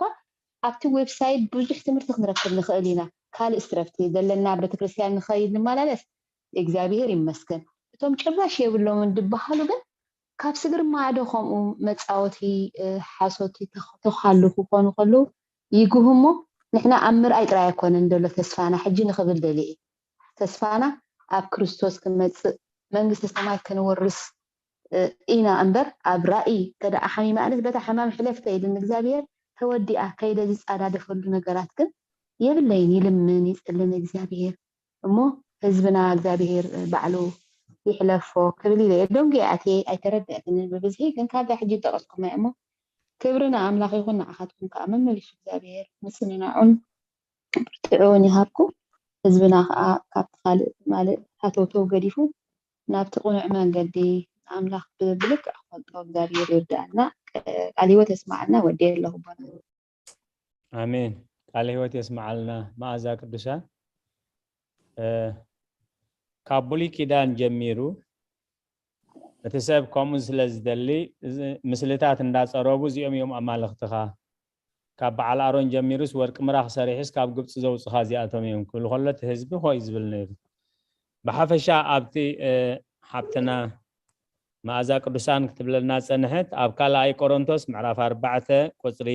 ኣብቲ ዌብሳይት ብዙሕ ትምህርቲ ክንረክብ ንኽእል ኢና ካልእ ስትረፍቲ ዘለና ቤተክርስትያን ንኸይድ ንመላለስ እግዚኣብሔር ይመስገን እቶም ጭራሽ የብሎምን ዝበሃሉ ግን ካብ ስግርማዶ ከምኡ መፃወቲ ሓሶቲ ተኻሉ ክኾኑ ከለዉ ይግህ እሞ ንሕና ኣብ ምርኣይ ጥራይ ኣይኮነን ዘሎ ተስፋና ሕጂ ንኽብል ደልየ ተስፋና ኣብ ክርስቶስ ክመፅእ መንግስተ ሰማይ ክንወርስ ኢና እምበር ኣብ ራእይ ተደኣ ሓሚማ ኣነስ በታ ሕማም ሕለፍ ከይድን እግዚኣብሔር ተወዲኣ ከይደ ዝፃዳደፈሉ ነገራት ግን የብለይን ይልምን ይፅልን እግዚኣብሔር እሞ ህዝብና እግዚኣብሔር ባዕሉ ይሕለፎ ክብል ኢለ ደንጉየ ኣትየ ኣይተረደእክንን ብብዝሒ ግን ካብዛ ሕጂ ዝጠቀስኩማ እሞ ክብሪ ንኣምላኽ ይኹን ንዓኻትኩም ከዓ መመሊሱ እግዚኣብሔር ምስንናዑን ብርትዕውን ይሃብኩም ህዝብና ከዓ ካብቲ ካልእ ማልእ ሃተውተው ገዲፉ ናብቲ ቅኑዕ መንገዲ ኣምላኽ ብልክዕ ክፈልጦ እግዚኣብሔር ይርድኣና ቃል ህይወት የስማዓልና ወዲ ኣለኹ ኣሜን ቃል ህይወት የስማዓልና መኣዛ ቅዱሳን ካብ ብሉይ ኪዳን ጀሚሩ እቲ ሰብ ከምኡ ስለ ዝደሊ ምስልታት እንዳፀረቡ እዚኦም እዮም ኣማልኽትኻ ካብ በዓል ኣሮን ጀሚሩስ ወርቂ ምራኽ ሰሪሑስ ካብ ግብፂ ዘውፅኻ እዚኣቶም እዮም ክብል ከሎ እቲ ህዝቢ ሆይ ዝብል ነይሩ ብሓፈሻ ኣብቲ ሓብትና መኣዛ ቅዱሳን ክትብለና ፀንሐት ኣብ ካልኣይ ቆሮንቶስ ምዕራፍ ኣርባዕተ ቁፅሪ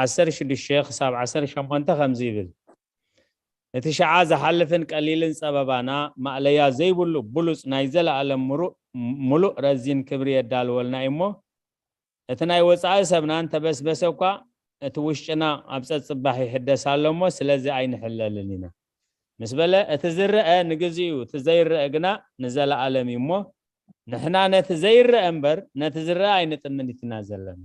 ዓሰርተ ሽዱሽተ ክሳብ ዓሰርተ ሸሞንተ ከምዚ ይብል እቲ ሸዓ ዝሓልፍን ቀሊልን ጸበባና ማእለያ ዘይብሉ ብሉጽ ናይ ዘለኣለም ምሩእ ሙሉእ ረዚን ክብሪ የዳልወልና እዩ እሞ እቲ ናይ ወጻኢ ሰብና እንተበስበሰ እኳ እቲ ውሽጥና ኣብ ጸጽባሕ ይሕደስ ኣሎ እሞ ስለዚ ኣይንሕለልን ኢና ምስ በለ እቲ ዝረአ ንግዚኡ እቲ ዘይረአ ግና ንዘለኣለም እዩ እሞ ንሕና ነቲ ዘይረአ እምበር ነቲ ዝረአ ኣይንጥምኒትና ዘለና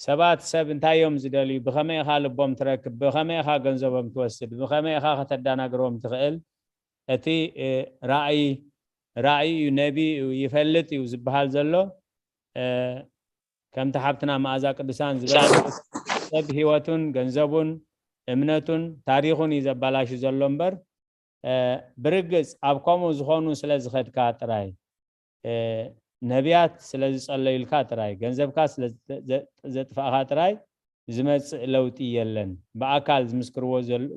ሰባት ሰብ እንታይ እዮም ዝደልዩ ብኸመይ ኢኻ ልቦም ትረክብ ብኸመይ ኢኻ ገንዘቦም ትወስድ ብኸመይ ኢኻ ከተዳናግሮም ትኽእል እቲ ራእይ ራእይ እዩ ነቢ እዩ ይፈልጥ እዩ ዝበሃል ዘሎ ከምቲ ሓብትና መኣዛ ቅዱሳን ዝበ ሰብ ህይወቱን ገንዘቡን እምነቱን ታሪኹን እዩ ዘባላሹ ዘሎ እምበር ብርግጽ ኣብ ከምኡ ዝኾኑ ስለ ዝኸድካ ጥራይ ነቢያት ስለ ዝጸለዩልካ ጥራይ ገንዘብካ ስለ ዘጥፋእካ ጥራይ ዝመጽእ ለውጢ የለን ብኣካል ዝምስክርዎ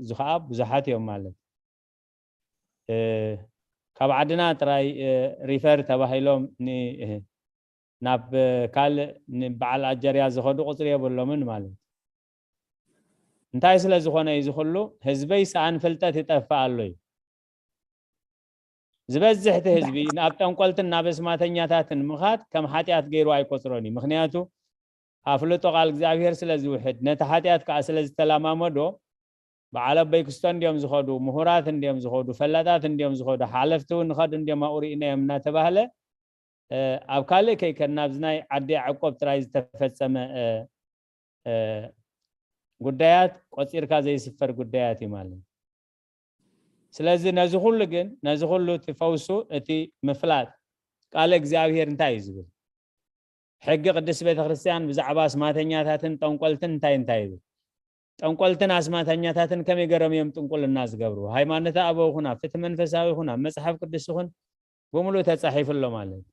ዝኸዓ ብዙሓት እዮም ማለት እ፣ ካብ ዓድና ጥራይ፣ እ፣ ሪፈር ተባሂሎም ን-፣ እ፣ ናብ፣ እ፣ ካልእ ንበዓል ኣጀርያ ዝኸዱ ቁጽሪ የብሎምን ማለት። እንታይ ስለ ዝኾነ እዩ ዝኹሉ? ህዝበይ ሰኣን ፍልጠት ይጠፍእ ኣሎ እዩ። ዝበዝሕ እቲ ህዝቢ ናብ ጠንቆልትን ናብ ኣስማተኛታትን ምኻድ ከም ሓጢኣት ገይሩ ኣይቆጽሮን እዩ። ምኽንያቱ ኣፍልጦ ቃል እግዚኣብሔር ስለ ዝውሕድ፣ ነቲ ሓጢኣት ከኣ ስለ ዝተለማመዶ፣ በዓል ኣቦይ ክስቶ እንድዮም ዝኸዱ፣ ምሁራት እንድዮም ዝኸዱ፣ ፈላጣት እንድዮም ዝኸዱ፣ ሓለፍቲ እውን ንኸዱ እንድዮም ኣብኡ ርኢናዮም እናተባህለ፣ እ፣ ኣብ ካልእ ከይከድና ኣብዚ ናይ ዓዲ ያዕቆብ ጥራይ ዝተፈጸመ፣ እ፣ እ፣ ጉዳያት ቆጺርካ ዘይስፈር ጉዳያት እዩ ማለት እዩ። ስለዚ ነዚ ኩሉ ግን፣ ነዚ ኩሉ እቲ ፈውሱ፣ እቲ ምፍላጥ ቃል እግዚኣብሔር እንታይ እዩ ዝብል? ሕጊ ቅድስት ቤተ ክርስቲያን ብዛዕባ ኣስማተኛታትን ጠንቆልትን እንታይ እንታይ ይብል? ጠንቆልትን ኣስማተኛታትን ከመይ ገይሮም እዮም ጥንቁልና ዝገብሩ? ሃይማኖተ ኣበው ኩና፣ ፍትሒ መንፈሳዊ ኩና፣ መጽሓፍ ቅዱስ ይኹን ብምሉእ ተጻሒፉ ኣሎ ማለት እዩ።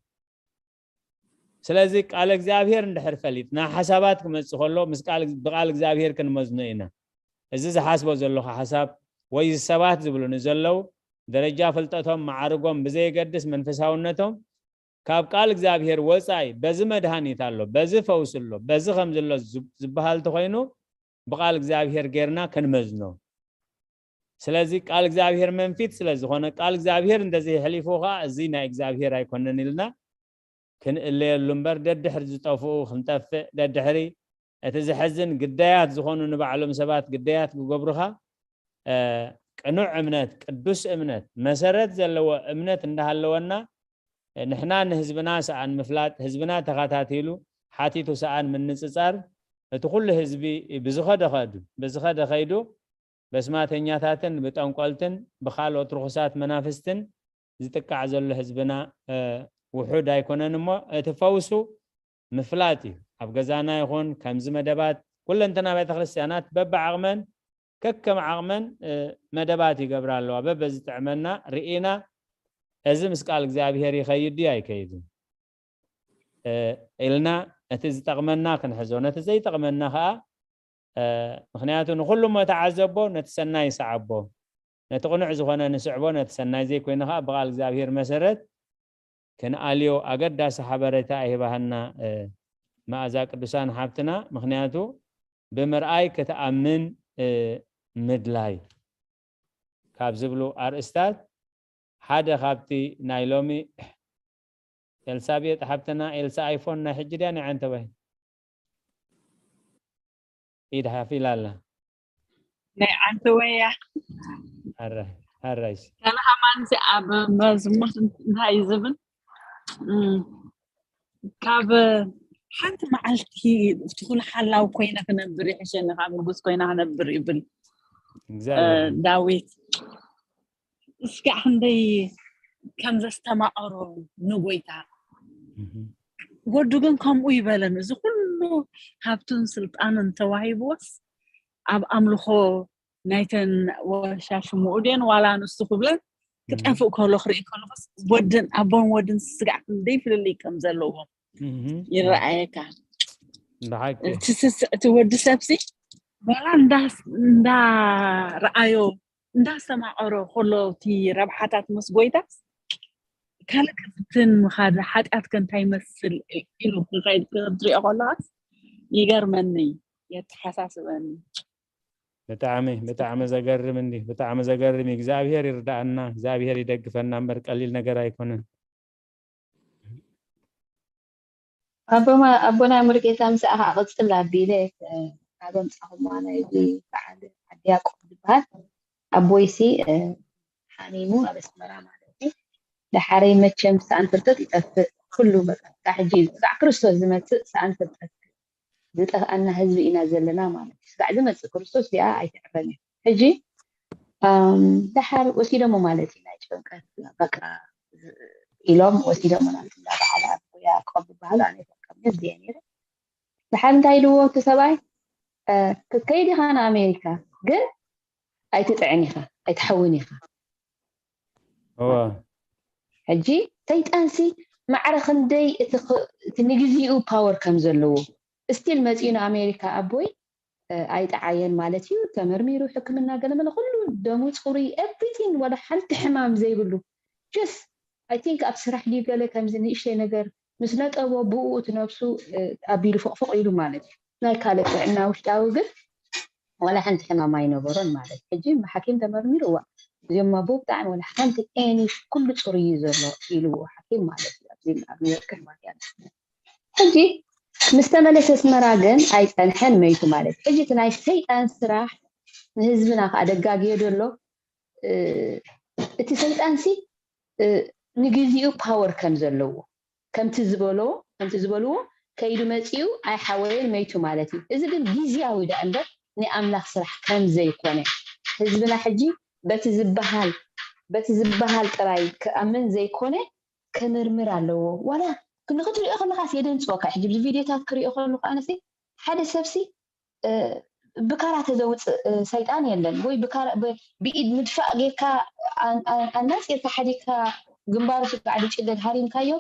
ስለዚ ቃል እግዚኣብሔር እንድሕር ፈሊጥና፣ ሓሳባት ክመጽእ ከሎ ምስ ቃል፣ ብቃል እግዚኣብሔር ክንመዝኖ ኢና። እዚ ዝሓስቦ ዘለኹ ሓሳብ ወይ ሰባት ዝብሉኒ ዘለዉ፣ ደረጃ ፍልጠቶም፣ ማዕርጎም ብዘየገድስ መንፈሳውነቶም ካብ ቃል እግዚኣብሔር ወጻኢ በዚ መድሃኒት ኣሎ፣ በዚ ፈውሲ ኣሎ፣ በዚ ከምዚ ኣሎ ዝብ-፣ ዝበሃል እንተኾይኑ ብቃል እግዚኣብሔር ጌርና ክንመዝኖ። ስለዚ ቃል እግዚኣብሔር መንፊት ስለ ዝኾነ ቃል እግዚኣብሔር እንተዘይሕሊፉ ኸዓ እዚ ናይ እግዚኣብሔር ኣይኮነን ኢልና ክንእለየሉ እምበር ደድሕሪ ዝጠፍኡ ክንጠፍእ፣ ደድሕሪ እቲ ዘሕዝን ግዳያት ዝኾኑ ንባዕሎም ሰባት ግዳያት ክገብሩኻ፣ እ፣ ቅኑዕ እምነት፣ ቅዱስ እምነት፣ መሰረት ዘለዎ እምነት እንዳሃለወና፣ እ፣ ንሕና ንህዝብና ሰኣን ምፍላጥ፣ ህዝብና ተኸታቲሉ ሓቲቱ ሰኣን ምንጽጻር፣ እቲ ኩሉ ህዝቢ ብዝኸደ ኸዱ፣ ብዝኸደ ኸይዱ በስማተኛታትን ብጠንቆልትን ብኻልኦት ርኹሳት መናፍስትን ዝጥቃዕ ዘሎ ህዝብና፣ እ፣ ውሑድ ኣይኮነን እሞ እቲ ፈውሱ ምፍላጥ እዩ። ኣብ ገዛና ይኹን ከምዚ መደባት ኩለንተና ቤተ ክርስቲያናት በብዓቕመን ከከም ዓቕመን፣ እ፣ መደባት ይገብራ ኣለዋ። በበዝጥዕመና ርኢና እዚ ምስ ቃል እግዚኣብሔር ይኸይድ ድዩ ኣይከይድን፣ እ፣ ኢልና እቲ ዝጠቕመና ክንሕዞ፣ ነቲ ዘይጠቕመና ኸዓ፣ እ፣ ምኽንያቱ ንኹሉ እሞ ተዓዘቦ፣ ነቲ ሰናይ ሰዓቦ፣ ነቲ ቅኑዕ ዝኾነ ንስዕቦ፣ ነቲ ሰናይ ዘይኮይኑ ኸዓ ብቃል እግዚኣብሔር መሰረት ክንኣልዮ ኣገዳሲ ሓበሬታ ኣይህባሃና፣ እ፣ መኣዛ ቅዱሳን ሓብትና። ምኽንያቱ ብምርኣይ ክትኣምን፣ እ፣ ምድላይ ካብ ዝብሉ ኣርእስታት ሓደ ካብቲ ናይ ሎሚ። ኤልሳቤጥ ሓብትና፣ ኤልሳ ኣይፎን ናይ ሕጂ ድያ ናይ ዓንተወይ? ኢድ ሓፍ ኢላ ኣላ። ናይ ዓንተወይ እያ። ኣረ፣ ኣረ፣ እሺ። ገለ ከማንሲ ኣብ መዝሙር እንታይ እዩ ዝብል? እም፣ ካብ ሓንቲ መዓልቲ ትኹል ሓላው ኮይነ ክነብር ይሕሸኒ፣ ካብ ንጉስ ኮይነ ክነብር ይብል፣ እ፣ እግዚኣብሔር። ዳዊት። እስኪ ክንደይ ከም ዘስተማቐሮ ንጎይታ። እህ። ወዱ ግን ከምኡ ይበለን። እዚ ኩሉ ሃብቱን ስልጣንን ተዋሂብዎስ ኣብ ኣምልኾ ናይተን ወሻሽምኡ ድየን ዋላ ንሱ ክብለን ክጠፍእ ከሎ ክርኢ ከለኹስ ወድን ኣቦን ወድን ስጋዕ ክንደይ ፍልልይ ከም ዘለዎም እህ። ይረኣየካ። ብሓቂ። እቲ ስስ-፣ እቲ ወዲ ሰብሲ ዋላ እንዳ-፣ እንዳረኣዮ እንዳስተማቐሮ ከሎ እቲ ረብሓታት ምስ ጎይታ ካልእ ክፍትን ምኻድ ሓጢኣት ከ እንታይ ይመስል ኢሉ ክኸይድ ክትሪኦ ከለኻስ ይገርመኒ፣ የተሓሳስበኒ። ብጣዕሚ፣ ብጣዕሚ ዘገርም እንዲ፣ ብጣዕሚ ዘገርም እዩ። እግዚኣብሔር ይርዳእና፣ እግዚኣብሔር ይደግፈና እምበር ቀሊል ነገር ኣይኮነን። ኣቦማ-፣ ኣቦና ሙሉጌታ፣ ምስኣ ከዓ ቅጽል ኣቢለ፣ እ፣ ካብ ኣምጻኹማ ናይዚ በዓል ዓዲ ያዕቆብ ዝበሃል ኣቦይሲ፣ እ፣ ሓሚሙ ኣብ ኣስመራ ማለት እዩ። ደሓረይ መቸም ስኣን ፍልጠት ይጠፍእ ኩሉ በቃ። እታ ሕጂ ብዛዕ ክርስቶስ ዝመጽእ ስኣን ፍልጠት ዝጠፍኣና ህዝቢ ኢና ዘለና ማለት እዩ። ስጋዕ ዝመጽእ ክርስቶስ እዚኣ ኣይትዕፈን እያ። ሕጂ፣ ኣም፣ ደሓር ወሲዶሞ ማለት እዩ ናይ ጭንቀት በቃ ኢሎም ወሲዶሞ ናብቲ እንዳ በዓል ኣብ ያዕቆብ ዝበሃሉ ኣነ ይፈቀም እየ ዝየ ነይረ። ደሓር እንታይ ኢልዎ እቲ ሰብኣይ? እ፣ ክትከይድ ኢኻ ንኣሜሪካ፣ ግን ኣይትጥዕን ኢኻ፣ ኣይትሓውን ኢኻ። እወ። ሕጂ ሰይጣንሲ ማዕረ ክንደይ እቲ ኽ-፣ እቲ ንግዚኡ ፓወር ከም ዘለዎ፣ ስቲል መጺኡ ንኣሜሪካ ኣቦይ ኣይጠዓየን ማለት እዩ። ተመርሚሩ ሕክምና ገለመለ ኩሉ ደሙ ፅሩይ everything፣ ወላ ሓንቲ ሕማም ዘይብሉ። Just I think ኣብ ስራሕ ድዩ ገለ ከምዚ ንእሽተይ ነገር ምስ ነጠቦ ብኡ እቲ ነብሱ ኣቢሉ ፎቕፎቕ ኢሉ ማለት እዩ። ናይ ካልእ ጥዕና ውሽጣዊ ግን ዋላ ሓንቲ ሕማም ኣይነበሮን ማለት እዩ። ሕጂ ሓኪም ተመርሚሩ እዋ እዚኦም ኣቦ ብጣዕሚ ዋላ ሓንቲ ኤኒ ኩሉ ፅሩይ እዩ ዘሎ ኢልዎ ሓኪም ማለት እዩ። ኣብዚ ኣብ ኒውዮርክ ሕማም እያ። ሕጂ ምስ ተመለሰ ኣስመራ ግን ኣይፀንሐን መይቱ ማለት እዩ። ሕጂ እቲ ናይ ሰይጣን ስራሕ ንህዝብና ከዓ ደጋግዮ ደሎ እቲ ሰይጣንሲ ንግዜኡ ፓወር ከም ዘለዎ ከምቲ ዝበሎ ከምቲ ዝበልዎ ከይዱ መፂኡ ኣይሓወየን መይቱ ማለት እዩ። እዚ ግን ግዜያዊ ዳ እምበር ናይ ኣምላኽ ስራሕ ከም ዘይኮነ ህዝብና ሕጂ በቲ ዝበሃል በቲ ዝበሃል ጥራይ ክኣምን ዘይኮነ ክምርምር ኣለዎ። ዋላ ንክትሪኦ ከለካስ የደንፅወካ። ሕጂ ብዚ ቪድዮታት ክሪኦ ከለኩ ኣነሲ ሓደ ሰብሲ ብካራ ተዘውፅእ ሰይጣን የለን ወይ ብኢድ ምድፋእ ጌርካ ኣናፂርካ ሓዲግካ ግንባሩ ስጋዕ ድጭደድ ሃሪምካዮ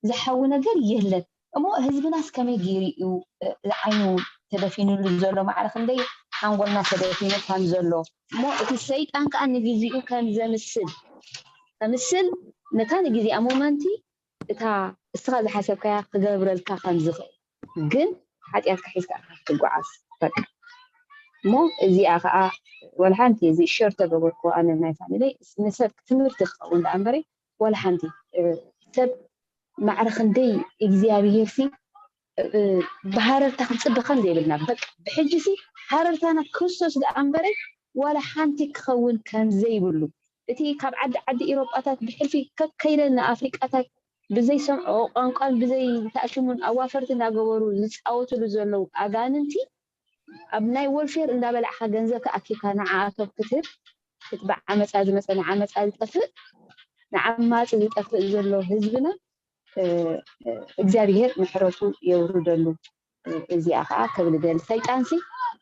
ዝሓዊ ነገር የለን። እሞ ህዝብናስ ከመይ ገይሩ እዩ ዝዓይኑ ተደፊኑሉ ዘሎ? ማዕረ ክንደይ ሓንጎልና ተደፊኑ ከም ዘሎ እሞ እቲ ሰይጣን ከዓ ንግዚኡ ከም ዘምስል ከምስል ነታ ንግዚኣ ሞመንቲ እታ እስኻ ዝሓሰብካያ ክገብረልካ ከም ዝኽእል ግን ሓጢኣትካ ሒዝካ ኢኻ ክትጓዓዝ በቃ። እሞ እዚኣ ከዓ ወላ ሓንቲ እዚ ሸር ተገበርኩ ኣነ ናይ ፋሚለይ ንሰብ ትምህርቲ ክኸውን ደኣ እምበረ ወላ ሓንቲ ሰብ ማዕረ ክንደይ እግዚኣብሄር ሲ ብሃረርታ ክንፅበ ከም ዘይብልና በቃ ብሕጂ ሲ ሃረርታና ክርስቶስ ደኣ እምበረ ዋላ ሓንቲ ክኸውን ከም ዘይብሉ እቲ ካብ ዓዲ ዓዲ ኢሮጳታት ብሕልፊ ከከይደን ንኣፍሪቃታት ብዘይሰምዖ ቋንቋን ብዘይተኣሽሙን ኣዋፈርቲ እናገበሩ ዝፃወትሉ ዘለዉ ኣጋንንቲ ኣብ ናይ ወልፌር እንዳበላዕካ ገንዘብ ተኣኪብካ ንዓኣቶም ክትህብ እቲ ብዓመፃ ዝመፀ ንዓመፃ ዝጠፍእ ንዓማፂ ዝጠፍእ ዘሎ ህዝብና እግዚኣብሄር ምሕረቱ የውርደሉ። እዚኣ ከዓ ክብል ደሊ ሰይጣንሲ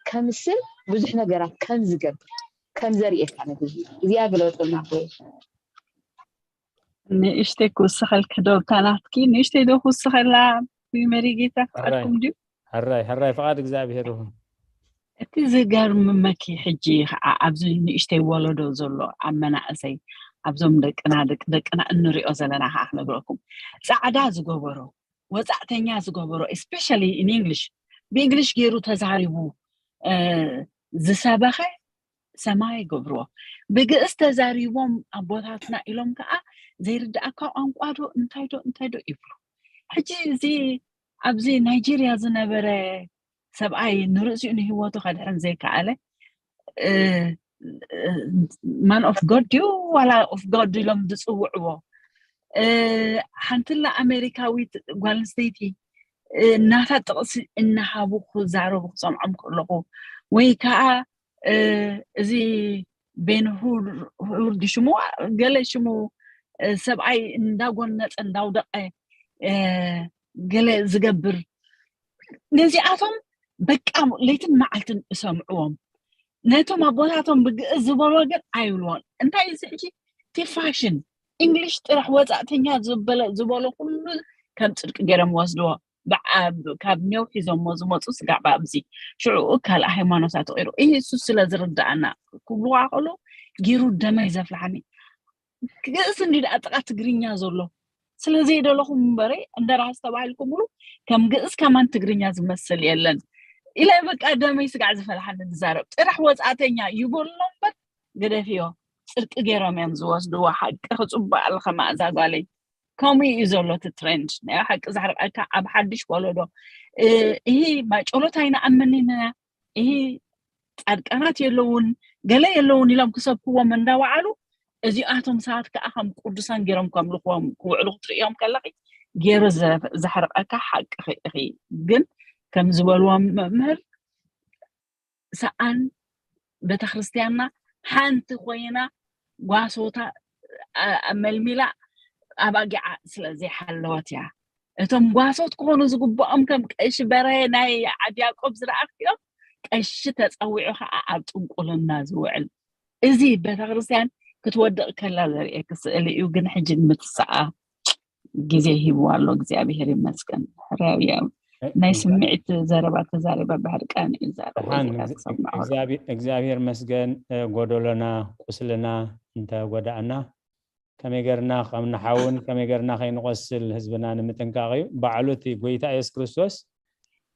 ከምስል ብዙሕ ነገራት ከም ዝገብር ከም ዘርእየካ ነግዚ እዚኣ ግለበጥልና ወይ ንእሽተይ ክውስኸልኪ ዶ እታ ናትኪ ንእሽተይ ዶ ክውስኸላ? መሪጌታ ፍቓድኩም ድዩ? ሕራይ ሕራይ ፍቓድ እግዚኣብሄር ይኹን። እቲ ዝገርምመኪ ሕጂ ከዓ ኣብዚ ንእሽተይ ወለዶ ዘሎ ኣብ መናእሰይ ኣብዞም ደቅና ደቂ ደቅና እንሪኦ ዘለና ከዓ ክነግረኩም ፃዕዳ ዝገበሮ ወፃእተኛ ዝገበሮ especially in English ብእንግሊሽ ገይሩ ተዛሪቡ ዝሰበኸ ሰማይ ይገብርዎ ብግእዝ ተዛሪቦም ኣቦታትና ኢሎም ከዓ ዘይርድኣካ ቋንቋ ዶ እንታይ ዶ እንታይ ዶ ይብሉ ሕጂ እዚ ኣብዚ ናይጄርያ ዝነበረ ሰብኣይ ንርእሲኡ ንህይወቱ ከድሕን ዘይከኣለ man of God ድዩ ዋላ of God ኢሎም ዝፅውዕዎ ሓንትላ ኣሜሪካዊት ጓል ኣንስተይቲ እናታ ጥቕሲ እናሃቡ ክዛረቡ ክሰምዖም ከለኹ ወይ ከዓ እዚ ቤን ሁር ሽሙ ገለ ሽሙ ሰብኣይ እንዳጎነፀ እንዳውደቐ ገለ ዝገብር ነዚኣቶም በቃ ለይትን መዓልትን እሰምዕዎም ነቶም ኣቦታቶም ብግእዝ ዝበሎ ግን ኣይብልዎን እንታይ እዚ ሕጂ እቲ ፋሽን እንግሊሽ ጥራሕ ወፃእተኛ ዝበሎ ኩሉ ከም ፅድቂ ገይሮም ወስድዎ ካብ ኔው ሒዞሞ ዝመፁ ስጋዕ ብኣብዚ ሽዑኡ ካልእ ሃይማኖታ ተቂሩ ይህ እሱ ስለ ዝርዳኣና ክብልዋ ከሉ ጊሩ ደመይ ዘፍልሓኒ ግእዝ እንዲ ደኣ ጥቃ ትግርኛ ዘሎ ስለዘይደለኹም እምበረ እንደራስ ተባሂልኩምሉ ከም ግእዝ ከማን ትግርኛ ዝመስል የለን ኢለ በቃ ደመይ ስጋዕ ዝፈልሓኒ ዝዛረብ ጥራሕ ወፃእተኛ ይበሎ እምበር ግደፍዮ ፅድቂ ገይሮም እዮም ዝወስድዎ ሓቂ ክፅቡቅ ኣለኸ ማእዛ ጓለይ ከምኡ እዩ ዘሎ እቲ ትሬንድ ናይ ሓቂ ዘሕርቀካ ኣብ ሓድሽ ወለዶ ይህ ማጨሎት ኣይንኣምን ኢና ይህ ፃድቃናት የለውን ገለ የለውን ኢሎም ክሰብክዎም እንዳወዓሉ እዚኣቶም ሰባት ከዓ ከም ቅዱሳን ገይሮም ከምልኽዎም ክውዕሉ ክትርእዮም ከለኺ ገይሩ ዘሕርቀካ ሓቂ ኢኺ ግን ከም ዝበልዎም መምህር ሰኣን ቤተክርስትያንና ሓንቲ ኮይና ጓሶታ መልሚላ ኣባጊዓ ስለ ዘይሓለወት እያ እቶም ጓሶት ክኾኑ ዝግብኦም ከም ቀሺ በርሀ ናይ ዓዲ ያዕቆብ ዝረኣኽዮም ቀሺ ተፀዊዑ ከዓ ኣብ ጥንቁልና ዝውዕል እዚ ቤተክርስትያን ክትወድቕ ከላ ዘርእየኪ ስእሊ እዩ ግን ሕጂ ንምትስኣ ግዜ ሂብዋ ኣሎ እግዚኣብሔር ይመስገን ሕራዊ ናይ ስምዒት ዘረባ ተዛሪባ፣ ብሕርቃን እዩ ዝዛረብ። እግዚኣብሔር መስገን። ጎደሎና ቁስልና እንተጎዳእና ከመይ ገርና ከም ንሓውን ከመይ ገርና ከይንቆስል ህዝብና ንምጥንቃቕ እዩ። ባዕሉ እቲ ጎይታ የሱስ ክርስቶስ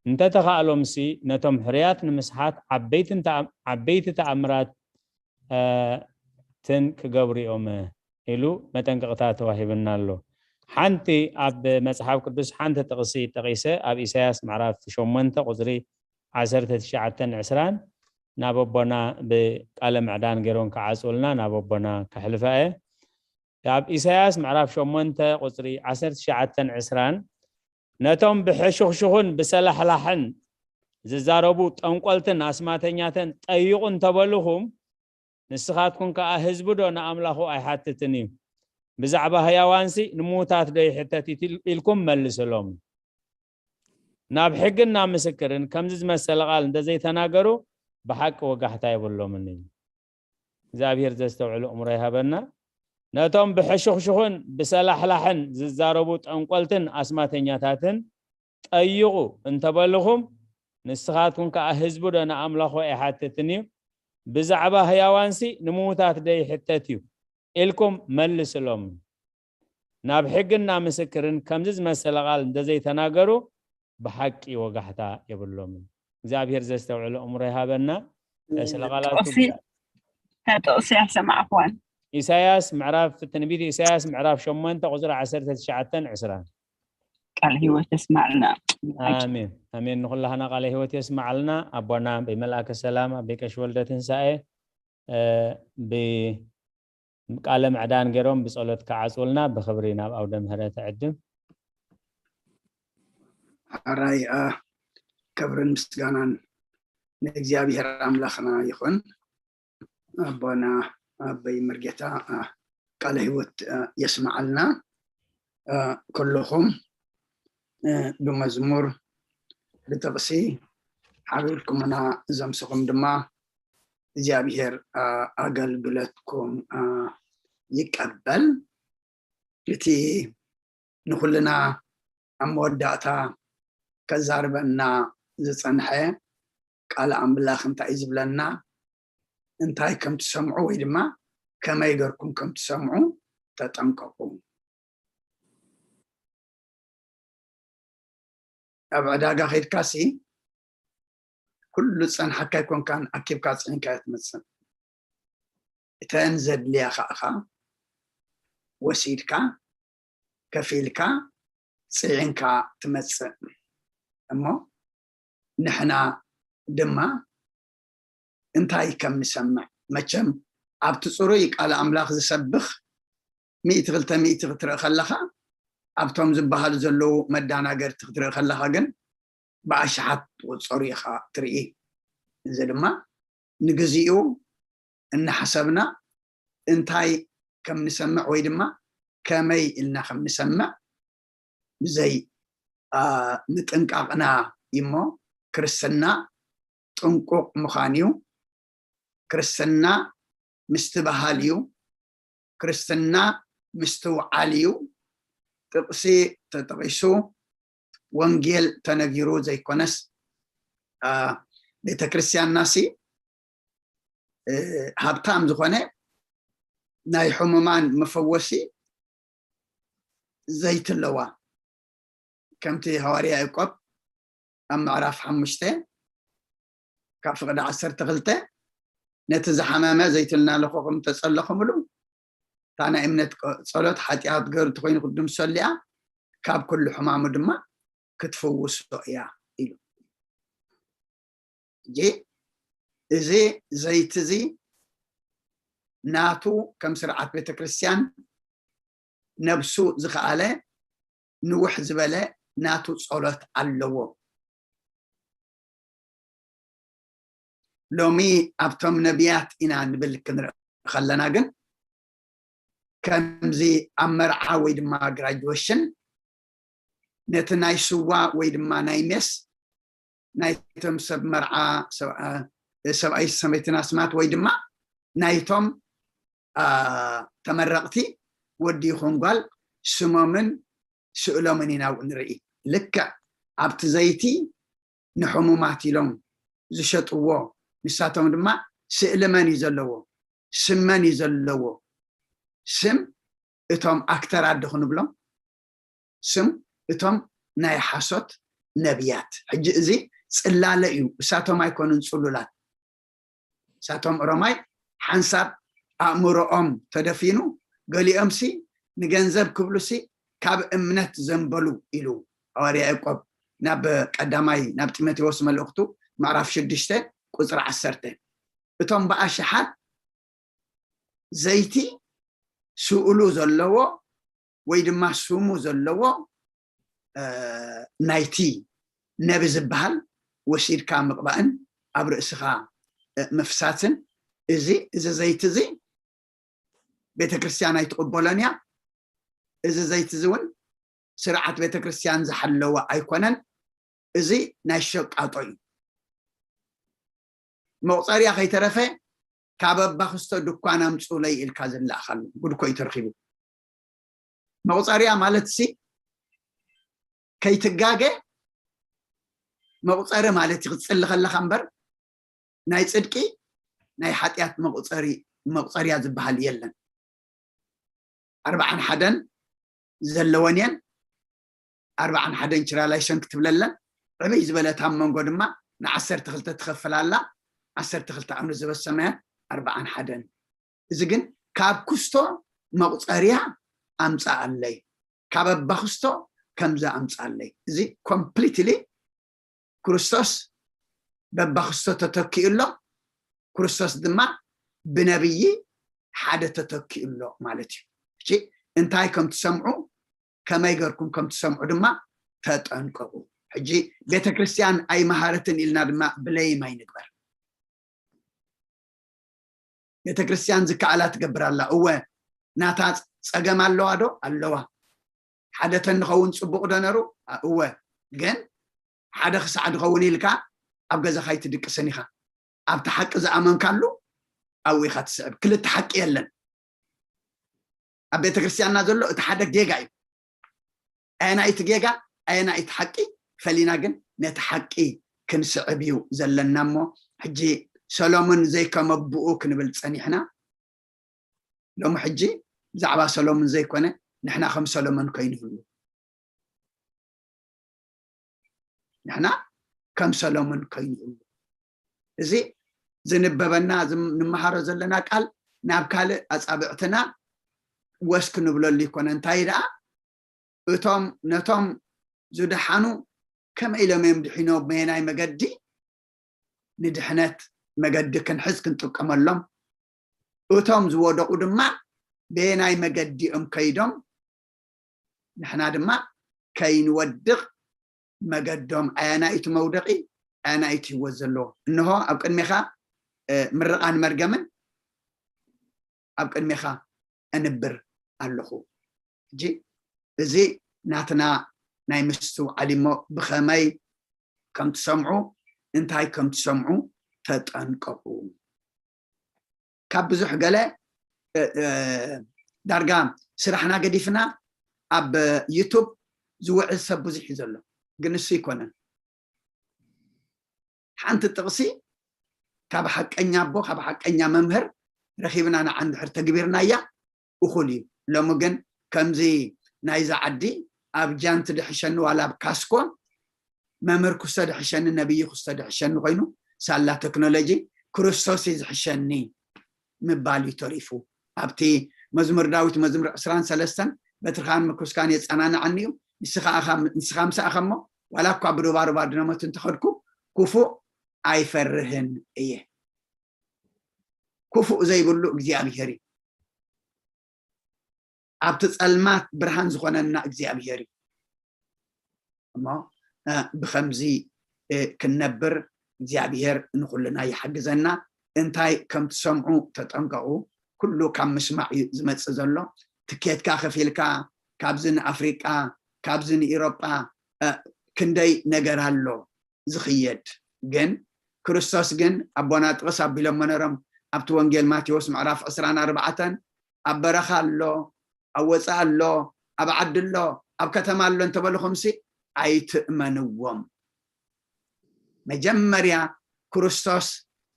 እንተተኻእሎምሲ ነቶም ሕርያት ንምስሓት ዓበይቲ ተኣምራትን ክገብሩ እዮም ኢሉ መጠንቀቕታ ተዋሂብና ኣሎ። ሓንቲ ኣብ መጽሓፍ ቅዱስ ሓንቲ ጥቕሲ ጠቒሰ ኣብ ኢሳያስ ምዕራፍ ሸሞንተ ቁጽሪ ዓሰርተ ትሽዓተን ዕስራን ናብ ኣቦና ብቃለ ምዕዳን ገይሮም ክዓጽውልና ናብ ኣቦና ከሕልፋ እየ። ኣብ ኢሳያስ ምዕራፍ ሸሞንተ ቁጽሪ ዓሰርተ ትሽዓተን ዕስራን ነቶም ብሕሹኽሹኽን ብሰላሕላሕን ዝዛረቡ ጠንቆልትን ኣስማተኛተን ጠይቑ እንተበልኹም ንስኻትኩም ከኣ ህዝቢ ዶ ንኣምላኹ ኣይሓትትን እዩ? ብዛዕባ ህያዋንሲ ንምዉታት ዶ ይሕተት ኢልኩም መልስሎም። ናብ ሕግን ናብ ምስክርን ከምዚ ዝመሰለ ቃል እንተዘይተናገሩ ብሓቂ ወጋሕታ የብሎምን እዩ። እግዚኣብሔር ዘስተውዕሉ እምሮ ይሃበና። ነቶም ብሕሹኽሹኽን ብሰላሕላሕን ዝዛረቡ ጠንቆልትን ኣስማተኛታትን ጠይቑ እንተበልኹም ንስኻትኩም ከኣ ህዝቢ ዶ ንኣምላኹ ኣይሓትትን እዩ? ብዛዕባ ህያዋንሲ ንምዉታት ዶ ይሕተት እዩ ኢልኩም መልስሎም። ናብ ሕግን ናብ ምስክርን ከምዚ ዝመሰለ ቃል እንተዘይተናገሩ ብሓቂ ወጋሕታ የብሎምን። እግዚኣብሔር ዘስተውዕሎ እምሮ ይሃበና። ስለ ቃላቱ ጥቕሲ ኣይሰማዕኩዋን። ኢሳያስ ምዕራፍ ትንቢት ኢሳያስ ምዕራፍ ሸሞንተ ቁፅሪ ዓሰርተ ትሽዓተን ዕስራን። ቃል ህይወት የስማዕልና። ኣሜን ኣሜን። ንኩላህና ቃለ ህይወት የስማዓልና። ኣቦና ብመልኣከ ሰላም ኣቤ ቀሺ ወልደ ትንሳኤ ብቃለ ምዕዳን ገይሮም ብጸሎት ክዓጽውልና ብኽብሪ ናብ ኣውደ ምህረት ዕድም። ሕራይ ክብርን ምስጋናን ንእግዚኣብሔር ኣምላኽና ይኹን። ኣቦና ኣበይ መርጌታ ቃለ ህይወት የስምዓልና። ኩልኹም ብመዝሙር ብጥቕሲ ሓቢርኩምና ዘምስኹም ድማ እግዚኣብሔር ኣገልግሎትኩም ይቀበል። እቲ ንኹልና ኣብ መወዳእታ ከዛርበና ዝጸንሐ ቃል ኣምላኽ እንታይ እዩ ዝብለና? እንታይ ከም ትሰምዑ ወይ ድማ ከመይ ገርኩም ከም ትሰምዑ ተጠንቀቁ። ኣብ ዕዳጋ ከይድካሲ ኩሉ ዝጸንሓካ ኣይኮንካን ኣኪብካ ጽዒንካዮ ትመጽእ። እተን ዘድልያኻ ኢኻ ወሲድካ ከፊልካ ጽዒንካ ትመጽእ። እሞ ንሕና ድማ እንታይ ከም ንሰምዕ መቸም ኣብቲ ጽሩይ ቃል ኣምላኽ ዝሰብኽ ሚእቲ ክልተ ሚእቲ ክትርኢ ከለኻ ኣብቶም ዝበሃሉ ዘለዉ መዳናገርቲ ክትርኢ ከለኻ ግን ብኣሽሓት ትቑጸሩ ኢኻ ትርኢ። እዚ ድማ ንግዚኡ እናሓሰብና እንታይ ከም ንሰምዕ ወይ ድማ ከመይ ኢልና ከም ንሰምዕ ብዘይ ምጥንቃቕና እዩሞ ክርስትና ጥንቁቕ ምዃን እዩ። ክርስትና ምስትብሃል እዩ። ክርስትና ምስትውዓል እዩ። ጥቕሲ ተጠቒሱ ወንጌል ተነጊሩ ዘይኮነስ ቤተ ክርስቲያንናሲ ሃብታም ዝኾነ ናይ ሕሙማን መፈወሲ ዘይትለዋ ከምቲ ሃዋርያ ያዕቆብ ኣብ ምዕራፍ ሓሙሽተ ካብ ፍቕዲ ዓሰርተ ክልተ ነቲ ዝሓመመ ዘይትልናለኹኹም ተጸለኹምሉ እታ ናይ እምነት ጸሎት ሓጢኣት ገሩ ተኮይኑ ክድምሰሉ እያ ካብ ኩሉ ሕማሙ ድማ ክትፍውሶ እያ ኢሉ። ሕጂ እዚ ዘይቲ እዚ ናቱ ከም ስርዓት ቤተክርስትያን ነብሱ ዝኸኣለ ንውሕ ዝበለ ናቱ ጸሎት ኣለዎ። ሎሚ ኣብቶም ነቢያት ኢና ንብል ክንርኢ ከለና ግን ከምዚ ኣብ መርዓ ወይ ድማ ግራጅወሽን ነቲ ናይ ስዋ ወይ ድማ ናይ ሜስ ናይቶም ሰብ መርዓ ሰብኣይ ሰበይትን ኣስማት ወይ ድማ ናይቶም ተመረቕቲ ወዲ ይኹን ጓል ስሞምን ስእሎምን ኢና ንርኢ። ልክዕ ኣብቲ ዘይቲ ንሕሙማት ኢሎም ዝሸጥዎ፣ ንሳቶም ድማ ስእሊ መን እዩ ዘለዎ? ስም መን እዩ ዘለዎ? ስም እቶም ኣክተራት ዶ ክንብሎም? ስም እቶም ናይ ሓሶት ነቢያት። ሕጂ እዚ ጽላለ እዩ፣ እሳቶም ኣይኮኑን ጽሉላት። እሳቶም ሮማይ ሓንሳብ ኣእምሮኦም ተደፊኑ፣ ገሊኦምሲ ንገንዘብ ክብሉሲ ካብ እምነት ዘንበሉ ኢሉ ሃዋርያ ያዕቆብ ናብ ቀዳማይ ናብ ጢሞቴዎስ መልእኽቱ ምዕራፍ ሽዱሽተ ቁጽሪ ዓሰርተ። እቶም ብኣሽሓት ዘይቲ ስእሉ ዘለዎ ወይ ድማ ስሙ ዘለዎ ናይቲ ነቢ ዝበሃል ወሲድካ ምቕባእን ኣብ ርእስኻ ምፍሳትን፣ እዚ እዚ ዘይቲ እዚ ቤተክርስትያን ኣይትቕበሎን እያ። እዚ ዘይቲ እዚ እውን ስርዓት ቤተክርስትያን ዝሓለወ ኣይኮነን። እዚ ናይ ሸቃጦ እዩ። መቑፀርያ ከይተረፈ ካብ ኣባክስቶ ድኳን ኣምፁለይ ኢልካ ዝለኣኻሉ ጉድ እኮ እዩ ተረኺቡ። መቑፀርያ ማለት ሲ ከይትጋገ መቑፀሪ ማለት እዩ ክትፅሊ ከለካ እምበር ናይ ፅድቂ ናይ ሓጢኣት መቑፀሪ መቑፀርያ ዝበሃል የለን። ኣርባዓን ሓደን ዘለወን እየን። ኣርባዓን ሓደን ችራ ላይሰንስ ክትብለለን ዕብይ ዝበለት ኣብ መንጎ ድማ ንዓሰርተ ክልተ ትኸፍል ኣላ። ዓሰርተ ክልተ ኣምር ዝበሰመያት ኣርባዓን ሓደን። እዚ ግን ካብ ክስቶ መቑፀርያ ኣምፃኣለይ፣ ካብ ኣባክስቶ ከምዚ ኣምፃኣለይ። እዚ ኮምፕሊትሊ ክርስቶስ በባክስቶ ተተኪኡ ኣሎ። ክርስቶስ ድማ ብነብዪ ሓደ ተተኪኡ ኣሎ ማለት እዩ። እሺ፣ እንታይ ከም ትሰምዑ፣ ከመይ ገርኩም ከም ትሰምዑ ድማ ተጠንቀቑ። ሕጂ ቤተክርስትያን ኣይመሃረትን ኢልና ድማ ብለይም ኣይንግበር። ቤተክርስትያን ዝከኣላ ትገብር ኣላ። እወ፣ ናታ ጸገም ኣለዋ ዶ? ኣለዋ። ሓደ ተንኸውን ጽቡቕ ዶ ነሩ? እወ፣ ግን ሓደ ክሳዕ ድኸውን ኢልካ ኣብ ገዛኻ ኣይትድቅስን ኢኻ። ኣብቲ ሓቂ ዝኣመንካሉ ኣብኡ ኢኻ ትስዕብ። ክልተ ሓቂ የለን። ኣብ ቤተክርስትያንና ዘሎ እቲ ሓደ ጌጋ እዩ። ኣየናይ እቲ ጌጋ፣ ኣየናይ እቲ ሓቂ ፈሊና ግን ነቲ ሓቂ ክንስዕብ እዩ ዘለና። እሞ ሕጂ ሰሎሞን ዘይከመብኡ ክንብል ጸኒሕና። ሎሚ ሕጂ ብዛዕባ ሰሎሞን ዘይኮነ ንሕና ከም ሰሎሞን ከይንህሉ፣ ንሕና ከም ሰሎሞን ከይንህሉ፣ እዚ ዝንበበና ዝም- ንመሃሮ ዘለና ቃል ናብ ካልእ ኣጻብዕትና ወስ ክንብለሉ ይኮነ። እንታይ ደኣ እቶም ነቶም ዝደሓኑ ከመይ ኢሎም እዮም ድሒኖም? በየናይ መገዲ ንድሕነት መገዲ ክንሕዝ ክንጥቀመሎም፣ እቶም ዝወደቑ ድማ በየናይ መገዲኦም ከይዶም ንሕና ድማ ከይንወድቕ መገዶም ኣየናይ እቲ መውደቒ ኣየናይ እቲ ህይወት ዘለዎ? እንሆ ኣብ ቅድሜኻ ምርቓን መርገምን ኣብ ቅድሜኻ እንብር ኣለኹ። ሕጂ እዚ ናትና ናይ ምስትውዓል እሞ ብኸመይ ከም ትሰምዑ እንታይ ከም ትሰምዑ ተጠንቀቑ። ካብ ብዙሕ ገለ ዳርጋ ስራሕና ገዲፍና ኣብ ዩቱብ ዝውዕል ሰብ ብዙሕ እዩ ዘሎ፣ ግን እሱ ይኮነን። ሓንቲ ጥቕሲ ካብ ሓቀኛ ኣቦ ካብ ሓቀኛ መምህር ረኺብና ንዓ እንድሕር ተግቢርናያ እኹል እዩ። ሎሚ ግን ከምዚ ናይዛ ዓዲ ኣብ ጃንት ድሕሸኒ ዋላ ኣብ ካስኮ መምህር ክስቶ ድሕሸኒ ነብይ ክስቶ ድሕሸኒ ኮይኑ ሳላ ቴክኖሎጂ ክርስቶስ እዩ ዝሕሸኒ ምባል እዩ ተሪፉ። ኣብቲ መዝሙር ዳዊት መዝሙር ዕስራን ሰለስተን በትርኻን ምኩስካን የጸናንዓኒ እዩ፣ ንስኻ ምሳኻ እሞ ዋላ እኳ ብሩባሩባ ድነመት እንተኸድኩ ክፉእ ኣይፈርህን እየ። ክፉእ ዘይብሉ እግዚኣብሔር እዩ። ኣብቲ ጸልማት ብርሃን ዝኾነና እግዚኣብሔር እዩ። እሞ ብኸምዚ ክንነብር እግዚኣብሔር ንኹልና ይሓግዘና። እንታይ ከም ትሰምዑ ተጠንቀቑ። ኩሉ ካብ ምስማዕ እዩ ዝመጽእ ዘሎ። ትኬትካ ከፊልካ ካብዚ ንኣፍሪቃ ካብዚ ንኢሮጳ ክንደይ ነገር ኣሎ ዝኽየድ። ግን ክርስቶስ ግን ኣቦና ጥቕስ ኣቢሎም መነሮም ኣብቲ ወንጌል ማቴዎስ ምዕራፍ ዕስራን ኣርባዕተን ኣብ በረኻ ኣሎ፣ ኣብ ወፃእ ኣሎ፣ ኣብ ዓዲ ኣሎ፣ ኣብ ከተማ ኣሎ እንተበልኹምሲ ኣይትእመንዎም። መጀመርያ ክርስቶስ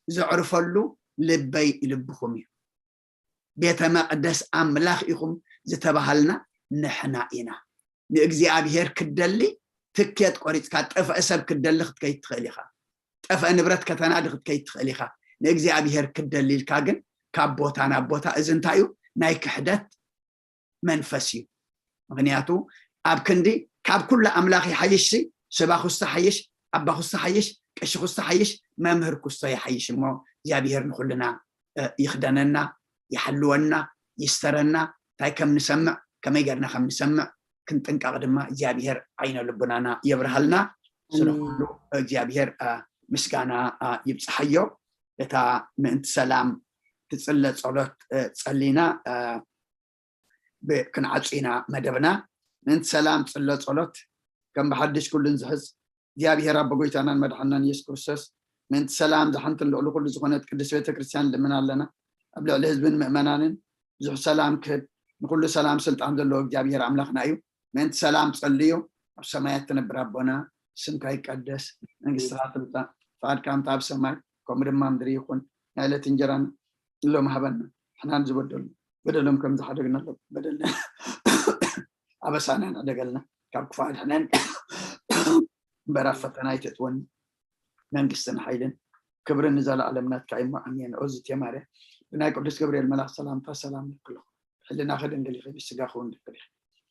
ዘዕርፈሉ ልበይ ልብኹም እዩ። ቤተ መቕደስ ኣምላኽ ኢኹም ዝተባሃልና ንሕና ኢና። ንእግዚኣብሔር ክትደሊ ትኬት ቆሪፅካ ጠፍአ ሰብ ክትደሊ ክትከይድ ትኽእል ኢኻ። ጠፍአ ንብረት ከተናዲ ክትከይድ ትኽእል ኢኻ። ንእግዚኣብሔር ክትደሊ ኢልካ ግን ካብ ቦታ ናብ ቦታ፣ እዚ እንታይ እዩ? ናይ ክሕደት መንፈስ እዩ። ምክንያቱ ኣብ ክንዲ ካብ ኩሉ ኣምላኽ ይሓይሽ ሲ፣ ስባ ኩስቶ ሓይሽ፣ ኣባ ኩስቶ ሓይሽ፣ ቀሺ ኩስቶ ሓይሽ፣ መምህር ኩስቶ ይሓይሽ እሞ እግዚኣብሔር ንኩልና ይክደነና፣ ይሓልወና፣ ይስተረና። እንታይ ከም ንሰምዕ፣ ከመይ ገርና ከም ንሰምዕ ክንጥንቀቕ ድማ እግዚኣብሔር ዓይነ ልቡናና የብርሃልና። ስለ ኩሉ እግዚኣብሔር ምስጋና ይብፅሓዮ። እታ ምእንቲ ሰላም ትፅለ ፀሎት ፀሊና ክንዓፁ ኢና መደብና። ምእንቲ ሰላም ፅሎ ፀሎት ከም ብሓድሽ ኩሉን ዝሕዝ እግዚኣብሔር ኣቦ ጎይታናን መድሓናን ኢየሱስ ክርስቶስ ምእንቲ ሰላም ዝሓንትን ልዕሊ ኩሉ ዝኾነት ቅድስት ቤተክርስትያን ልምን ኣለና። ኣብ ልዕሊ ህዝብን ምእመናንን ብዙሕ ሰላም ክህብ፣ ንኩሉ ሰላም ስልጣን ዘለዎ እግዚኣብሔር ኣምላኽና እዩ። ምእንቲ ሰላም ጸልዩ። ኣብ ሰማያት ትነብር ኣቦና፣ ስምካ ይቀደስ፣ መንግስትኻ ትምጻእ፣ ፍቓድካ ከምታ ኣብ ሰማይ ከምኡ ድማ ምድሪ ይኹን። ናይ ዕለት እንጀራና ሎም ሃበና፣ ንሕናን ዝበደሉ በደሎም ከም ዝሓደግና በደልና ኣበሳና ንዕደገልና፣ ካብ ክፉ ኣድሕነን፣ እምበር ኣብ ፈተና ኣይተእትወኒ። መንግስትን ሓይልን ክብርን ንዘለኣለም ናትካ እዩ እሞ ኣሜን። ኦዝቴ ማርያም ብናይ ቅዱስ ገብርኤል መልኣክ ሰላምታ ሰላም ለክሎ ሕልና ከደንገል ይኸ ስጋ ክውን ድክል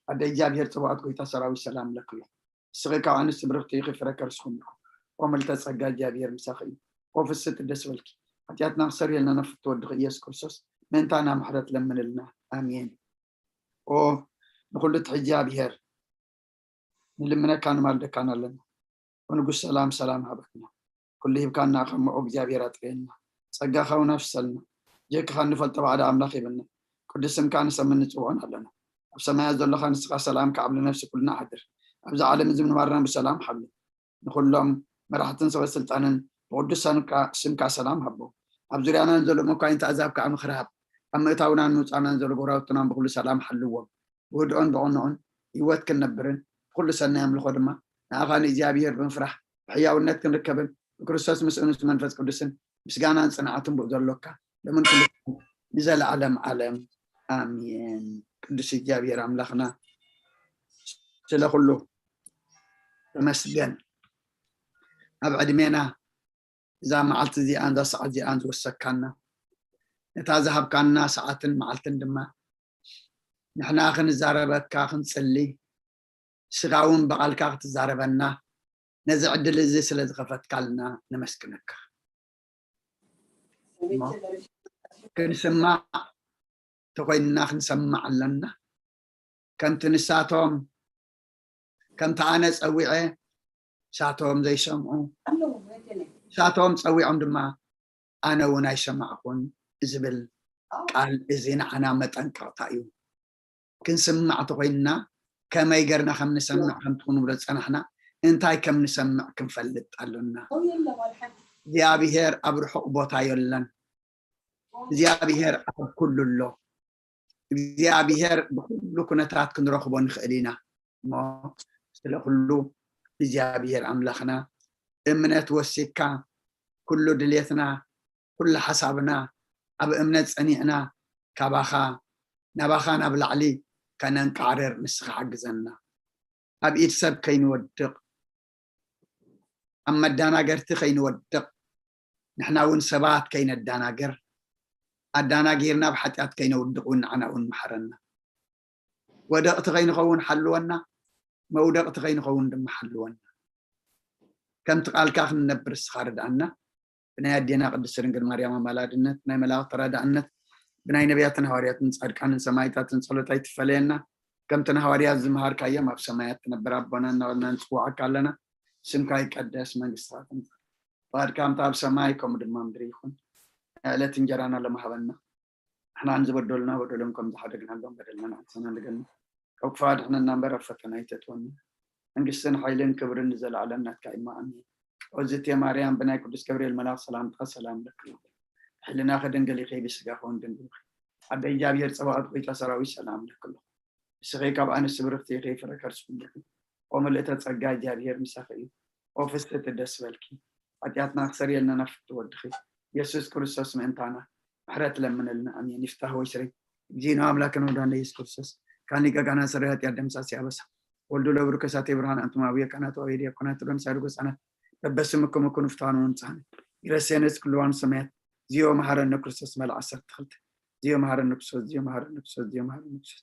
ኣደ እግዚኣብሔር ጽባኦት ጎይታ ሰራዊት ሰላም ለክሎ። እስኺ ካብ ኣንስቲ ብርክቲ ኢኺ ፍረ ከርስኹም ኢኹ። ኦ ምልተ ጸጋ እግዚኣብሔር ምሳኺ እዩ። ኦ ፍስሕቲ ደስ በልኪ። ሓጢኣትና ክሰርየልና ነፍቲ ወድኺ ኢየሱስ ክርስቶስ ምእንታና ምሕረት ለምንልና። ኣሜን። ኦ ንኹሉ ትሕጂ ኣብሔር ንልምነካ ንማልደካን ኣለና። ኦ ንጉስ ሰላም ሰላም ሃበክና። ኩሉ ሂብካና ከመኦ እግዚኣብሔር ኣጥርየና። ጸጋኻ እውን ኣፍሰልና። ጀክኻ እንፈልጦ ባዕዳ ኣምላኽ ይብልና። ቅዱስ ስምካ ንሰምን ንጽውዖን ኣለና። ኣብ ሰማያት ዘለኻ ንስኻ ሰላም ከዓብ ንነፍሲ ኩልና ሓድር። ኣብዚ ዓለም እዚ ምንባርና ብሰላም ሓሉ። ንኹሎም መራሕትን ሰበ ስልጣንን ብቅዱስ ስምካ ሰላም ሃቦ። ኣብ ዙርያና ንዘሎ መኳይንቲ ኣዛብ ከዓ ምኽሪ ሃብ። ኣብ ምእታውናን ምውፃእናን ዘሎ ጎራውትናን ብኩሉ ሰላም ሓልዎም። ብህድኦን ብቐንኦን ህይወት ክንነብርን ብኩሉ ሰናይ ኣምልኾ ድማ ንኣኻ ንእግዚኣብሔር ብምፍራሕ ብሕያውነት ክንርከብን ብክርስቶስ ምስኡን ምስ መንፈስ ቅዱስን ምስጋናን ጽንዓትን ብኡ ዘሎካ ሎምን ኩሉ ንዘለዓለም ዓለም ኣሜን። ቅዱስ እግዚኣብሔር ኣምላኽና ስለ ኩሉ ተመስገን። ኣብ ዕድሜና እዛ መዓልቲ እዚኣን እዛ ሰዓት እዚኣን ዝወሰካና ነታ ዝሃብካና ሰዓትን መዓልትን ድማ ንሕና ክንዛረበካ ክንጽሊ ስጋ እውን ብቓልካ ክትዛረበና ነዚ ዕድል እዚ ስለ ዝኸፈትካልና ነመስግነካ። እሞ ክንስማዕ ተኮይንና ክንሰማዕ ኣለና። ከምቲ ንሳቶም ከምቲ ኣነ ጸዊዐ ሳቶም ዘይሰምዑ ሳቶም ጸዊዖም ድማ ኣነ እውን ኣይሰማዕኩን ዝብል ቃል እዚ ንዓና መጠንቀቕታ እዩ። ክንስማዕ ተኮይንና ከመይ ገርና ከም ንሰምዕ ከምቲ ክንብሎ ዝጸናሕና እንታይ ከም ንሰምዕ ክንፈልጥ ኣሎና። እግዚኣብሔር ኣብ ርሑቕ ቦታ የለን። እግዚኣብሔር ኣብ ኩሉ ኣሎ። እግዚኣብሔር ብኩሉ ኩነታት ክንረኽቦ ንኽእል ኢና እሞ ስለ ኩሉ እግዚኣብሔር ኣምላኽና እምነት ወሲካ ኩሉ ድሌትና ኩሉ ሓሳብና ኣብ እምነት ጸኒዕና ካባኻ ናባኻ ናብ ላዕሊ ከነንቃዕርር ንስኻ ሓግዘና። ኣብ ኢድ ሰብ ከይንወድቕ ኣብ መዳናገርቲ ከይንወድቕ ንሕና እውን ሰባት ከይነዳናግር ኣዳናጊርና ኣብ ሓጢኣት ከይነውድቕ እውን ንዓና እውን መሓረና። ወደቕቲ ከይንኸውን ሓልወና፣ መውደቕቲ ከይንኸውን ድማ ሓልወና። ከምቲ ቃልካ ክንነብር እስኻ ርድኣና። ብናይ ኣዴና ቅድስቲ ድንግል ማርያም ኣማላድነት፣ ናይ መላእኽቲ ተራዳእነት፣ ብናይ ነቢያትን ሃዋርያትን ጻድቃንን ሰማዕታትን ጸሎት ኣይትፈለየና። ከምቲ ንሃዋርያት ዝመሃርካዮም ኣብ ሰማያት ትነብር ኣቦና እናበልና ንጽውዓካ ኣለና። ስምካ ይቀደስ፣ መንግስትኻ ትምጻእ፣ ፍቓድካ ከምቲ ኣብ ሰማይ ከምኡ ድማ ምድሪ ይኹን። ናይ ዕለት እንጀራና ሎሚ ሃበና። ንሕና ንዝበደሉና በደሎም ከም ዝሓደግናሎም በደልና ንዓና ኣይተሓድገና። ካብ ክፉእ ኣድሕነና እምበር ኣብ ፈተና ኣይተእትወና። መንግስትን ሓይልን ክብርን ንዘለኣለም ናትካ እዩ እሞ ኣሜን። ኦዝቴ ማርያም ብናይ ቅዱስ ገብርኤል መልኣኽ ሰላምታ ሰላም ለኪ። ሕልናኺ ድንግል ይኺ ብስጋኺ እውን ድንግል ኢኺ። ኣደ እግዚኣብሔር ጸባኦት ጎይታ ሰራዊት ሰላም ለኪ። ንስኺ ካብ ኣንስቲ ብርኽቲ ኢኺ ፍረ ከርስኺ እውን ኦምልእተ ጸጋ እግዚኣብሔር ምሳኺ እዩ። ኦፍስቲ ደስ በልኪ። ሓጢኣትና ክሰርየልና ናብ ፍትው ወድኺ የሱስ ክርስቶስ ምእንታና ምሕረት ለምንልና። ኣሜን። ይፍታህ ወይ ስሪ። እግዚእነ አምላክነ ወመድኃኒነ ኢየሱስ ክርስቶስ ካን ሊቀ ካህናት ሰሪ ኃጢአት ደምሳሲ አበሳ ወልዱ ለብሩ ከሳቴ ብርሃን አንቱም አብየ ካህናት ወአብየ ዲያቆናት ወለምሳሉ ገጻናት በበስምኩም እኩን ፍትሐነ ወንጽሐነ ይረሴነስ ኩልዋን ሰማያት ዚዮ መሐረነ ክርስቶስ መልዓ ዓሰርተ ክልተ ዚዮ መሐረነ ክርስቶስ ዚዮ መሐረነ ክርስቶስ ዚዮ መሐረነ ክርስቶስ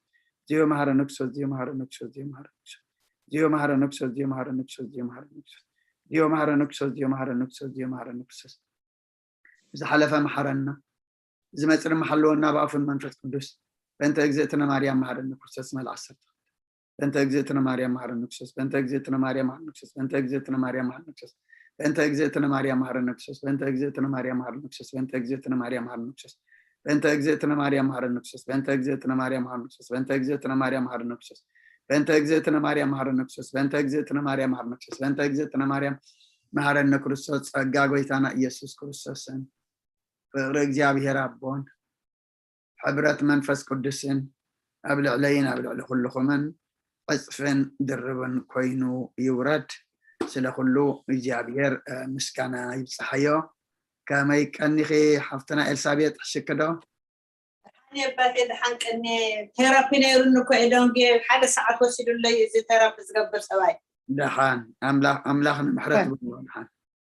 ዚዮ መሐረነ ክርስቶስ ዚዮ መሐረነ ክርስቶስ ዚዮ መሐረነ ክርስቶስ ዚዮ መሐረነ ክርስቶስ ዚዮ መሐረነ ክርስቶስ ዚዮ መሐረነ ክርስቶስ ዚዮ መሐረነ ክርስቶስ ዚዮ መሐረነ ክርስቶስ ዝሓለፈ መሓረና፣ ዝመጽእ ድማ ሓልወና ብኣፉን መንፈስ ቅዱስ። በእንተ እግዝእትነ ማርያም መሓረነ ክርስቶስ መልዓ ዓሰርተ ክልተ። በእንተ እግዝእትነ ማርያም መሓረነ ክርስቶስ። በእንተ እግዝእትነ ማርያም መሓረነ ክርስቶስ። በእንተ እግዝእትነ ማርያም መሓረነ ክርስቶስ። በእንተ እግዝእትነ ማርያም መሓረነ ክርስቶስ። በእንተ እግዝእትነ ማርያም መሓረነ ክርስቶስ። በእንተ እግዝእትነ ማርያም መሓረነ ክርስቶስ። በእንተ እግዝእትነ ማርያም መሓረነ ክርስቶስ። በእንተ እግዝእትነ ማርያም መሓረነ ክርስቶስ። በእንተ እግዝእትነ ማርያም መሓረነ ክርስቶስ። በእንተ እግዝእትነ ማርያም መሓረነ ክርስቶስ። በእንተ እግዝእትነ ማርያም መሓረነ ክርስቶስ። ጸጋ ጎይታና ኢየሱስ ክርስቶስን ፍቕሪ እግዚኣብሔር ኣቦን ሕብረት መንፈስ ቅዱስን ኣብ ልዕለይን ኣብ ልዕሊ ኩልኹምን ዕጽፍን ድርብን ኮይኑ ይውረድ። ስለ ኩሉ እግዚኣብሔር ምስጋና ይብጽሓዮ። ከመይ ቀኒኺ ሓፍትና ኤልሳቤጥ? ሕሽክዶ? ኣባቴ ደሓን ቀኒ። ቴራፒ ነይሩኒ እኮ ኤዶንጌ ሓደ ሰዓት ወሲዱለይ እዚ ቴራፒ ዝገብር ሰብኣይ። ደሓን ኣምላኽ ኣምላኽ ንምሕረት ይብሎ። ደሓን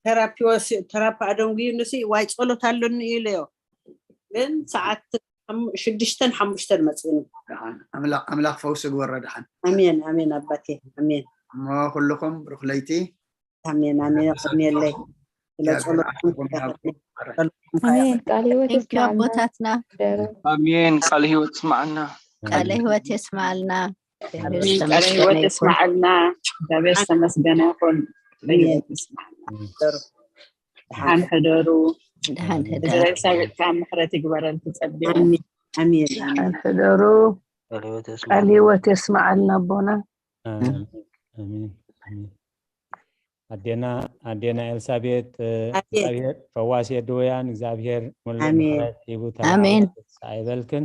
ቴራፒ ወሲ ቴራፒ ኣደንጉዩ ንሲ ዋይ ጸሎት ኣለኒ ኢለዮ። ግን ሰዓት ሽዱሽተን ሓሙሽተን መጽእኒ። ደሓን ኣምላኽ ኣምላኽ ፈውሲ ግበሮ። ደሓን ኣሜን ኣሜን ኣባቴ ኣሜን። እሞ ኩልኹም ብሩኽ ለይቲ። ኣሜን ኣሜን። የቐንየለይ ስለ ጸሎትኩም። ኣሜን። ቃል ህይወት ይስማዓልና። ኣቦታትና ኣሜን። ቃል ህይወት ይስማዓልና። ቃለ ህይወት የስማዓልና። ቃለ ህይወት የስማዓልና። እግዚኣብሔር ዝተመስገነ ይኹን። ቃለ ህይወት ይስማዓልና። ደሓን ሕደሩ። ደሓን ሕደሩ። እግዚኣብሔር ምሕረት ይግበረልኪ ጸልዩ። ኣሜን። ደሓን ሕደሩ። ቃለ ህይወት የስማዓልና ኣቦና። ኣሜን ኣሜን። ኣዴና ኣዴና ኤልሳቤጥ እግዚኣብሔር ፈዋሲ ድውያን እግዚኣብሔር ሙሉ ኣሜን። ምሕረት ሂቡ ኣሜን። ተባረኪ ኣይበልክን።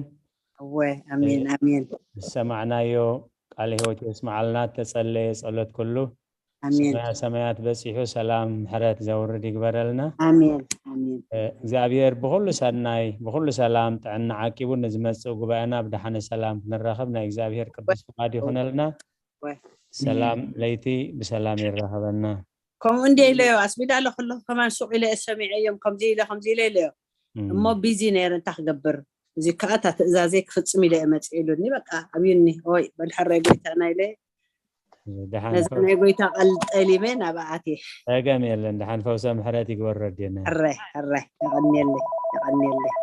እወ ኣሜን ኣሜን። ዝሰማዕናዮ ቃለ ህይወት የስማዓልና። ተጸለየ ጸሎት ኩሉ ኣሜን ሰማያ ሰማያት በጺሑ ሰላም ምሕረት ዘውርድ ይግበረልና። ኣሜን ኣሜን። እግዚኣብሔር ብኹሉ ሰናይ ብኹሉ ሰላም ጥዕና ዓቂቡ ንዝመጽእ ጉባኤና ብደሓነ ሰላም ክንራኸብ ናይ እግዚኣብሔር ቅዱስ ፍቓድ ይኹነልና። ወይ ሰላም ለይቲ ብሰላም ይራኸበና። ከምኡ እንደ ኢለዮ ኣስቢዳ ኣሎ ከለኹ ከማን ሱቕ ኢለ እየ ሰሚዐዮም ከምዚ ኢለ ከምዚ ኢለ ኢለዮ። እሞ ቢዚ ነይረ እንታይ ክገብር እዚ ከዓ እታ ትእዛዘይ ክፍፅም ኢለ እየ መፅእ ኢሉኒ። በቃ ኣብዩኒ። ኦይ በል ሕራይ ጎይታና ኢለ ደሓን ነዛ ናይ ጎይታ ቃል ጠሊበ ናብኣ ኣትየ። ጸገም የለን። ደሓን ፈውሰ ምሕረት ይግበሮ ኣዴና። ሕራይ ሕራይ የቐንየለይ የቐንየለይ።